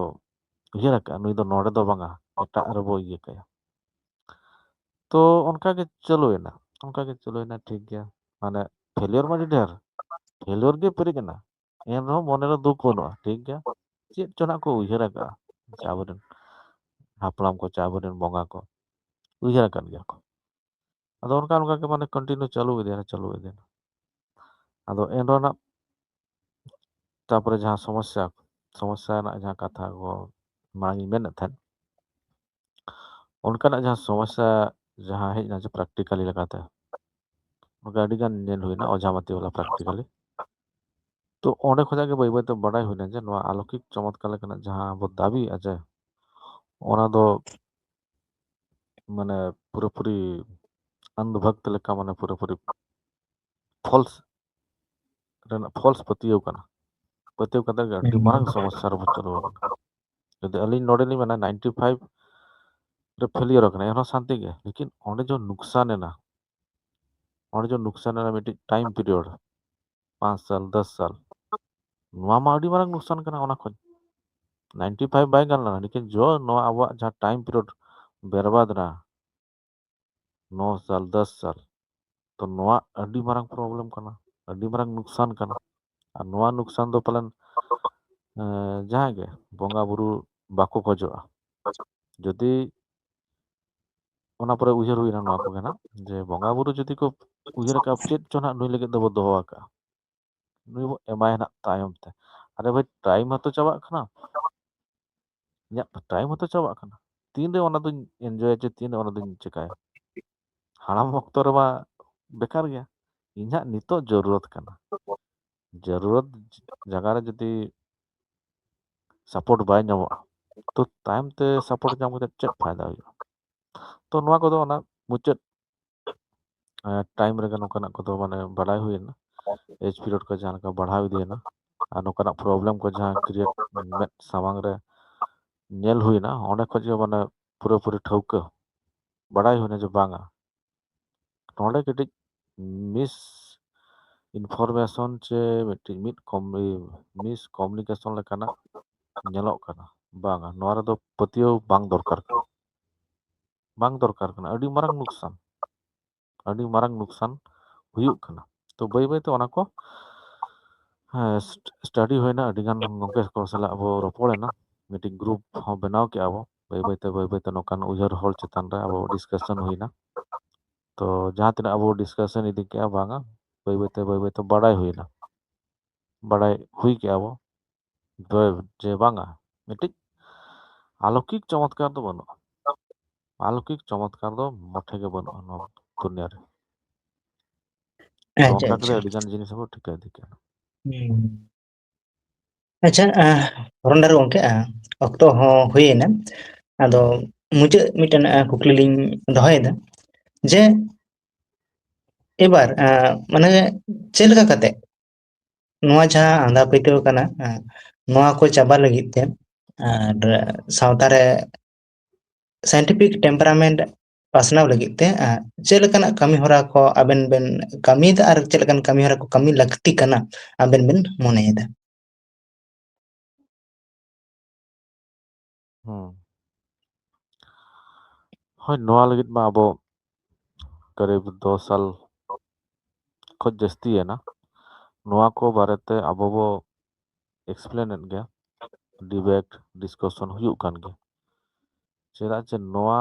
ᱩᱭᱦᱟᱹᱨ ᱟᱠᱟᱫᱼᱟ, ᱱᱩᱭ ᱫᱚ ᱱᱚᱰᱮ ᱫᱚ ᱵᱟᱝᱟ, ᱮᱴᱟᱜ ᱨᱮᱵᱚ ᱤᱭᱟᱹ ᱠᱟᱭᱟ᱾ ᱛᱚ ᱚᱱᱠᱟ ᱜᱮ ᱪᱟᱹᱞᱩᱭᱮᱱᱟ, ᱚᱱᱠᱟ ᱜᱮ ᱪᱟᱹᱞᱩᱭᱮᱱᱟ, ᱴᱷᱤᱠ ᱜᱮᱭᱟ, ᱢᱟᱱᱮ ᱯᱷᱮᱞᱤᱭᱚᱨ ᱢᱟ ᱟᱹᱰᱤ ᱰᱷᱮᱨ, ᱯᱷᱮᱞᱤᱭᱚᱨ ᱜᱮ ᱯᱮᱨᱮᱡ ᱮᱱᱟ, ᱮᱱ ᱨᱮᱦᱚᱸ ᱢᱚᱱᱮ ᱨᱮ ᱫᱩᱠ ᱵᱟᱹᱱᱩᱜᱼᱟ, ᱴᱷᱤᱠ ᱜᱮᱭᱟ, ᱪᱮᱫ ᱪᱚ ᱱᱟᱜ ᱠᱚ ᱩᱭᱦᱟᱹᱨ ᱟᱠᱟᱫᱼᱟ, ᱥᱮ ᱟᱵᱚᱨᱮᱱ ᱦᱟᱯᱲᱟᱢ ᱠᱚ, ᱪᱮ ᱟᱵᱚᱨᱮᱱ ᱵᱚᱸᱜᱟ ᱠᱚ ᱩᱭᱦᱟᱹᱨ ᱟᱠᱟᱫ ᱜᱮᱭᱟ ᱠᱚ᱾ ᱟᱫᱚ ᱚᱱᱠᱟ ᱚᱱᱠᱟ ᱜᱮ ᱢᱟᱱᱮ ᱠᱚᱱᱴᱤᱱᱤᱭᱩ ᱪᱟᱹᱞᱩ ᱤᱫᱤᱭᱮᱱᱟ, ᱪᱟᱹᱞᱩ ᱤᱫᱤᱭᱮᱱᱟ᱾ ᱟᱫᱚ ᱮᱱ ᱨᱮᱦᱚᱸ ᱱᱟᱜ ᱛᱟᱯᱚᱨᱮ ᱡᱟᱦᱟᱸ ᱥᱚᱢᱚᱥᱥᱟ, ᱥᱚᱢᱚᱥᱥᱟ ᱨᱮᱱᱟᱜ ᱡᱟᱦᱟᱸ ᱠᱟᱛᱷᱟ ᱠᱚ ᱢᱟᱲᱟᱝ ᱤᱧ ᱢᱮᱱᱮᱫ ᱛᱟᱦᱮᱸᱫ, ᱚᱱᱠᱟᱱᱟᱜ ᱡᱟᱦᱟᱸ ᱥᱚᱢᱚᱥᱥᱟ ᱡᱟᱦᱟᱸ ᱦᱮᱡ ᱮᱱᱟ ᱡᱮ ᱯᱨᱮᱠᱴᱤᱠᱟᱞᱤ ᱞᱮᱠᱟᱛᱮ, ᱚᱱᱠᱟ ᱟᱹᱰᱤ ᱜᱟᱱ ᱧᱮᱞ ᱦᱩᱭᱱᱟ ᱚᱡᱷᱟ ᱢᱟᱹᱛᱤ ᱵᱟᱞᱟ ᱯᱨᱮᱠᱴᱤᱠᱟᱞᱤ᱾ ᱛᱚ ᱚᱸᱰᱮ ᱠᱷᱚᱱᱟᱜ ᱜᱮ ᱵᱟᱹᱭ ᱵᱟᱹᱭᱛᱮ ᱵᱟᱰᱟᱭ ᱦᱩᱭᱱᱟ ᱡᱮ ᱱᱚᱣᱟ ᱟᱞᱚᱠᱤᱠ ᱪᱚᱢᱚᱛᱠᱟᱨ ᱞᱮᱠᱟᱱᱟᱜ ᱡᱟᱦᱟᱸ ᱵᱚ ᱫᱟᱹᱵᱤᱭᱮᱫᱼᱟ ᱡᱮ ᱚᱱᱟ ᱫᱚ ᱢᱟᱱᱮ ᱯᱩᱨᱟᱹᱯᱩᱨᱤ ᱟᱱᱫᱷᱚᱵᱷᱚᱠᱛ ᱞᱮᱠᱟ, ᱢᱟᱱᱮ ᱯᱩᱨᱟᱹᱯᱩᱨᱤ ᱯᱷᱚᱞᱥ ᱨᱮᱱᱟᱜ ᱯᱷᱚᱞᱥ ᱯᱟᱹᱛᱭᱟᱹᱣ ᱠᱟᱱᱟ᱾ ᱯᱟᱹᱛᱭᱟᱹᱣ ᱠᱟᱛᱮ ᱜᱮ ᱟᱹᱰᱤ ᱢᱟᱨᱟᱝ ᱥᱚᱢᱚᱥᱥᱟ ᱨᱮᱵᱚ ᱪᱟᱹᱞᱩ ᱟᱠᱟᱱᱟ᱾ ᱡᱩᱫᱤ ᱟᱹᱞᱤᱧ ᱱᱚᱰᱮ ᱞᱤᱧ ᱢᱮᱱᱟ ᱱᱟᱭᱤᱱᱴᱤ ᱯᱷᱟᱭᱤᱵᱷ ᱨᱮ ᱯᱷᱮᱞᱤᱭᱚᱨ ᱟᱠᱟᱱᱟ, ᱮᱱᱦᱚᱸ ᱥᱟᱱᱛᱤ ᱜᱮ, ᱞᱮᱠᱤᱱ ᱚᱸᱰᱮ ᱡᱮ ᱱᱩᱠᱥᱟᱱ ᱮᱱᱟ, ᱚᱸᱰᱮ ᱡᱮ ᱱᱩᱠᱥᱟᱱ ᱮᱱᱟ ᱢᱤᱫᱴᱤᱡ ᱴᱟᱭᱤᱢ ᱯᱤᱨᱤᱭᱚᱰ, ᱯᱟᱸᱪ ᱥᱟᱞ, ᱫᱚᱥ ᱥᱟᱞ, ᱱᱚᱣᱟ ᱢᱟ ᱟᱹᱰᱤ ᱢᱟᱨᱟᱝ ᱱᱩᱠᱥᱟᱱ ᱠᱟᱱᱟ᱾ ᱚᱱᱟ ᱠᱷᱚᱱ ᱱᱟᱭᱤᱱᱴᱤ ᱯᱷᱟᱭᱤᱵᱷ ᱵᱟᱭ ᱜᱟᱱ ᱞᱮᱱᱟ, ᱞᱮᱠᱤᱱ ᱡᱚ ᱱᱚᱣᱟ ᱟᱵᱚᱣᱟᱜ ᱡᱟᱦᱟᱸ ᱴᱟᱭᱤᱢ ᱯᱤᱨᱤᱭᱚᱰ ᱵᱮᱨᱵᱟᱫ ᱮᱱᱟ, ᱱᱚ ᱥᱟᱞ, ᱫᱚᱥ ᱥᱟᱞ, ᱛᱚ ᱱᱚᱣᱟ ᱟᱹᱰᱤ ᱢᱟᱨᱟᱝ ᱯᱨᱚᱵᱞᱮᱢ ᱠᱟᱱᱟ, ᱟᱹᱰᱤ ᱢᱟᱨᱟᱝ ᱱᱩᱠᱥᱟᱱ ᱠᱟᱱᱟ᱾ ᱟᱨ ᱱᱚᱣᱟ ᱱᱩᱠᱥᱟᱱ ᱫᱚ ᱯᱟᱞᱮᱱ, ᱮᱸ, ᱡᱟᱦᱟᱸᱭ ᱜᱮ ᱵᱚᱸᱜᱟ ᱵᱩᱨᱩ ᱵᱟᱠᱚ ᱠᱷᱚᱡᱚᱜᱼᱟ᱾ ᱡᱩᱫᱤ ᱚᱱᱟ ᱯᱚᱨᱮ ᱩᱭᱦᱟᱹᱨ ᱦᱩᱭᱱᱟ ᱱᱚᱣᱟ ᱠᱚᱜᱮ ᱱᱟᱜ, ᱡᱮ ᱵᱚᱸᱜᱟ ᱵᱩᱨᱩ ᱡᱩᱫᱤ ᱠᱚ ᱩᱭᱦᱟᱹᱨ ᱟᱠᱟᱫᱼᱟ, ᱪᱮᱫ ᱪᱚ ᱱᱟᱜ ᱱᱩᱭ ᱞᱟᱹᱜᱤᱫ ᱫᱚᱵᱚ ᱫᱚᱦᱚ ᱟᱠᱟᱫᱼᱟ, ᱱᱩᱭ ᱵᱚ ᱮᱢᱟᱭᱟ ᱱᱟᱜ ᱛᱟᱭᱚᱢ ᱛᱮ᱾ ᱟᱨᱮ ᱵᱷᱟᱹᱭ, ᱴᱟᱭᱤᱢ ᱦᱚᱸᱛᱚ ᱪᱟᱵᱟᱜ ᱠᱟᱱᱟ, ᱤᱧᱟᱹᱜ ᱴᱟᱭᱤᱢ ᱦᱚᱸᱛᱚ ᱪᱟᱵᱟᱜ ᱠᱟᱱᱟ, ᱛᱤᱱᱨᱮ ᱚᱱᱟ ᱫᱚᱧ ᱮᱱᱡᱚᱭᱟ ᱪᱮ ᱛᱤᱱᱨᱮ ᱚᱱᱟ ᱫᱚᱧ ᱪᱮᱠᱟᱭᱟ? ᱦᱟᱲᱟᱢ ᱚᱠᱛᱚ ᱨᱮᱢᱟ ᱵᱮᱠᱟᱨ ᱜᱮᱭᱟ᱾ ᱤᱧᱟᱹᱜ ᱱᱤᱛᱚᱜ ᱡᱟᱹᱨᱩᱲᱟᱛ ᱠᱟᱱᱟ, ᱡᱟᱹᱨᱩᱲᱟᱛ ᱡᱟᱭᱜᱟ ᱨᱮ ᱡᱩᱫᱤ ᱥᱟᱯᱳᱨᱴ ᱵᱟᱭ ᱧᱟᱢᱚᱜᱼᱟ, ᱛᱚ ᱛᱟᱭᱚᱢ ᱛᱮ ᱥᱟᱯᱳᱨᱴ ᱧᱟᱢ ᱠᱟᱛᱮ ᱪᱮᱫ ᱯᱷᱟᱭᱫᱟ ᱦᱩᱭᱩᱜᱼᱟ? ᱛᱚ ᱱᱚᱣᱟ ᱠᱚᱫᱚ ᱚᱱᱟ ᱢᱩᱪᱟᱹᱫ ᱴᱟᱭᱤᱢ ᱨᱮᱜᱮ ᱱᱚᱝᱠᱟᱱᱟᱜ ᱠᱚᱫᱚ ᱢᱟᱱᱮ ᱵᱟᱰᱟᱭ ᱦᱩᱭᱮᱱᱟ, ᱮᱡᱽ ᱯᱤᱨᱤᱭᱚᱰ ᱠᱚ ᱡᱟᱦᱟᱸ ᱞᱮᱠᱟ ᱵᱟᱲᱦᱟᱣ ᱤᱫᱤᱭᱮᱱᱟ, ᱟᱨ ᱱᱚᱝᱠᱟᱱᱟᱜ ᱯᱨᱚᱵᱞᱮᱢ ᱠᱚ ᱡᱟᱦᱟᱸ ᱠᱨᱤᱭᱮᱴ ᱢᱮᱫ ᱥᱟᱢᱟᱝ ᱨᱮ ᱧᱮᱞ ᱦᱩᱭᱮᱱᱟ, ᱚᱸᱰᱮ ᱠᱷᱚᱡ ᱜᱮ ᱢᱟᱱᱮ ᱯᱩᱨᱟᱹᱯᱩᱨᱤ ᱴᱷᱟᱹᱣᱠᱟᱹ ᱵᱟᱰᱟᱭ ᱦᱩᱭᱱᱟ ᱡᱮ ᱵᱟᱝᱟ, ᱱᱚᱰᱮ ᱠᱟᱹᱴᱤᱡ ᱢᱤᱥ ᱤᱱᱯᱷᱚᱨᱢᱮᱥᱚᱱ ᱪᱮ ᱢᱤᱫᱴᱤᱡ ᱢᱤᱫ ᱠᱚᱢ ᱢᱤᱥ ᱠᱚᱢᱤᱭᱩᱱᱤᱠᱮᱥᱚᱱ ᱞᱮᱠᱟᱱᱟᱜ ᱧᱮᱞᱚᱜ ᱠᱟᱱᱟ᱾ ᱵᱟᱝᱟ, ᱱᱚᱣᱟ ᱨᱮᱫᱚ ᱯᱟᱹᱛᱭᱟᱹᱣ ᱵᱟᱝ ᱫᱚᱨᱠᱟᱨ ᱠᱟᱱᱟ, ᱵᱟᱝ ᱫᱚᱨᱠᱟᱨ ᱠᱟᱱᱟ᱾ ᱟᱹᱰᱤ ᱢᱟᱨᱟᱝ ᱱᱩᱠᱥᱟᱱ, ᱟᱹᱰᱤ ᱢᱟᱨᱟᱝ ᱱᱩᱠᱥᱟᱱ ᱦᱩᱭᱩᱜ ᱠᱟᱱᱟ᱾ ᱛᱚ ᱵᱟᱹᱭ ᱵᱟᱹᱭᱛᱮ ᱚᱱᱟ ᱠᱚ ᱦᱮᱸ, ᱥᱴᱟᱰᱤ ᱦᱩᱭᱱᱟ, ᱟᱹᱰᱤ ᱜᱟᱱ ᱜᱚᱢᱠᱮ ᱠᱚ ᱥᱟᱞᱟᱜ ᱟᱵᱚ ᱨᱚᱯᱚᱲ ᱮᱱᱟ, ᱢᱤᱫᱴᱤᱡ ᱜᱨᱩᱯ ᱦᱚᱸ ᱵᱮᱱᱟᱣ ᱠᱮᱜᱼᱟ ᱵᱚ᱾ ᱵᱟᱹᱭ ᱵᱟᱹᱭᱛᱮ ᱵᱟᱹᱭ ᱵᱟᱹᱭᱛᱮ ᱱᱚᱝᱠᱟᱱ ᱩᱭᱦᱟᱹᱨ ᱦᱚᱲ ᱪᱮᱛᱟᱱ ᱨᱮ ᱟᱵᱚ ᱰᱤᱥᱠᱟᱥᱚᱱ ᱦᱩᱭᱱᱟ᱾ ᱛᱚ ᱡᱟᱦᱟᱸ ᱛᱤᱱᱟᱹᱜ ᱟᱵᱚ ᱰᱤᱥᱠᱟᱥᱚᱱ ᱤᱫᱤ ᱠᱮᱜᱼᱟ, ᱵᱟᱝᱟ, ᱵᱟᱹᱭ ᱵᱟᱹᱭᱛᱮ ᱵᱟᱹᱭ ᱵᱟᱹᱭᱛᱮ ᱵᱟᱲᱟᱭ ᱦᱩᱭᱱᱟ, ᱵᱟᱲᱟᱭ ᱦᱩᱭ ᱠᱮᱜᱼᱟ ᱵᱚ ᱫᱚ ᱡᱮ ᱵᱟᱝᱟ, ᱢᱤᱫᱴᱤᱡ ᱟᱞᱚᱠᱤᱠ ᱪᱚᱢᱚᱛᱠᱟᱨ ᱫᱚ ᱵᱟᱹᱱᱩᱜᱼᱟ᱾ ᱟᱞᱚᱠᱤᱠ ᱪᱚᱢᱚᱛᱠᱟᱨ ᱫᱚ ᱢᱚᱴᱷᱮ ᱜᱮ ᱵᱟᱹᱱᱩᱜᱼᱟ ᱱᱚᱣᱟ ᱫᱩᱱᱤᱭᱟᱹ ᱨᱮ᱾ ᱛᱚ ᱟᱪᱪᱷᱟ, ᱚᱱᱠᱟ ᱠᱟᱛᱮ ᱟᱪᱪᱷᱟ᱾ ᱟᱹᱰᱤ ᱜᱟᱱ ᱡᱤᱱᱤᱥ ᱦᱚᱸ ᱴᱷᱤᱠᱟᱹ ᱤᱫᱤ ᱠᱟᱱᱟ᱾ ᱦᱩᱸ᱾ ᱟᱪᱪᱷᱟ, ᱟᱦ, ᱯᱩᱨᱚᱱᱫᱟᱨ ᱜᱚᱢᱠᱮ, ᱟᱦ, ᱚᱠᱛᱚ ᱦᱚᱸ ᱦᱩᱭᱮᱱᱟ᱾ ᱟᱫᱚ ᱢᱩᱪᱟᱹᱫ ᱢᱤᱫᱴᱮᱱ, ᱟᱦ, ᱠᱩᱠᱞᱤ ᱞᱤᱧ ᱫᱚᱦᱚᱭᱮᱫᱟ ᱡᱮ ᱮᱵᱟᱨ, ᱟᱦ, ᱢᱟᱱᱮ ᱪᱮᱫ ᱞᱮᱠᱟ ᱠᱟᱛᱮ ᱱᱚᱣᱟ ᱡᱟᱦᱟᱸ ᱟᱸᱫᱷᱟ ᱯᱟᱹᱛᱭᱟᱹᱣ ᱠᱟᱱᱟ, ᱟᱦ, ᱱᱚᱣᱟ ᱠᱚ ᱪᱟᱵᱟ ᱞᱟᱹᱜᱤᱫ ᱛᱮ ᱟᱨ ᱥᱟᱶᱛᱟ ᱨᱮ scientific temperament ᱯᱟᱥᱱᱟᱣ ᱞᱟᱹᱜᱤᱫ ᱛᱮ, ᱟᱦ, ᱪᱮᱫ ᱞᱮᱠᱟᱱᱟᱜ ᱠᱟᱹᱢᱤ ᱦᱚᱨᱟ ᱠᱚ ᱟᱵᱮᱱ ᱵᱮᱱ ᱠᱟᱹᱢᱤᱭᱮᱫᱟ ᱟᱨ ᱪᱮᱫ ᱞᱮᱠᱟᱱ ᱠᱟᱹᱢᱤ ᱦᱚᱨᱟ ᱠᱚ ᱠᱟᱹᱢᱤ ᱞᱟᱹᱠᱛᱤ ᱠᱟᱱᱟ ᱟᱵᱮᱱ ᱵᱮᱱ ᱢᱚᱱᱮᱭᱮᱫᱟ? ᱦᱩᱸ᱾ ᱦᱳᱭ, ᱱᱚᱣᱟ ᱞᱟᱹᱜᱤᱫ ᱢᱟ ᱟᱵᱚ ᱠᱟᱨᱤᱵ ᱫᱚᱥ ᱥᱟᱞ ᱠᱷᱚᱡ ᱡᱟᱹᱥᱛᱤᱭᱮᱱᱟ᱾ ᱱᱚᱣᱟ ᱠᱚ ᱵᱟᱨᱮᱛᱮ ᱟᱵᱚ ᱵᱚ explain ᱮᱫ ᱜᱮᱭᱟ, debate, discussion ᱦᱩᱭᱩᱜ ᱠᱟᱱ ᱜᱮᱭᱟ᱾ ᱪᱮᱫᱟᱜ ᱪᱮ ᱱᱚᱣᱟ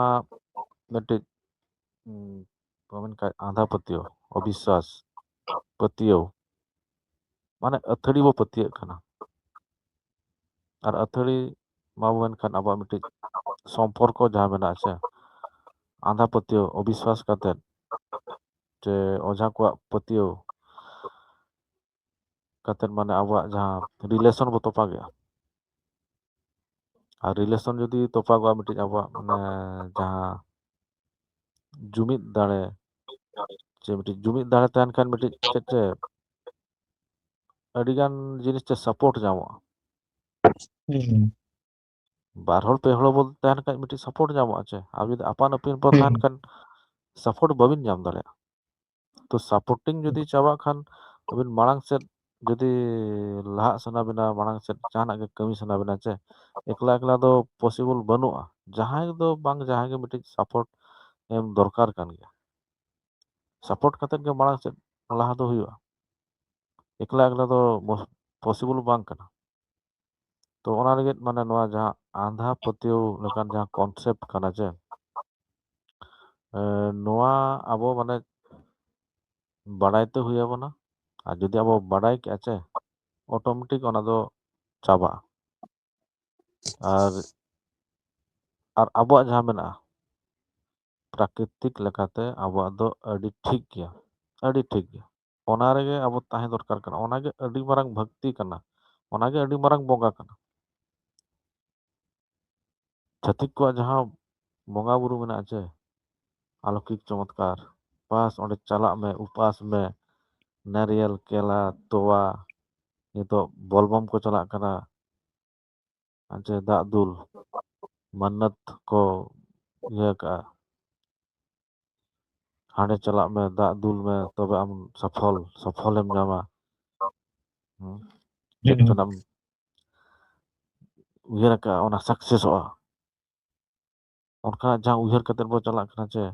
ᱢᱤᱫᱴᱤᱡ, ᱩᱸ, ᱠᱚ ᱢᱮᱱ ᱠᱷᱟᱡ ᱟᱸᱫᱷᱟ ᱯᱟᱹᱛᱭᱟᱹᱣ, ᱚᱵᱤᱥᱥᱟᱥ, ᱯᱟᱹᱛᱭᱟᱹᱣ, ᱢᱟᱱᱮ ᱟᱹᱛᱷᱟᱹᱲᱤ ᱵᱚ ᱯᱟᱹᱛᱭᱟᱹᱜ ᱠᱟᱱᱟ᱾ ᱟᱨ ᱟᱹᱛᱷᱟᱹᱲᱤ ᱢᱟᱵᱚ ᱢᱮᱱᱠᱷᱟᱱ ᱟᱵᱚᱣᱟᱜ ᱢᱤᱫᱴᱤᱡ ᱥᱚᱢᱯᱚᱨᱠᱚ ᱡᱟᱦᱟᱸ ᱢᱮᱱᱟᱜᱼᱟ ᱥᱮ, ᱟᱸᱫᱷᱟ ᱯᱟᱹᱛᱭᱟᱹᱣ, ᱚᱵᱤᱥᱥᱟᱥ ᱠᱟᱛᱮᱫ, ᱪᱮ ᱚᱡᱷᱟ ᱠᱚᱣᱟᱜ ᱯᱟᱹᱛᱭᱟᱹᱣ ᱠᱟᱛᱮᱫ, ᱢᱟᱱᱮ ᱟᱵᱚᱣᱟᱜ ᱡᱟᱦᱟᱸ relation ᱵᱚ ᱛᱚᱯᱟᱜᱮᱜᱼᱟ᱾ ᱟᱨ relation ᱡᱩᱫᱤ ᱛᱚᱯᱟᱜᱚᱜᱼᱟ, ᱢᱤᱫᱴᱤᱡ ᱟᱵᱚᱣᱟᱜ ᱢᱟᱱᱮ ᱡᱟᱦᱟᱸ ᱡᱩᱢᱤᱫ ᱫᱟᱲᱮ, ᱡᱮ ᱢᱤᱫᱴᱤᱡ ᱡᱩᱢᱤᱫ ᱫᱟᱲᱮ ᱛᱟᱦᱮᱱ ᱠᱷᱟᱱ ᱢᱤᱫᱴᱤᱡ ᱪᱮᱫ ᱪᱮ ᱟᱹᱰᱤ ᱜᱟᱱ ᱡᱤᱱᱤᱥ ᱛᱮ ᱥᱟᱯᱳᱨᱴ ᱧᱟᱢᱚᱜᱼᱟ᱾ ᱦᱩᱸ᱾ ᱵᱟᱨ ᱦᱚᱲ ᱯᱮ ᱦᱚᱲ ᱵᱚᱱ ᱛᱟᱦᱮᱱ ᱠᱷᱟᱱ ᱢᱤᱫᱴᱤᱡ ᱥᱟᱯᱳᱨᱴ ᱧᱟᱢᱚᱜᱼᱟ ᱪᱮ᱾ ᱟᱨ ᱡᱩᱫᱤ ᱟᱯᱟᱱ ᱟᱹᱯᱤᱱ ᱵᱚᱱ ᱛᱟᱦᱮᱱ ᱦᱩᱸ᱾ ᱠᱷᱟᱱ ᱥᱟᱯᱳᱨᱴ ᱵᱟᱹᱵᱤᱱ ᱧᱟᱢ ᱫᱟᱲᱮᱭᱟᱜᱼᱟ᱾ ᱛᱚ ᱥᱟᱯᱳᱨᱴᱤᱝ ᱡᱩᱫᱤ ᱪᱟᱵᱟᱜ ᱠᱷᱟᱱ ᱟᱹᱵᱤᱱ ᱢᱟᱲᱟᱝ ᱥᱮᱫ ᱡᱩᱫᱤ ᱞᱟᱦᱟᱜ ᱥᱟᱱᱟ ᱵᱤᱱᱟ, ᱢᱟᱲᱟᱝ ᱥᱮᱫ ᱡᱟᱦᱟᱱᱟᱜ ᱜᱮ ᱠᱟᱹᱢᱤ ᱥᱟᱱᱟ ᱵᱤᱱᱟ ᱪᱮ, ᱮᱠᱞᱟ ᱮᱠᱞᱟ ᱫᱚ ᱯᱚᱥᱤᱵᱚᱞ ᱵᱟᱹᱱᱩᱜᱼᱟ᱾ ᱡᱟᱦᱟᱸᱭ ᱫᱚ ᱵᱟᱝ ᱡᱟᱦᱟᱸᱭ ᱜᱮ ᱢᱤᱫᱴᱤᱡ ᱥᱟᱯᱳᱨᱴ ᱮᱢ ᱫᱚᱨᱠᱟᱨ ᱠᱟᱱ ᱜᱮᱭᱟ᱾ ᱥᱟᱯᱳᱨᱴ ᱠᱟᱛᱮᱫ ᱜᱮ ᱢᱟᱲᱟᱝ ᱥᱮᱫ ᱞᱟᱦᱟ ᱫᱚ ᱦᱩᱭᱩᱜᱼᱟ᱾ ᱮᱠᱞᱟ ᱮᱠᱞᱟ ᱫᱚ ᱯᱚᱥᱤᱵᱚᱞ ᱵᱟᱝ ᱠᱟᱱᱟ᱾ ᱛᱚ ᱚᱱᱟ ᱞᱟᱹᱜᱤᱫ ᱢᱟᱱᱮ ᱱᱚᱣᱟ ᱡᱟᱦᱟᱸ ᱟᱸᱫᱷᱟ ᱯᱟᱹᱛᱭᱟᱹᱣ ᱞᱮᱠᱟᱱ ᱡᱟᱦᱟᱸ ᱠᱚᱱᱥᱮᱯᱴ ᱠᱟᱱᱟ ᱪᱮ, ᱮ, ᱱᱚᱣᱟ ᱟᱵᱚ ᱢᱟᱱᱮ ᱵᱟᱰᱟᱭ ᱛᱮ ᱦᱩᱭ ᱟᱵᱚᱱᱟ᱾ ᱟᱨ ᱡᱩᱫᱤ ᱟᱵᱚ ᱵᱟᱰᱟᱭ ᱠᱮᱜᱼᱟ ᱪᱮ, ᱚᱴᱳᱢᱮᱴᱤᱠ ᱚᱱᱟ ᱫᱚ ᱪᱟᱵᱟᱜᱼᱟ᱾ ᱟᱨ ᱟᱨ ᱟᱵᱚᱣᱟᱜ ᱡᱟᱦᱟᱸ ᱢᱮᱱᱟᱜᱼᱟ, ᱯᱨᱟᱠᱨᱤᱛᱤᱠ ᱞᱮᱠᱟᱛᱮ ᱟᱵᱚᱣᱟᱜ ᱫᱚ ᱟᱹᱰᱤ ᱴᱷᱤᱠ ᱜᱮᱭᱟ, ᱟᱹᱰᱤ ᱴᱷᱤᱠ ᱜᱮᱭᱟ᱾ ᱚᱱᱟ ᱨᱮᱜᱮ ᱟᱵᱚ ᱛᱟᱦᱮᱸ ᱫᱚᱨᱠᱟᱨ ᱠᱟᱱᱟ᱾ ᱚᱱᱟᱜᱮ ᱟᱹᱰᱤ ᱢᱟᱨᱟᱝ ᱵᱷᱟᱹᱠᱛᱤ ᱠᱟᱱᱟ, ᱚᱱᱟᱜᱮ ᱟᱹᱰᱤ ᱢᱟᱨᱟᱝ ᱵᱚᱸᱜᱟ ᱠᱟᱱᱟ᱾ ᱪᱷᱟᱹᱛᱤᱠ ᱠᱚᱣᱟᱜ ᱡᱟᱦᱟᱸ ᱵᱚᱸᱜᱟ ᱵᱩᱨᱩ ᱢᱮᱱᱟᱜᱼᱟ ᱪᱮ, ᱟᱞᱚᱠᱤᱠ ᱪᱚᱢᱚᱛᱠᱟᱨ, ᱵᱟᱥ ᱚᱸᱰᱮ ᱪᱟᱞᱟᱜ ᱢᱮ, ᱩᱯᱟᱥ ᱢᱮ, ᱱᱟᱨᱤᱭᱮᱞ, ᱠᱮᱞᱟ, ᱛᱚᱣᱟ, ᱱᱤᱛᱚᱜ ᱵᱚᱞᱵᱚᱢ ᱠᱚ ᱪᱟᱞᱟᱜ ᱠᱟᱱᱟ, ᱟᱨ ᱪᱮ ᱫᱟᱜ ᱫᱩᱞ, ᱢᱟᱱᱱᱟᱛ ᱠᱚ ᱤᱭᱟᱹ ᱠᱟᱜᱼᱟ, ᱦᱟᱸᱰᱮ ᱪᱟᱞᱟᱜ ᱢᱮ, ᱫᱟᱜ ᱫᱩᱞ ᱢᱮ, ᱛᱚᱵᱮ ᱟᱢ ᱥᱚᱯᱷᱚᱞ, ᱥᱚᱯᱷᱚᱞᱮᱢ ᱧᱟᱢᱟ᱾ ᱦᱩᱸ? ᱪᱮᱫ ᱦᱩᱸ᱾ ᱠᱟᱱᱟᱢ ᱩᱭᱦᱟᱹᱨ ᱟᱠᱟᱫᱼᱟ, ᱚᱱᱟ ᱥᱟᱠᱥᱮᱥᱚᱜᱼᱟ᱾ ᱚᱱᱠᱟᱱᱟᱜ ᱡᱟᱦᱟᱸ ᱩᱭᱦᱟᱹᱨ ᱠᱟᱛᱮᱫ ᱵᱚ ᱪᱟᱞᱟᱜ ᱠᱟᱱᱟ ᱪᱮ,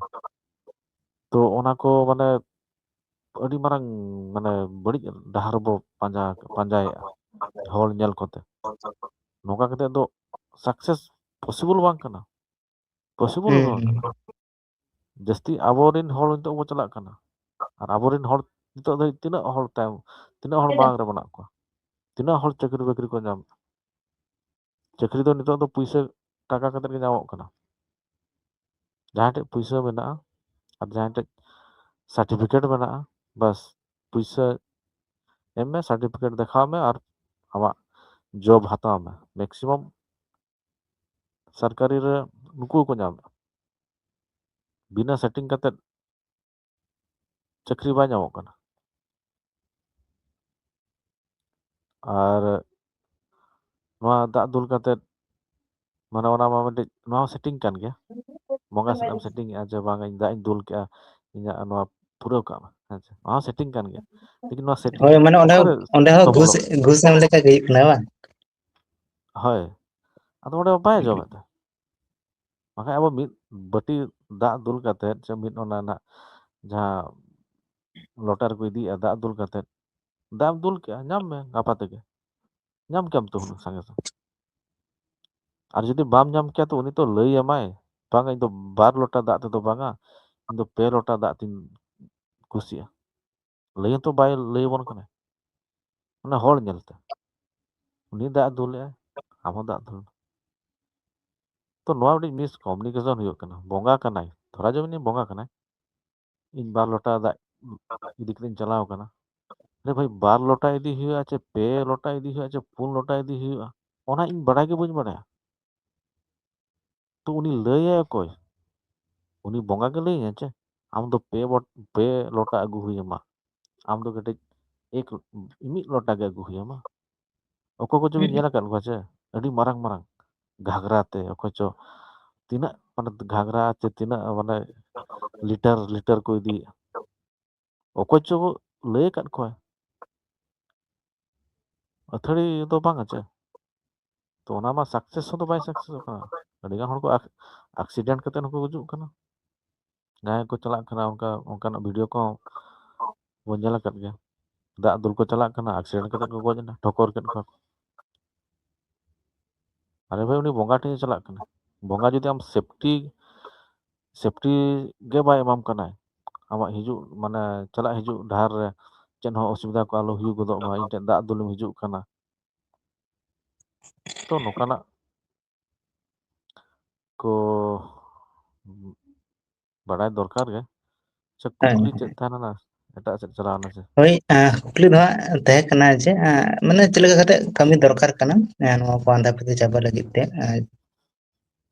ᱛᱚ ᱚᱱᱟ ᱠᱚ ᱢᱟᱱᱮ ᱟᱹᱰᱤ ᱢᱟᱨᱟᱝ ᱢᱟᱱᱮ ᱵᱟᱹᱲᱤᱡ ᱰᱟᱦᱟᱨ ᱵᱚ ᱯᱟᱸᱡᱟ, ᱯᱟᱸᱡᱟᱭᱮᱫᱼᱟ, ᱦᱚᱲ ᱧᱮᱞ ᱠᱚᱛᱮ᱾ ᱱᱚᱝᱠᱟ ᱠᱟᱛᱮᱫ ᱫᱚ ᱥᱟᱠᱥᱮᱥ ᱯᱚᱥᱤᱵᱚᱞ ᱵᱟᱝ ᱠᱟᱱᱟ, ᱯᱚᱥᱤᱵᱚᱞ ᱵᱟᱝ ᱦᱩᱸ᱾ ᱠᱟᱱᱟ᱾ ᱡᱟᱹᱥᱛᱤ ᱟᱵᱚᱨᱮᱱ ᱦᱚᱲ ᱱᱤᱛᱚᱜ ᱵᱚ ᱪᱟᱞᱟᱜ ᱠᱟᱱᱟ, ᱟᱨ ᱟᱵᱚᱨᱮᱱ ᱦᱚᱲ ᱱᱤᱛᱚᱜ ᱫᱷᱟᱹᱵᱤᱡ ᱛᱤᱱᱟᱹᱜ ᱦᱚᱲ ᱛᱟᱭᱚᱢ, ᱛᱤᱱᱟᱹᱜ ᱦᱚᱲ ᱢᱟᱲᱟᱝ ᱨᱮ ᱢᱮᱱᱟᱜ ᱠᱚᱣᱟ, ᱛᱤᱱᱟᱹᱜ ᱦᱚᱲ ᱪᱟᱹᱠᱨᱤ ᱵᱟᱹᱠᱨᱤ ᱠᱚ ᱧᱟᱢ? ᱪᱟᱹᱠᱨᱤ ᱫᱚ ᱱᱤᱛᱚᱜ ᱫᱚ ᱯᱩᱭᱥᱟᱹ ᱴᱟᱠᱟ ᱠᱟᱛᱮᱫ ᱜᱮ ᱧᱟᱢᱚᱜ ᱠᱟᱱᱟ᱾ ᱡᱟᱦᱟᱸᱭ ᱴᱷᱮᱡ ᱯᱩᱭᱥᱟᱹ ᱢᱮᱱᱟᱜᱼᱟ ᱟᱨ ᱡᱟᱦᱟᱸᱭ ᱴᱷᱮᱡ ᱥᱟᱨᱴᱤᱯᱷᱤᱠᱮᱴ ᱢᱮᱱᱟᱜᱼᱟ, ᱵᱟᱥ ᱯᱩᱭᱥᱟᱹ ᱮᱢ ᱢᱮ, ᱥᱟᱨᱴᱤᱯᱷᱤᱠᱮᱴ ᱫᱮᱠᱷᱟᱣ ᱢᱮ ᱟᱨ ᱟᱢᱟᱜ ᱡᱚᱵ ᱦᱟᱛᱟᱣ ᱢᱮ᱾ ᱢᱮᱠᱥᱤᱢᱟᱢ ᱥᱚᱨᱠᱟᱨᱤ ᱨᱮ ᱱᱩᱠᱩ ᱜᱮᱠᱚ ᱧᱟᱢᱮᱫᱼᱟ᱾ ᱵᱤᱱᱟᱹ ᱥᱮᱴᱤᱝ ᱠᱟᱛᱮᱫ ᱪᱟᱹᱠᱨᱤ ᱵᱟᱭ ᱧᱟᱢᱚᱜ ᱠᱟᱱᱟ᱾ ᱟᱨ ᱱᱚᱣᱟ ᱫᱟᱜ ᱫᱩᱞ ᱠᱟᱛᱮᱫ, ᱢᱟᱱᱮ ᱚᱱᱟ ᱢᱟ ᱢᱤᱫᱴᱤᱡ, ᱱᱚᱣᱟ ᱦᱚᱸ ᱥᱮᱴᱤᱝ ᱠᱟᱱ ᱜᱮᱭᱟ᱾ ᱵᱚᱸᱜᱟ ᱥᱟᱞᱟᱜ ᱮᱢ ᱥᱮᱴᱤᱝ ᱮᱜᱼᱟ ᱡᱮ ᱵᱟᱝ, ᱤᱧ ᱫᱟᱜ ᱤᱧ ᱫᱩᱞ ᱠᱮᱜᱼᱟ, ᱤᱧᱟᱹᱜ ᱱᱚᱣᱟ ᱯᱩᱨᱟᱹᱣ ᱠᱟᱜ ᱢᱮ, ᱦᱮᱸ ᱥᱮ? ᱱᱚᱣᱟ ᱦᱚᱸ ᱥᱮᱴᱤᱝ ᱠᱟᱱ ᱜᱮᱭᱟ᱾ ᱞᱮᱠᱤᱱ ᱱᱚᱣᱟ ᱥᱮᱴᱤᱝ ᱦᱳᱭ, ᱢᱟᱱᱮ ᱚᱸᱰᱮ ᱦᱚᱸ, ᱚᱠᱟᱨᱮ ᱚᱸᱰᱮ ᱦᱚᱸ ᱜᱷᱩᱥ, ᱥᱚᱯᱷᱚᱞᱚᱜᱼᱟ? ᱜᱷᱩᱥ ᱮᱢ ᱞᱮᱠᱟ ᱜᱮ ᱦᱩᱭᱩᱜ ᱠᱟᱱᱟ, ᱵᱟᱝ? ᱦᱳᱭ, ᱟᱫᱚ ᱚᱸᱰᱮ ᱵᱟᱭ ᱟᱸᱡᱚᱢᱮᱫ ᱛᱟᱭ᱾ ᱵᱟᱠᱷᱟᱡ ᱟᱵᱚ ᱢᱤᱫ ᱵᱟᱹᱴᱤ ᱫᱟᱜ ᱫᱩᱞ ᱠᱟᱛᱮᱫ, ᱥᱮ ᱢᱤᱫ ᱚᱱᱟ ᱱᱟᱜ ᱡᱟᱦᱟᱸ ᱞᱚᱴᱟ ᱨᱮᱠᱚ ᱤᱫᱤᱭᱮᱫᱼᱟ, ᱫᱟᱜ ᱫᱩᱞ ᱠᱟᱛᱮᱫ, ᱫᱟᱜ ᱮᱢ ᱫᱩᱞ ᱠᱮᱜᱼᱟ, ᱧᱟᱢ ᱢᱮ ᱜᱟᱯᱟ ᱛᱮᱜᱮ, ᱧᱟᱢ ᱠᱮᱭᱟᱢ ᱛᱚ ᱦᱩᱱᱟᱹᱝ ᱥᱟᱸᱜᱮ ᱥᱟᱸᱜᱮ᱾ ᱟᱨ ᱡᱩᱫᱤ ᱵᱟᱢ ᱧᱟᱢ ᱠᱮᱭᱟ, ᱛᱚ ᱩᱱᱤ ᱛᱚ ᱞᱟᱹᱭ ᱟᱢᱟᱭ, "ᱵᱟᱝᱟ, ᱤᱧ ᱫᱚ ᱵᱟᱨ ᱞᱚᱴᱟ ᱫᱟᱜ ᱛᱮᱫᱚ ᱵᱟᱝᱟ, ᱤᱧ ᱫᱚ ᱯᱮ ᱞᱚᱴᱟ ᱫᱟᱜ ᱛᱤᱧ ᱠᱩᱥᱤᱭᱟᱜᱼᱟ᱾" ᱞᱟᱹᱭ ᱦᱚᱸᱛᱚ ᱵᱟᱭ ᱞᱟᱹᱭ ᱟᱵᱚᱱ ᱠᱟᱱᱟ, ᱚᱱᱟ ᱦᱚᱲ ᱧᱮᱞᱛᱮ᱾ ᱩᱱᱤ ᱫᱟᱜ ᱫᱩᱞᱮᱜᱼᱟᱭ, ᱟᱢ ᱦᱚᱸ ᱫᱟᱜ ᱫᱩᱞ ᱢᱮ᱾ ᱛᱚ ᱱᱚᱣᱟ ᱢᱤᱫᱴᱤᱡ ᱢᱤᱥ ᱠᱚᱢᱤᱭᱩᱱᱤᱠᱮᱥᱚᱱ ᱦᱩᱭᱩᱜ ᱠᱟᱱᱟ᱾ ᱵᱚᱸᱜᱟ ᱠᱟᱱᱟᱭ, ᱫᱷᱚᱨᱟ ᱡᱚᱢᱤᱱᱤ ᱵᱚᱸᱜᱟ ᱠᱟᱱᱟᱭ, ᱤᱧ ᱵᱟᱨ ᱞᱚᱴᱟ ᱫᱟᱜ ᱤᱫᱤ ᱠᱟᱛᱮᱧ ᱪᱟᱞᱟᱣ ᱠᱟᱱᱟ᱾ ᱟᱨᱮ ᱵᱷᱟᱹᱭ, ᱵᱟᱨ ᱞᱚᱴᱟ ᱤᱫᱤ ᱦᱩᱭᱩᱜᱼᱟ, ᱪᱮ ᱯᱮ ᱞᱚᱴᱟ ᱤᱫᱤ ᱦᱩᱭᱩᱜᱼᱟ, ᱪᱮ ᱯᱩᱱ ᱞᱚᱴᱟ ᱤᱫᱤ ᱦᱩᱭᱩᱜᱼᱟ, ᱚᱱᱟ ᱤᱧ ᱵᱟᱲᱟᱭ ᱜᱮ ᱵᱟᱹᱧ ᱵᱟᱲᱟᱭᱟ᱾ ᱛᱚ ᱩᱱᱤ ᱞᱟᱹᱭᱟᱭ ᱚᱠᱚᱭ? ᱩᱱᱤ ᱵᱚᱸᱜᱟ ᱜᱮ ᱞᱟᱹᱭᱟᱭ ᱪᱮ, "ᱟᱢ ᱫᱚ ᱯᱮ ᱵᱚᱴ-, ᱯᱮ ᱞᱚᱴᱟ ᱟᱹᱜᱩ ᱦᱩᱭ ᱟᱢᱟ, ᱟᱢ ᱫᱚ ᱠᱟᱹᱴᱤᱡ ᱮᱠ, ᱢᱤᱫ ᱞᱚᱴᱟ ᱜᱮ ᱟᱹᱜᱩ ᱦᱩᱭ ᱟᱢᱟ᱾" ᱚᱠᱚᱭ ᱠᱚᱪᱚ ᱵᱤᱱ ᱧᱮᱞ ᱟᱠᱟᱫ ᱠᱚᱣᱟ ᱪᱮ, ᱟᱹᱰᱤ ᱢᱟᱨᱟᱝ ᱢᱟᱨᱟᱝ ᱜᱷᱟᱜᱽᱨᱟ ᱛᱮ, ᱚᱠᱚᱭ ᱪᱚ ᱛᱤᱱᱟᱹᱜ, ᱢᱟᱱᱮ, ᱜᱷᱟᱜᱽᱨᱟ ᱪᱮ ᱛᱤᱱᱟᱹᱜ, ᱢᱟᱱᱮ, ᱞᱤᱴᱟᱨ ᱞᱤᱴᱟᱨ ᱠᱚ ᱤᱫᱤᱭᱮᱫᱼᱟ᱾ ᱚᱠᱚᱭ ᱪᱚ ᱞᱟᱹᱭ ᱟᱠᱟᱫ ᱠᱚᱣᱟᱭ, ᱟᱹᱛᱷᱟᱹᱲᱤ ᱫᱚ ᱵᱟᱝ ᱟ ᱪᱮ᱾ ᱛᱚ ᱚᱱᱟ ᱢᱟ ᱥᱟᱠᱥᱮᱥ ᱦᱚᱸ ᱫᱚ ᱵᱟᱭ ᱥᱟᱠᱥᱮᱥᱚᱜ ᱠᱟᱱᱟ᱾ ᱟᱹᱰᱤ ᱜᱟᱱ ᱦᱚᱲ ᱠᱚ ᱮᱠᱥᱤᱰᱮᱱᱴ ᱠᱟᱛᱮ ᱦᱚᱸᱠᱚ ᱜᱩᱡᱩᱜ ᱠᱟᱱᱟ᱾ ᱡᱟᱦᱟᱸᱭ ᱠᱚ ᱪᱟᱞᱟᱜ ᱠᱟᱱᱟ, ᱚᱱᱠᱟ, ᱚᱱᱠᱟᱱᱟᱜ ᱵᱷᱤᱰᱤᱭᱳ ᱠᱚᱦᱚᱸ ᱵᱚᱱ ᱧᱮᱞ ᱟᱠᱟᱫ ᱜᱮᱭᱟ᱾ ᱫᱟᱜ ᱫᱩᱞ ᱠᱚ ᱪᱟᱞᱟᱜ ᱠᱟᱱᱟ, ᱮᱠᱥᱤᱰᱮᱱᱴ ᱠᱟᱛᱮ ᱠᱚ ᱜᱚᱡ ᱮᱱᱟ, ᱴᱷᱚᱠᱚᱨ ᱠᱮᱫ ᱠᱚᱣᱟ ᱠᱚ᱾ ᱟᱨᱮ ᱵᱷᱟᱹᱭ, ᱩᱱᱤ ᱵᱚᱸᱜᱟ ᱴᱷᱮᱱ ᱮ ᱪᱟᱞᱟᱜ ᱠᱟᱱᱟ᱾ ᱵᱚᱸᱜᱟ ᱡᱩᱫᱤ ᱟᱢ ᱥᱮᱯᱴᱤ, ᱥᱮᱯᱴᱤ ᱜᱮ ᱵᱟᱭ ᱮᱢᱟᱢ ᱠᱟᱱᱟᱭ, ᱟᱢᱟᱜ ᱦᱤᱡᱩᱜ, ᱢᱟᱱᱮ, ᱪᱟᱞᱟᱜ ᱦᱤᱡᱩᱜ ᱰᱟᱦᱟᱨ ᱨᱮ ᱪᱮᱫ ᱦᱚᱸ ᱚᱥᱩᱵᱤᱫᱷᱟ ᱠᱚ ᱟᱞᱚ ᱦᱩᱭᱩᱜ ᱜᱚᱫᱚᱜ ᱢᱟ, ᱤᱧ ᱴᱷᱮᱱ ᱫᱟᱜ ᱫᱩᱞᱮᱢ ᱦᱤᱡᱩᱜ ᱠᱟᱱᱟ, ᱛᱚ ᱱᱚᱝᱠᱟᱱᱟᱜ ᱠᱚ ᱵᱟᱰᱟᱭ ᱫᱚᱨᱠᱟᱨ ᱜᱮ᱾ ᱥᱮ ᱦᱮᱸ᱾ ᱠᱩᱠᱞᱤ ᱪᱮᱫ ᱛᱟᱦᱮᱸ ᱞᱮᱱᱟ? ᱮᱴᱟᱜ ᱥᱮᱫ ᱪᱟᱞᱟᱣ ᱮᱱᱟ ᱥᱮ? ᱦᱳᱭ, ᱟᱸ, ᱠᱩᱠᱞᱤ ᱫᱚ ᱦᱟᱸᱜ ᱛᱟᱦᱮᱸ ᱠᱟᱱᱟ ᱡᱮ, ᱟᱸ, ᱢᱟᱱᱮ, ᱪᱮᱫ ᱞᱮᱠᱟ ᱠᱟᱛᱮ ᱠᱟᱹᱢᱤ ᱫᱚᱨᱠᱟᱨ ᱠᱟᱱᱟ, ᱟᱸ, ᱱᱚᱣᱟ ᱠᱚ ᱟᱸᱫᱷᱟ ᱯᱟᱹᱛᱭᱟᱹᱣ ᱪᱟᱵᱟ ᱞᱟᱹᱜᱤᱫ ᱛᱮ? ᱟᱸ,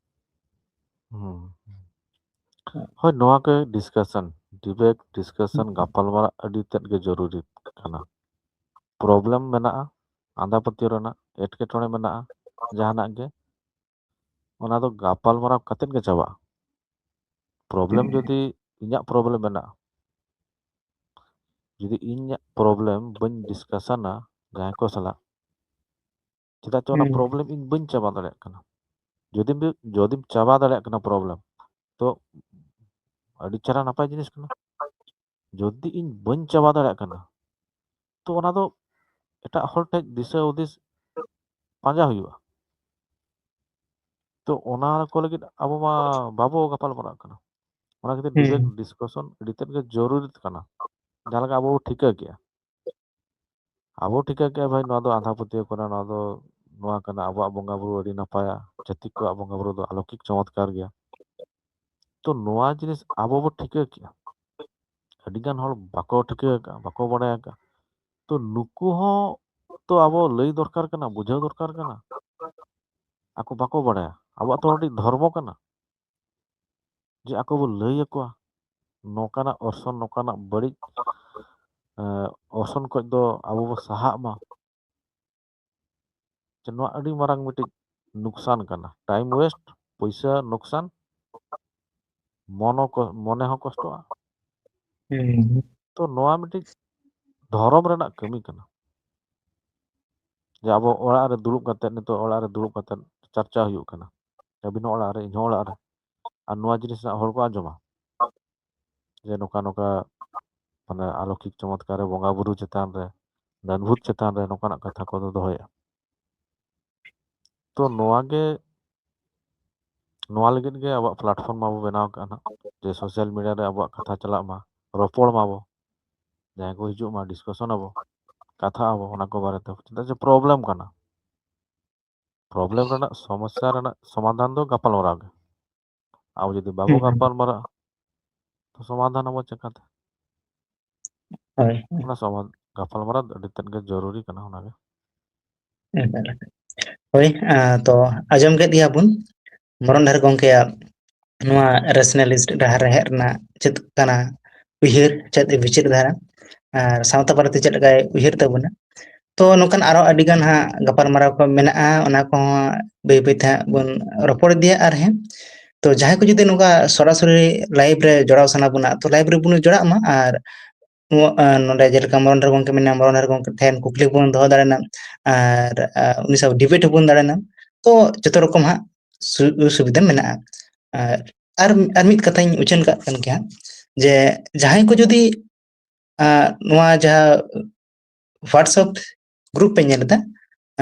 ᱦᱩᱸ᱾ ᱦᱳᱭ, ᱱᱚᱣᱟ ᱜᱮ ᱰᱤᱥᱠᱟᱥᱚᱱ, debate, discussion, ᱜᱟᱯᱟᱞᱢᱟᱨᱟᱣ ᱟᱹᱰᱤ ᱛᱮᱫ ᱜᱮ ᱡᱚᱨᱩᱨᱤ ᱠᱟᱱᱟ᱾ ᱯᱨᱚᱵᱞᱮᱢ ᱢᱮᱱᱟᱜᱼᱟ, ᱟᱸᱫᱷᱟ ᱯᱟᱹᱛᱭᱟᱹᱣ ᱨᱮᱱᱟᱜ ᱮᱴᱠᱮᱴᱚᱬᱮ ᱢᱮᱱᱟᱜᱼᱟ, ᱡᱟᱦᱟᱱᱟᱜ ᱜᱮ, ᱚᱱᱟ ᱫᱚ ᱜᱟᱯᱟᱞᱢᱟᱨᱟᱣ ᱠᱟᱛᱮᱫ ᱜᱮ ᱪᱟᱵᱟᱜᱼᱟ᱾ ᱯᱨᱚᱵᱞᱮᱢ ᱡᱩᱫᱤ ᱤᱧᱟᱹᱜ ᱯᱨᱚᱵᱞᱮᱢ ᱢᱮᱱᱟᱜᱼᱟ, ᱡᱩᱫᱤ ᱤᱧᱟᱹᱜ ᱯᱨᱚᱵᱞᱮᱢ ᱵᱟᱹᱧ ᱰᱤᱥᱠᱟᱥᱟᱱᱟ ᱡᱟᱦᱟᱸᱭ ᱠᱚ ᱥᱟᱞᱟᱜ, ᱪᱮᱫᱟᱜ ᱪᱮ ᱚᱱᱟ ᱯᱨᱚᱵᱞᱮᱢ ᱤᱧ ᱵᱟᱹᱧ ᱪᱟᱵᱟ ᱫᱟᱲᱮᱭᱟᱜ ᱠᱟᱱᱟ᱾ ᱡᱩᱫᱤ ᱡᱩᱫᱤᱢ ᱪᱟᱵᱟ ᱫᱟᱲᱮᱭᱟᱜ ᱠᱟᱱᱟ ᱯᱨᱚᱵᱞᱮᱢ, ᱛᱚ ᱟᱹᱰᱤ ᱪᱮᱦᱨᱟ ᱱᱟᱯᱟᱭ ᱡᱤᱱᱤᱥ ᱠᱟᱱᱟ᱾ ᱡᱩᱫᱤ ᱤᱧ ᱵᱟᱹᱧ ᱪᱟᱵᱟ ᱫᱟᱲᱮᱭᱟᱜ ᱠᱟᱱᱟ, ᱛᱚ ᱚᱱᱟ ᱫᱚ ᱮᱴᱟᱜ ᱦᱚᱲ ᱴᱷᱮᱱ ᱫᱤᱥᱟᱹ ᱦᱩᱫᱤᱥ ᱯᱟᱸᱡᱟ ᱦᱩᱭᱩᱜᱼᱟ᱾ ᱛᱚ ᱚᱱᱟ ᱠᱚ ᱞᱟᱹᱜᱤᱫ ᱟᱵᱚ ᱢᱟ ᱵᱟᱵᱚ ᱜᱟᱯᱟᱞ ᱢᱟᱨᱟᱜ ᱠᱟᱱᱟ᱾ ᱚᱱᱟ ᱠᱷᱟᱹᱛᱤᱨ ᱦᱩᱸ᱾ Debate discussion ᱟᱹᱰᱤ ᱛᱮᱫ ᱜᱮ ᱡᱚᱨᱩᱨᱤ ᱠᱟᱱᱟ᱾ ᱡᱟᱦᱟᱸ ᱞᱮᱠᱟ ᱟᱵᱚ ᱵᱚ ᱴᱷᱤᱠᱟᱹ ᱠᱮᱜᱼᱟ, ᱟᱵᱚ ᱴᱷᱤᱠᱟᱹ ᱠᱮᱜᱼᱟ ᱵᱷᱟᱭ, ᱱᱚᱣᱟ ᱫᱚ ᱟᱸᱫᱷᱟ ᱯᱟᱹᱛᱭᱟᱹᱣ ᱠᱟᱱᱟ, ᱱᱚᱣᱟ ᱫᱚ ᱱᱚᱣᱟ ᱠᱟᱱᱟ, ᱟᱵᱚᱣᱟᱜ ᱵᱚᱸᱜᱟ ᱵᱩᱨᱩ ᱟᱹᱰᱤ ᱱᱟᱯᱟᱭᱟ, ᱪᱷᱟᱹᱛᱤᱠ ᱠᱚᱣᱟᱜ ᱵᱚᱸᱜᱟ ᱵᱩᱨᱩ ᱫᱚ ᱟᱞᱚᱠᱤᱠ ᱪᱚᱢᱚᱛᱠᱟᱨ ᱜᱮᱭᱟ᱾ ᱛᱚ ᱱᱚᱣᱟ ᱡᱤᱱᱤᱥ ᱟᱵᱚ ᱵᱚ ᱴᱷᱤᱠᱟᱹ ᱠᱮᱜᱼᱟ, ᱟᱹᱰᱤ ᱜᱟᱱ ᱦᱚᱲ ᱵᱟᱠᱚ ᱴᱷᱤᱠᱟᱹ ᱟᱠᱟᱫᱼᱟ, ᱵᱟᱠᱚ ᱵᱟᱲᱟᱭ ᱟᱠᱟᱫᱼᱟ᱾ ᱛᱚ ᱱᱩᱠᱩ ᱦᱚᱸ ᱛᱚ ᱟᱵᱚ ᱞᱟᱹᱭ ᱫᱚᱨᱠᱟᱨ ᱠᱟᱱᱟ, ᱵᱩᱡᱷᱟᱹᱣ ᱫᱚᱨᱠᱟᱨ ᱠᱟᱱᱟ᱾ ᱟᱠᱚ ᱵᱟᱠᱚ ᱵᱟᱲᱟᱭᱟ, ᱟᱵᱚᱣᱟᱜ ᱛᱚ ᱢᱤᱫᱴᱤᱡ ᱫᱷᱚᱨᱢᱚ ᱠᱟᱱᱟ᱾ ᱡᱮ ᱟᱠᱚ ᱵᱚ ᱞᱟᱹᱭ ᱟᱠᱚᱣᱟ, ᱱᱚᱝᱠᱟᱱᱟᱜ ᱚᱨᱥᱚᱝ, ᱱᱚᱝᱠᱟᱱᱟᱜ ᱵᱟᱹᱲᱤᱡ, ᱮᱸ, ᱚᱨᱥᱚᱝ ᱠᱷᱚᱱ ᱫᱚ ᱟᱵᱚ ᱵᱚ ᱥᱟᱦᱟᱜ ᱢᱟ᱾ ᱡᱮ ᱱᱚᱣᱟ ᱟᱹᱰᱤ ᱢᱟᱨᱟᱝ ᱢᱤᱫᱴᱤᱡ ᱱᱩᱠᱥᱟᱱ ᱠᱟᱱᱟ, time waste, ᱯᱩᱭᱥᱟᱹ ᱱᱩᱠᱥᱟᱱ, ᱢᱚᱱᱚ ᱠᱚ, ᱢᱚᱱᱮ ᱦᱚᱸ ᱠᱚᱥᱴᱚᱜᱼᱟ᱾ ᱦᱩᱸ᱾ ᱛᱚ ᱱᱚᱣᱟ ᱢᱤᱫᱴᱤᱡ ᱫᱷᱚᱨᱚᱢ ᱨᱮᱱᱟᱜ ᱠᱟᱹᱢᱤ ᱠᱟᱱᱟ᱾ ᱡᱮ ᱟᱵᱚ ᱚᱲᱟᱜ ᱨᱮ ᱫᱩᱲᱩᱵ ᱠᱟᱛᱮᱫ, ᱱᱤᱛᱚᱜ ᱚᱲᱟᱜ ᱨᱮ ᱫᱩᱲᱩᱵ ᱠᱟᱛᱮᱫ ᱪᱟᱨᱪᱟ ᱦᱩᱭᱩᱜ ᱠᱟᱱᱟ, ᱟᱹᱵᱤᱱ ᱦᱚᱸ ᱚᱲᱟᱜ ᱨᱮ, ᱤᱧ ᱦᱚᱸ ᱚᱲᱟᱜ ᱨᱮ, ᱟᱨ ᱱᱚᱣᱟ ᱡᱤᱱᱤᱥ ᱨᱮᱱᱟᱜ ᱦᱚᱲ ᱠᱚ ᱟᱸᱡᱚᱢᱟ ᱡᱮ ᱱᱚᱝᱠᱟ ᱱᱚᱝᱠᱟ, ᱢᱟᱱᱮ, ᱟᱞᱚᱠᱤᱠ ᱪᱚᱢᱚᱛᱠᱟᱨ ᱨᱮ, ᱵᱚᱸᱜᱟ ᱵᱩᱨᱩ ᱪᱮᱛᱟᱱ ᱨᱮ, ᱰᱟᱹᱱ ᱵᱷᱩᱛ ᱪᱮᱛᱟᱱ ᱨᱮ ᱱᱚᱝᱠᱟᱱᱟᱜ ᱠᱟᱛᱷᱟ ᱠᱚᱫᱚ ᱫᱚᱦᱚᱭᱮᱜᱼᱟ᱾ ᱛᱚ ᱱᱚᱣᱟ ᱜᱮ, ᱱᱚᱣᱟ ᱞᱟᱹᱜᱤᱫ ᱜᱮ ᱟᱵᱚᱣᱟᱜ platform ᱢᱟᱵᱚ ᱵᱮᱱᱟᱣ ᱠᱟᱜᱼᱟ ᱱᱟᱜ, ᱡᱮ social media ᱨᱮ ᱟᱵᱚᱣᱟᱜ ᱠᱟᱛᱷᱟ ᱪᱟᱞᱟᱜ ᱢᱟ, ᱨᱚᱯᱚᱲ ᱢᱟᱵᱚ, ᱡᱟᱦᱟᱸᱭ ᱠᱚ ᱦᱤᱡᱩᱜ ᱢᱟ, discussion ᱟᱵᱚ, ᱠᱟᱛᱷᱟᱜ ᱟᱵᱚ ᱚᱱᱟ ᱠᱚ ᱵᱟᱨᱮᱛᱮ, ᱪᱮᱫᱟᱜ ᱡᱮ problem ᱠᱟᱱᱟ᱾ Problem ᱨᱮᱱᱟᱜ, ᱥᱚᱢᱚᱥᱥᱟ ᱨᱮᱱᱟᱜ ᱥᱚᱢᱟᱫᱷᱟᱱ ᱫᱚ ᱜᱟᱯᱟᱞᱢᱟᱨᱟᱣ ᱜᱮ᱾ ᱟᱵᱚ ᱡᱩᱫᱤ ᱵᱟᱵᱚ ᱦᱩᱸ᱾ ᱜᱟᱯᱟᱞᱢᱟᱨᱟᱜᱼᱟ, ᱛᱚ ᱥᱚᱢᱟᱫᱷᱟᱱ ᱟᱵᱚ ᱪᱮᱠᱟᱛᱮ? ᱦᱳᱭ, ᱦᱳᱭ᱾ ᱚᱱᱟ ᱥᱚᱢᱟᱫ-, ᱜᱟᱯᱟᱞᱢᱟᱨᱟᱣ ᱫᱚ ᱟᱹᱰᱤ ᱛᱮᱫ ᱜᱮ ᱡᱚᱨᱩᱨᱤ ᱠᱟᱱᱟ ᱚᱱᱟᱜᱮ᱾ ᱮᱠᱟᱞ, ᱮᱠᱟᱞ᱾ ᱦᱳᱭ, ᱟᱸ, ᱛᱚ ᱟᱸᱡᱚᱢ ᱠᱮᱫ ᱜᱮᱭᱟ ᱵᱚᱱ ᱢᱚᱨᱚᱱ ᱰᱷᱮᱨ ᱜᱚᱢᱠᱮᱭᱟᱜ ᱱᱚᱣᱟ rationalist ᱰᱟᱦᱟᱨ ᱨᱮ ᱦᱮᱡ ᱨᱮᱱᱟᱜ ᱪᱮᱫ ᱠᱟᱱᱟ, ᱩᱭᱦᱟᱹᱨ, ᱪᱮᱫ ᱮ ᱵᱤᱪᱟᱹᱨ ᱫᱷᱟᱨᱟ, ᱟᱨ ᱥᱟᱶᱛᱟ ᱵᱟᱨᱮᱛᱮ ᱪᱮᱫ ᱞᱮᱠᱟᱭ ᱩᱭᱦᱟᱹᱨ ᱛᱟᱵᱚᱱᱟ᱾ ᱛᱚ ᱱᱚᱝᱠᱟᱱ ᱟᱨᱚ ᱟᱹᱰᱤ ᱜᱟᱱ ᱦᱟᱸᱜ ᱜᱟᱯᱟᱞᱢᱟᱨᱟᱣ ᱠᱚ ᱢᱮᱱᱟᱜᱼᱟ, ᱚᱱᱟ ᱠᱚᱦᱚᱸ ᱵᱟᱹᱭ ᱵᱟᱹᱭ ᱛᱮ ᱦᱟᱸᱜ ᱵᱚᱱ ᱨᱚᱯᱚᱲ ᱤᱫᱤᱭᱟ᱾ ᱟᱨ ᱦᱮᱸ, ᱛᱚ ᱡᱟᱦᱟᱸᱭ ᱠᱚ ᱡᱩᱫᱤ ᱱᱚᱝᱠᱟ ᱥᱚᱨᱟᱥᱚᱨᱤ ᱞᱟᱭᱤᱵᱷ ᱨᱮ ᱡᱚᱲᱟᱣ ᱥᱟᱱᱟ ᱵᱚᱱᱟ, ᱛᱚ ᱞᱟᱭᱤᱵᱷ ᱨᱮᱵᱚᱱ ᱡᱚᱲᱟᱜ ᱢᱟ᱾ ᱟᱨ ᱱᱚᱣᱟ, ᱟᱸ, ᱱᱚᱰᱮ ᱡᱮᱞᱮᱠᱟ ᱢᱚᱨᱚᱱ ᱜᱚᱝᱠᱮ ᱢᱮᱱᱟᱭᱟ, ᱢᱚᱨᱚᱱ ᱜᱚᱝᱠᱮ ᱴᱷᱮᱱ ᱠᱩᱠᱞᱤ ᱵᱚᱱ ᱫᱚᱦᱚ ᱫᱟᱲᱮᱭᱟᱜᱼᱟ, ᱟᱨ, ᱟᱸ, ᱩᱱᱤ ᱥᱟᱶ ᱰᱤᱵᱮᱴ ᱦᱚᱸᱵᱚᱱ ᱫᱟᱲᱮᱭᱟᱜᱼᱟ᱾ ᱛᱚ ᱡᱚᱛᱚ ᱨᱚᱠᱚᱢ ᱦᱟᱸᱜ ᱥᱩ-, ᱥᱩᱵᱤᱫᱷᱟ ᱢᱮᱱᱟᱜᱼᱟ᱾ ᱟᱨ, ᱟᱨ, ᱟᱨ ᱢᱤᱫ ᱠᱟᱛᱷᱟᱧ ᱩᱪᱷᱟᱹᱱ ᱠᱟᱜ ᱠᱟᱱ ᱜᱮᱭᱟ, ᱡᱮ ᱡᱟᱦᱟᱸᱭ ᱠᱚ ᱡᱩᱫᱤ, ᱟᱸ, ᱱᱚᱣᱟ ᱡᱟᱦᱟᱸ WhatsApp ᱜᱨᱩᱯ ᱯᱮ ᱧᱮᱞ ᱮᱫᱟ,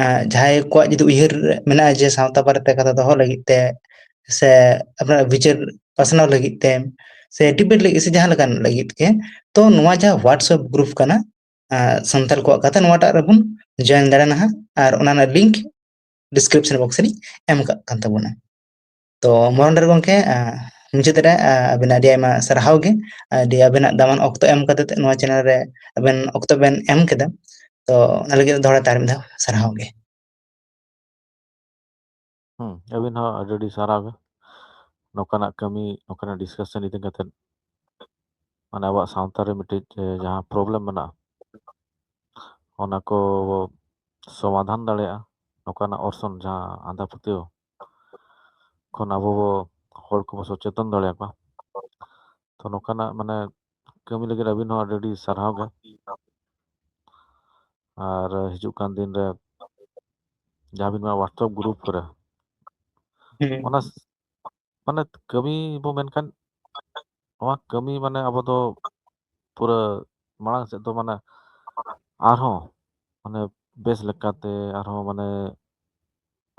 ᱟᱸ, ᱡᱟᱦᱟᱸᱭ ᱠᱚᱣᱟᱜ ᱡᱩᱫᱤ ᱩᱭᱦᱟᱹᱨ ᱢᱮᱱᱟᱜᱼᱟ ᱡᱮ ᱥᱟᱶᱛᱟ ᱵᱟᱨᱮᱛᱮ ᱠᱟᱛᱷᱟ ᱫᱚᱦᱚ ᱞᱟᱹᱜᱤᱫ ᱛᱮ, ᱥᱮ ᱟᱯᱱᱟᱨᱟᱜ ᱵᱤᱪᱟᱹᱨ ᱯᱟᱥᱱᱟᱣ ᱞᱟᱹᱜᱤᱫ ᱛᱮ, ᱥᱮ ᱰᱤᱵᱮᱴ ᱞᱟᱹᱜᱤᱫ, ᱥᱮ ᱡᱟᱦᱟᱸ ᱞᱮᱠᱟᱱ ᱞᱟᱹᱜᱤᱫ ᱜᱮ, ᱛᱚ ᱱᱚᱣᱟ ᱡᱟᱦᱟᱸ WhatsApp ᱜᱨᱩᱯ ᱠᱟᱱᱟ, ᱟᱸ, ᱥᱟᱱᱛᱟᱲ ᱠᱚᱣᱟᱜ ᱠᱟᱛᱷᱟ, ᱱᱚᱣᱟᱴᱟᱜ ᱨᱮᱵᱚᱱ ᱡᱚᱭᱮᱱ ᱫᱟᱲᱮᱭᱟᱜᱼᱟ ᱦᱟᱸᱜ, ᱟᱨ ᱚᱱᱟ ᱨᱮᱱᱟᱜ ᱞᱤᱝᱠ ᱰᱤᱥᱠᱨᱤᱯᱥᱚᱱ ᱵᱚᱠᱥ ᱨᱤᱧ ᱮᱢ ᱠᱟᱜ ᱠᱟᱱ ᱛᱟᱵᱚᱱᱟ᱾ ᱛᱚ ᱢᱚᱨᱚᱱᱰᱟᱨ ᱜᱚᱝᱠᱮ, ᱟᱸ, ᱢᱩᱪᱟᱹᱫ ᱨᱮ, ᱟᱸ, ᱟᱹᱵᱤᱱ ᱟᱹᱰᱤ ᱟᱭᱢᱟ ᱥᱟᱨᱦᱟᱣ ᱜᱮ, ᱟᱹᱰᱤ ᱟᱵᱤᱱᱟᱜ ᱫᱟᱢᱟᱱ ᱚᱠᱛᱚ ᱮᱢ ᱠᱟᱛᱮ ᱱᱚᱣᱟ ᱪᱮᱱᱮᱞ ᱨᱮ ᱟᱵᱮᱱ ᱚᱠᱛᱚ ᱵᱮᱱ ᱮᱢ ᱠᱮᱫᱟ᱾ ᱛᱚ ᱚᱱᱟ ᱞᱟᱹᱜᱤᱫ ᱫᱚᱦᱲᱟ ᱛᱮ ᱟᱨ ᱢᱤᱫ ᱫᱷᱟᱣ ᱥᱟᱨᱦᱟᱣ ᱜᱮ᱾ ᱦᱩᱸ, ᱟᱹᱵᱤᱱ ᱦᱚᱸ ᱟᱹᱰᱤ ᱟᱹᱰᱤ ᱥᱟᱨᱦᱟᱣ ᱜᱮ᱾ ᱱᱚᱝᱠᱟᱱᱟᱜ ᱠᱟᱹᱢᱤ, ᱱᱚᱝᱠᱟᱱᱟᱜ ᱰᱤᱥᱠᱟᱥᱚᱱ ᱤᱫᱤ ᱠᱟᱛᱮᱫ, ᱢᱟᱱᱮ ᱟᱵᱚᱣᱟᱜ ᱥᱟᱶᱛᱟ ᱨᱮ ᱢᱤᱫᱴᱤᱡ, ᱮ, ᱡᱟᱦᱟᱸ ᱯᱨᱚᱵᱞᱮᱢ ᱢᱮᱱᱟᱜᱼᱟ, ᱚᱱᱟ ᱠᱚ ᱥᱚᱢᱟᱫᱷᱟᱱ ᱫᱟᱲᱮᱭᱟᱜᱼᱟ᱾ ᱱᱚᱝᱠᱟᱱᱟᱜ ᱚᱨᱥᱚᱝ, ᱡᱟᱦᱟᱸ ᱟᱸᱫᱷᱟ ᱯᱟᱹᱛᱭᱟᱹᱣ ᱠᱷᱚᱱ ᱟᱵᱚ ᱵᱚ, ᱦᱚᱲ ᱠᱚᱵᱚ ᱥᱚᱪᱮᱛᱚᱱ ᱫᱟᱲᱮᱭᱟᱠᱚᱣᱟ᱾ ᱛᱚ ᱱᱚᱝᱠᱟᱱᱟᱜ ᱢᱟᱱᱮ ᱠᱟᱹᱢᱤ ᱞᱟᱹᱜᱤᱫ ᱟᱹᱵᱤᱱ ᱦᱚᱸ ᱟᱹᱰᱤ ᱟᱹᱰᱤ ᱥᱟᱨᱦᱟᱣ ᱜᱮ᱾ ᱟᱨ ᱦᱤᱡᱩᱜ ᱠᱟᱱ ᱫᱤᱱ ᱨᱮ ᱡᱟᱦᱟᱸ ᱵᱤᱱ ᱢᱮᱱᱟ WhatsApp ᱜᱨᱩᱯ ᱠᱚᱨᱮ, ᱦᱩᱸ᱾ ᱚᱱᱟ ᱥ-, ᱢᱟᱱᱮ ᱠᱟᱹᱢᱤ ᱵᱚ ᱢᱮᱱᱠᱷᱟᱱ, ᱱᱚᱣᱟ ᱠᱟᱹᱢᱤ ᱢᱟᱱᱮ ᱟᱵᱚ ᱫᱚ ᱯᱩᱨᱟᱹ ᱢᱟᱲᱟᱝ ᱥᱮᱫ ᱫᱚ ᱢᱟᱱᱮ ᱟᱨᱦᱚᱸ ᱢᱟᱱᱮ ᱵᱮᱥ ᱞᱮᱠᱟᱛᱮ ᱟᱨᱦᱚᱸ ᱢᱟᱱᱮ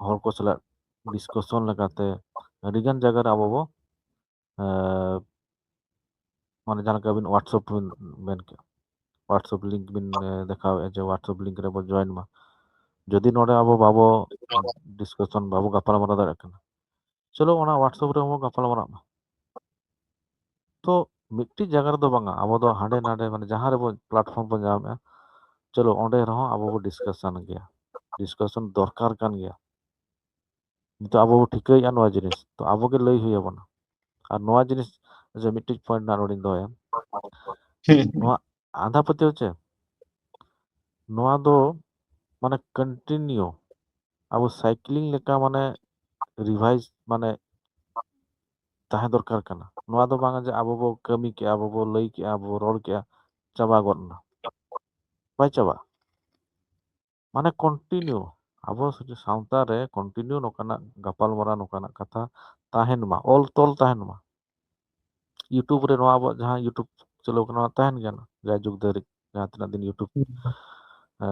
ᱦᱚᱲ ᱠᱚ ᱥᱟᱞᱟᱜ ᱰᱤᱥᱠᱟᱥᱚᱱ ᱞᱮᱠᱟᱛᱮ ᱟᱹᱰᱤᱜᱟᱱ ᱡᱟᱭᱜᱟ ᱨᱮ ᱟᱵᱚ ᱵᱚ, ᱮᱸ, ᱢᱟᱱᱮ ᱡᱟᱦᱟᱸ ᱞᱮᱠᱟ ᱵᱤᱱ WhatsApp ᱵᱤᱱ ᱢᱮᱱ ᱠᱮᱫ, WhatsApp ᱞᱤᱝᱠ ᱵᱤᱱ, ᱮ, ᱫᱮᱠᱷᱟᱣᱮᱫᱼᱟ ᱡᱮ WhatsApp ᱞᱤᱝᱠ ᱨᱮᱵᱚ ᱡᱚᱭᱮᱱ ᱢᱟ᱾ ᱡᱩᱫᱤ ᱱᱚᱰᱮ ᱟᱵᱚ ᱵᱟᱵᱚ ᱰᱤᱥᱠᱟᱥᱚᱱ, ᱵᱟᱵᱚ ᱜᱟᱯᱟᱞ ᱢᱟᱨᱟᱣ ᱫᱟᱲᱮᱭᱟᱜ ᱠᱟᱱᱟ, ᱪᱚᱞᱚ ᱚᱱᱟ WhatsApp ᱨᱮᱦᱚᱸ ᱵᱚ ᱜᱟᱯᱟᱞ ᱢᱟᱨᱟᱜ ᱢᱟ᱾ ᱛᱚ ᱢᱤᱫᱴᱤᱡ ᱡᱟᱭᱜᱟ ᱨᱮᱫᱚ ᱵᱟᱝᱟ, ᱟᱵᱚ ᱫᱚ ᱦᱟᱸᱰᱮ ᱱᱟᱰᱮ, ᱢᱟᱱᱮ ᱡᱟᱦᱟᱸ ᱨᱮᱵᱚ platform ᱵᱚ ᱧᱟᱢᱮᱫᱼᱟ, ᱪᱚᱞᱚ ᱚᱸᱰᱮ ᱨᱮᱦᱚᱸ ᱟᱵᱚ ᱵᱚ ᱰᱤᱥᱠᱟᱥᱚᱱ ᱜᱮᱭᱟ᱾ ᱰᱤᱥᱠᱟᱥᱚᱱ ᱫᱚᱨᱠᱟᱨ ᱠᱟᱱ ᱜᱮᱭᱟ᱾ ᱱᱤᱛᱚᱜ ᱟᱵᱚ ᱵᱚ ᱴᱷᱤᱠᱟᱹᱭᱮᱫᱼᱟ ᱱᱚᱣᱟ ᱡᱤᱱᱤᱥ, ᱛᱚ ᱟᱵᱚ ᱜᱮ ᱞᱟᱹᱭ ᱦᱩᱭ ᱟᱵᱚᱱᱟ᱾ ᱟᱨ ᱱᱚᱣᱟ ᱡᱤᱱᱤᱥ ᱡᱮ ᱢᱤᱫᱴᱤᱡ ᱯᱚᱭᱮᱱᱴ ᱱᱟᱜ ᱱᱚᱰᱮᱧ ᱫᱚᱦᱚᱭᱟ᱾ ᱦᱩᱸ, ᱦᱩᱸ᱾ ᱱᱚᱣᱟ ᱟᱸᱫᱷᱟ ᱯᱟᱹᱛᱭᱟᱹᱣ ᱪᱮ, ᱱᱚᱣᱟ ᱫᱚ ᱢᱟᱱᱮ ᱠᱚᱱᱴᱤᱱᱤᱭᱩ ᱟᱵᱚ ᱥᱟᱭᱠᱞᱤᱝ ᱞᱮᱠᱟ ᱢᱟᱱᱮ ᱨᱤᱵᱷᱟᱭᱤᱡᱽ ᱢᱟᱱᱮ ᱛᱟᱦᱮᱸ ᱫᱚᱨᱠᱟᱨ ᱠᱟᱱᱟ᱾ ᱱᱚᱣᱟ ᱫᱚ ᱵᱟᱝ ᱡᱮ ᱟᱵᱚ ᱵᱚ ᱠᱟᱹᱢᱤ ᱠᱮᱜᱼᱟ, ᱟᱵᱚ ᱵᱚ ᱞᱟᱹᱭ ᱠᱮᱜᱼᱟ, ᱟᱵᱚ ᱵᱚ ᱨᱚᱲ ᱠᱮᱜᱼᱟ, ᱪᱟᱵᱟ ᱜᱚᱫ ᱮᱱᱟ᱾ ᱵᱟᱭ ᱪᱟᱵᱟᱜᱼᱟ᱾ ᱢᱟᱱᱮ ᱠᱚᱱᱴᱤᱱᱤᱭᱩ ᱟᱵᱚ ᱥᱟᱶᱛᱟ ᱨᱮ ᱠᱚᱱᱴᱤᱱᱤᱭᱩ ᱱᱚᱝᱠᱟᱱᱟᱜ ᱜᱟᱯᱟᱞᱢᱟᱨᱟᱣ, ᱱᱚᱝᱠᱟᱱᱟᱜ ᱠᱟᱛᱷᱟ ᱛᱟᱦᱮᱱ ᱢᱟ, ᱚᱞ ᱛᱚᱞ ᱛᱟᱦᱮᱱ ᱢᱟ᱾ YouTube ᱨᱮ ᱱᱚᱣᱟ ᱟᱵᱚᱣᱟᱜ ᱡᱟᱦᱟᱸ YouTube ᱪᱟᱹᱞᱩ ᱠᱟᱱᱟ, ᱚᱱᱟ ᱛᱟᱦᱮᱱ ᱜᱮᱭᱟ ᱱᱟ, ᱡᱟᱭᱡᱩᱜᱽ ᱫᱷᱟᱹᱨᱤᱡ ᱡᱟᱦᱟᱸ ᱛᱤᱱᱟᱹᱜ ᱫᱤᱱ YouTube ᱦᱩᱸ᱾ ᱮ,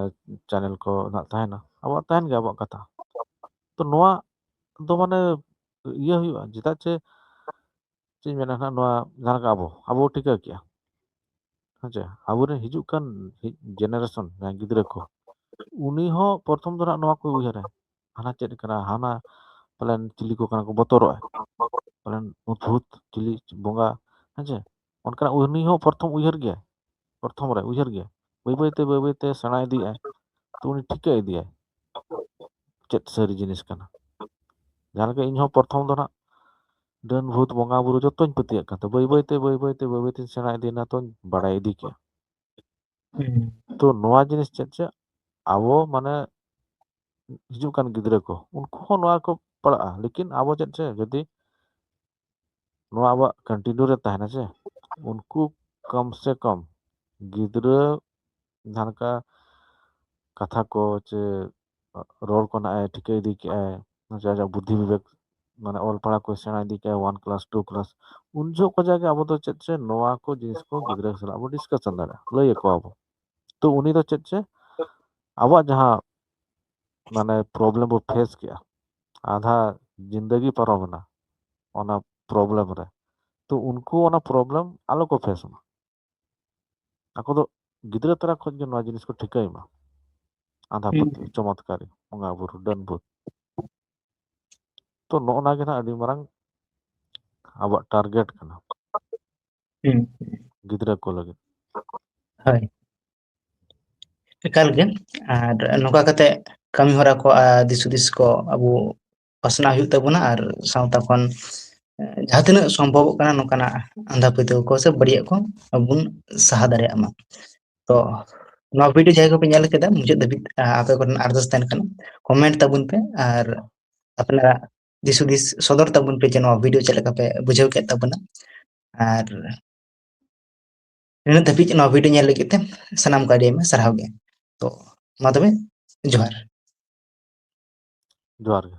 ᱪᱮᱱᱮᱞ ᱠᱚ ᱱᱟᱜ ᱛᱟᱦᱮᱱᱟ, ᱟᱵᱚᱣᱟᱜ ᱛᱟᱦᱮᱱ ᱜᱮᱭᱟ ᱟᱵᱚᱣᱟᱜ ᱠᱟᱛᱷᱟ᱾ ᱛᱚ ᱱᱚᱣᱟ ᱫᱚ ᱢᱟᱱᱮ ᱤᱭᱟᱹ ᱦᱩᱭᱩᱜᱼᱟ, ᱪᱮᱫᱟᱜ ᱪᱮ ᱪᱮᱫ ᱤᱧ ᱢᱮᱱᱟ ᱱᱟᱜ, ᱱᱚᱣᱟ ᱡᱟᱦᱟᱸ ᱞᱮᱠᱟ ᱟᱵᱚ ᱟᱵᱚ ᱴᱷᱤᱠᱟᱹ ᱠᱮᱜᱼᱟ, ᱦᱮᱸ ᱪᱮ, ᱟᱵᱚᱨᱮᱱ ᱦᱤᱡᱩᱜ ᱠᱟᱱ ᱡᱮᱱᱟᱨᱮᱥᱚᱱ, ᱡᱟᱦᱟᱸᱭ ᱜᱤᱫᱽᱨᱟᱹ ᱠᱚ, ᱩᱱᱤ ᱦᱚᱸ ᱯᱨᱚᱛᱷᱚᱢ ᱫᱚ ᱱᱟᱜ ᱱᱚᱣᱟ ᱠᱚᱭ ᱩᱭᱦᱟᱹᱨᱟ, ᱦᱟᱱᱟ ᱪᱮᱫ ᱠᱟᱱᱟ, ᱦᱟᱱᱟ ᱯᱟᱞᱮᱱ ᱪᱤᱞᱤ ᱠᱚ ᱠᱟᱱᱟ ᱠᱚ, ᱵᱚᱛᱚᱨᱚᱜᱼᱟᱭ ᱯᱟᱞᱮᱱ, ᱵᱷᱩᱛ ᱪᱤᱞᱤ ᱵᱚᱸᱜᱟ, ᱦᱮᱸ ᱪᱮ, ᱚᱱᱠᱟᱱᱟᱜ ᱩᱱᱤ ᱦᱚᱸ ᱯᱨᱚᱛᱷᱚᱢ ᱩᱭᱦᱟᱹᱨ ᱜᱮᱭᱟ, ᱯᱨᱚᱛᱷᱚᱢ ᱨᱮ ᱩᱭᱦᱟᱹᱨ ᱜᱮᱭᱟ᱾ ᱵᱟᱹᱭ ᱵᱟᱹᱭ ᱛᱮ ᱵᱟᱹᱭ ᱵᱟᱹᱭ ᱛᱮ ᱥᱮᱬᱟ ᱤᱫᱤᱭᱟᱭ, ᱛᱚ ᱩᱱᱤ ᱴᱷᱤᱠᱟᱹ ᱤᱫᱤᱭᱟᱭ ᱪᱮᱫ ᱥᱟᱹᱨᱤ ᱡᱤᱱᱤᱥ ᱠᱟᱱᱟ᱾ ᱡᱟᱦᱟᱸ ᱞᱮᱠᱟ ᱤᱧ ᱦᱚᱸ ᱯᱨᱚᱛᱷᱚᱢ ᱫᱚ ᱱᱟᱜ ᱰᱟᱹᱱ ᱵᱷᱩᱛ ᱵᱚᱸᱜᱟ ᱵᱩᱨᱩ ᱡᱚᱛᱚᱧ ᱯᱟᱹᱛᱭᱟᱹᱜ ᱠᱟᱱ ᱛᱟᱦᱮᱸ, ᱵᱟᱹᱭ ᱵᱟᱹᱭ ᱛᱮ ᱵᱟᱹᱭ ᱵᱟᱹᱭ ᱛᱮ ᱵᱟᱹᱭ ᱵᱟᱹᱭ ᱛᱮᱧ ᱥᱮᱬᱟ ᱤᱫᱤᱭᱮᱱᱟ, ᱛᱚᱧ ᱵᱟᱲᱟᱭ ᱤᱫᱤ ᱠᱮᱜᱼᱟ᱾ ᱦᱩᱸ᱾ ᱛᱚ ᱱᱚᱣᱟ ᱡᱤᱱᱤᱥ ᱪᱮᱫ ᱪᱮᱫ ᱟᱵᱚ ᱢᱟᱱᱮ ᱦᱤᱡᱩᱜ ᱠᱟᱱ ᱜᱤᱫᱽᱨᱟᱹ ᱠᱚ, ᱩᱱᱠᱩ ᱦᱚᱸ ᱱᱚᱣᱟ ᱠᱚ ᱯᱟᱲᱟᱜᱼᱟ, ᱞᱮᱠᱤᱱ ᱟᱵᱚ ᱪᱮᱫ ᱪᱮᱫ ᱡᱩᱫᱤ ᱱᱚᱣᱟ ᱟᱵᱚᱣᱟᱜ ᱠᱚᱱᱴᱤᱱᱤᱭᱩ ᱨᱮ ᱛᱟᱦᱮᱱᱟ ᱥᱮ, ᱩᱱᱠᱩ ᱠᱚᱢ ᱥᱮ ᱠᱚᱢ ᱜᱤᱫᱽᱨᱟᱹ ᱡᱟᱦᱟᱸ ᱞᱮᱠᱟ ᱠᱟᱛᱷᱟ ᱠᱚ ᱪᱮ ᱨᱚᱲ ᱠᱚ ᱱᱟᱜ ᱮ ᱴᱷᱤᱠᱟᱹ ᱤᱫᱤ ᱠᱮᱜᱼᱟᱭ, ᱡᱟ ᱡᱟ ᱵᱩᱫᱽᱫᱷᱤ ᱵᱤᱵᱮᱠ, ᱢᱟᱱᱮ ᱚᱞ ᱯᱟᱲᱦᱟᱣ ᱠᱚ ᱥᱮᱬᱟ ᱤᱫᱤ ᱠᱮᱜᱼᱟ, ᱚᱣᱟᱱ ᱠᱞᱟᱥ, ᱴᱩ ᱠᱞᱟᱥ, ᱩᱱ ᱡᱚᱦᱚᱜ ᱠᱷᱚᱱᱟᱜ ᱜᱮ ᱟᱵᱚ ᱫᱚ ᱪᱮᱫ ᱪᱮ ᱱᱚᱣᱟ ᱠᱚ ᱡᱤᱱᱤᱥ ᱠᱚ ᱜᱤᱫᱽᱨᱟᱹ ᱥᱟᱞᱟᱜ ᱵᱚ ᱰᱤᱥᱠᱟᱥᱚᱱ ᱫᱟᱲᱮᱭᱟᱜᱼᱟ, ᱞᱟᱹᱭ ᱟᱠᱚᱣᱟ ᱵᱚ᱾ ᱛᱚ ᱩᱱᱤ ᱫᱚ ᱪᱮᱫ ᱪᱮ ᱟᱵᱚᱣᱟᱜ ᱡᱟᱦᱟᱸ ᱢᱟᱱᱮ ᱯᱨᱚᱵᱞᱮᱢ ᱵᱚ ᱯᱷᱮᱥ ᱠᱮᱜᱼᱟ, ᱟᱫᱷᱟ ᱡᱤᱱᱫᱮᱜᱤ ᱯᱟᱨᱚᱢ ᱮᱱᱟ ᱚᱱᱟ ᱯᱨᱚᱵᱞᱮᱢ ᱨᱮ, ᱛᱚ ᱩᱱᱠᱩ ᱚᱱᱟ ᱯᱨᱚᱵᱞᱮᱢ ᱟᱞᱚ ᱠᱚ ᱯᱷᱮᱥ ᱢᱟ᱾ ᱟᱠᱚ ᱫᱚ ᱜᱤᱫᱽᱨᱟᱹ ᱛᱚᱨᱟ ᱠᱷᱚᱱ ᱜᱮ ᱱᱚᱣᱟ ᱡᱤᱱᱤᱥ ᱠᱚ ᱴᱷᱤᱠᱟᱹᱭ ᱢᱟ, ᱟᱸᱫᱷᱟ ᱦᱩᱸ᱾ ᱯᱟᱹᱛᱭᱟᱹᱣ, ᱪᱚᱢᱚᱛᱠᱟᱨᱤ, ᱵᱚᱸᱜᱟ ᱵᱩᱨᱩ, ᱰᱟᱹᱱ ᱵᱷᱩᱛ᱾ ᱛᱚ ᱱᱚᱜᱼᱚ ᱱᱟ ᱜᱮ ᱱᱟᱜ ᱟᱹᱰᱤ ᱢᱟᱨᱟᱝ ᱟᱵᱚᱣᱟᱜ ᱴᱟᱨᱜᱮᱴ ᱠᱟᱱᱟ ᱦᱩᱸ᱾ ᱜᱤᱫᱽᱨᱟᱹ ᱠᱚ ᱞᱟᱹᱜᱤᱫ᱾ ᱦᱳᱭ, ᱮᱠᱟᱞ ᱜᱮ᱾ ᱟᱨ ᱱᱚᱝᱠᱟ ᱠᱟᱛᱮ ᱠᱟᱹᱢᱤ ᱦᱚᱨᱟ ᱠᱚ ᱟᱨ ᱫᱤᱥ ᱦᱩᱫᱤᱥ ᱠᱚ ᱟᱵᱚ ᱯᱟᱥᱱᱟᱣ ᱦᱩᱭᱩᱜ ᱛᱟᱵᱚᱱᱟ, ᱟᱨ ᱥᱟᱶᱛᱟ ᱠᱷᱚᱱ ᱡᱟᱦᱟᱸ ᱛᱤᱱᱟᱹᱜ ᱥᱚᱢᱵᱷᱚᱵᱚᱜ ᱠᱟᱱᱟ ᱱᱚᱝᱠᱟᱱᱟᱜ ᱟᱸᱫᱷᱟ ᱯᱟᱹᱛᱭᱟᱹᱣ ᱠᱚ ᱥᱮ ᱵᱟᱹᱲᱤᱡᱟᱜ ᱠᱚ ᱟᱵᱚ ᱵᱚᱱ ᱥᱟᱦᱟ ᱫᱟᱲᱮᱭᱟᱜ ᱢᱟ᱾ ᱛᱚ ᱱᱚᱣᱟ ᱵᱷᱤᱰᱤᱭᱳ ᱡᱟᱦᱟᱸᱭ ᱠᱚᱯᱮ ᱧᱮᱞ ᱠᱮᱫᱟ ᱢᱩᱪᱟᱹᱫ ᱫᱷᱟᱹᱵᱤᱡ, ᱟᱯᱮ ᱠᱚᱨᱮᱱ ᱟᱨᱫᱟᱥ ᱛᱟᱦᱮᱱ ᱠᱟᱱᱟ, ᱠᱚᱢᱮᱱᱴ ᱛᱟᱵᱚᱱ ᱯᱮ ᱟᱨ ᱟᱯᱱᱟᱨᱟᱜ ᱫᱤᱥ ᱦᱩᱫᱤᱥ ᱥᱚᱫᱚᱨ ᱛᱟᱵᱚᱱ ᱯᱮ ᱡᱮ ᱱᱚᱣᱟ ᱵᱷᱤᱰᱤᱭᱳ ᱪᱮᱫ ᱞᱮᱠᱟ ᱯᱮ ᱵᱩᱡᱷᱟᱹᱣ ᱠᱮᱫ ᱛᱟᱵᱚᱱᱟ᱾ ᱟᱨ ᱱᱤᱱᱟᱹᱜ ᱫᱷᱟᱹᱵᱤᱡ ᱱᱚᱣᱟ ᱵᱷᱤᱰᱤᱭᱳ ᱧᱮᱞ ᱞᱟᱹᱜᱤᱫ ᱛᱮ ᱥᱟᱱᱟᱢ ᱠᱚ ᱟᱹᱰᱤ ᱟᱭᱢᱟ ᱥᱟᱨᱦᱟᱣ ᱜᱮ᱾ ᱛᱚ ᱢᱟ ᱛᱚᱵᱮ, ᱡᱚᱦᱟᱨ᱾ ᱡᱚᱦᱟᱨ ᱜᱮ᱾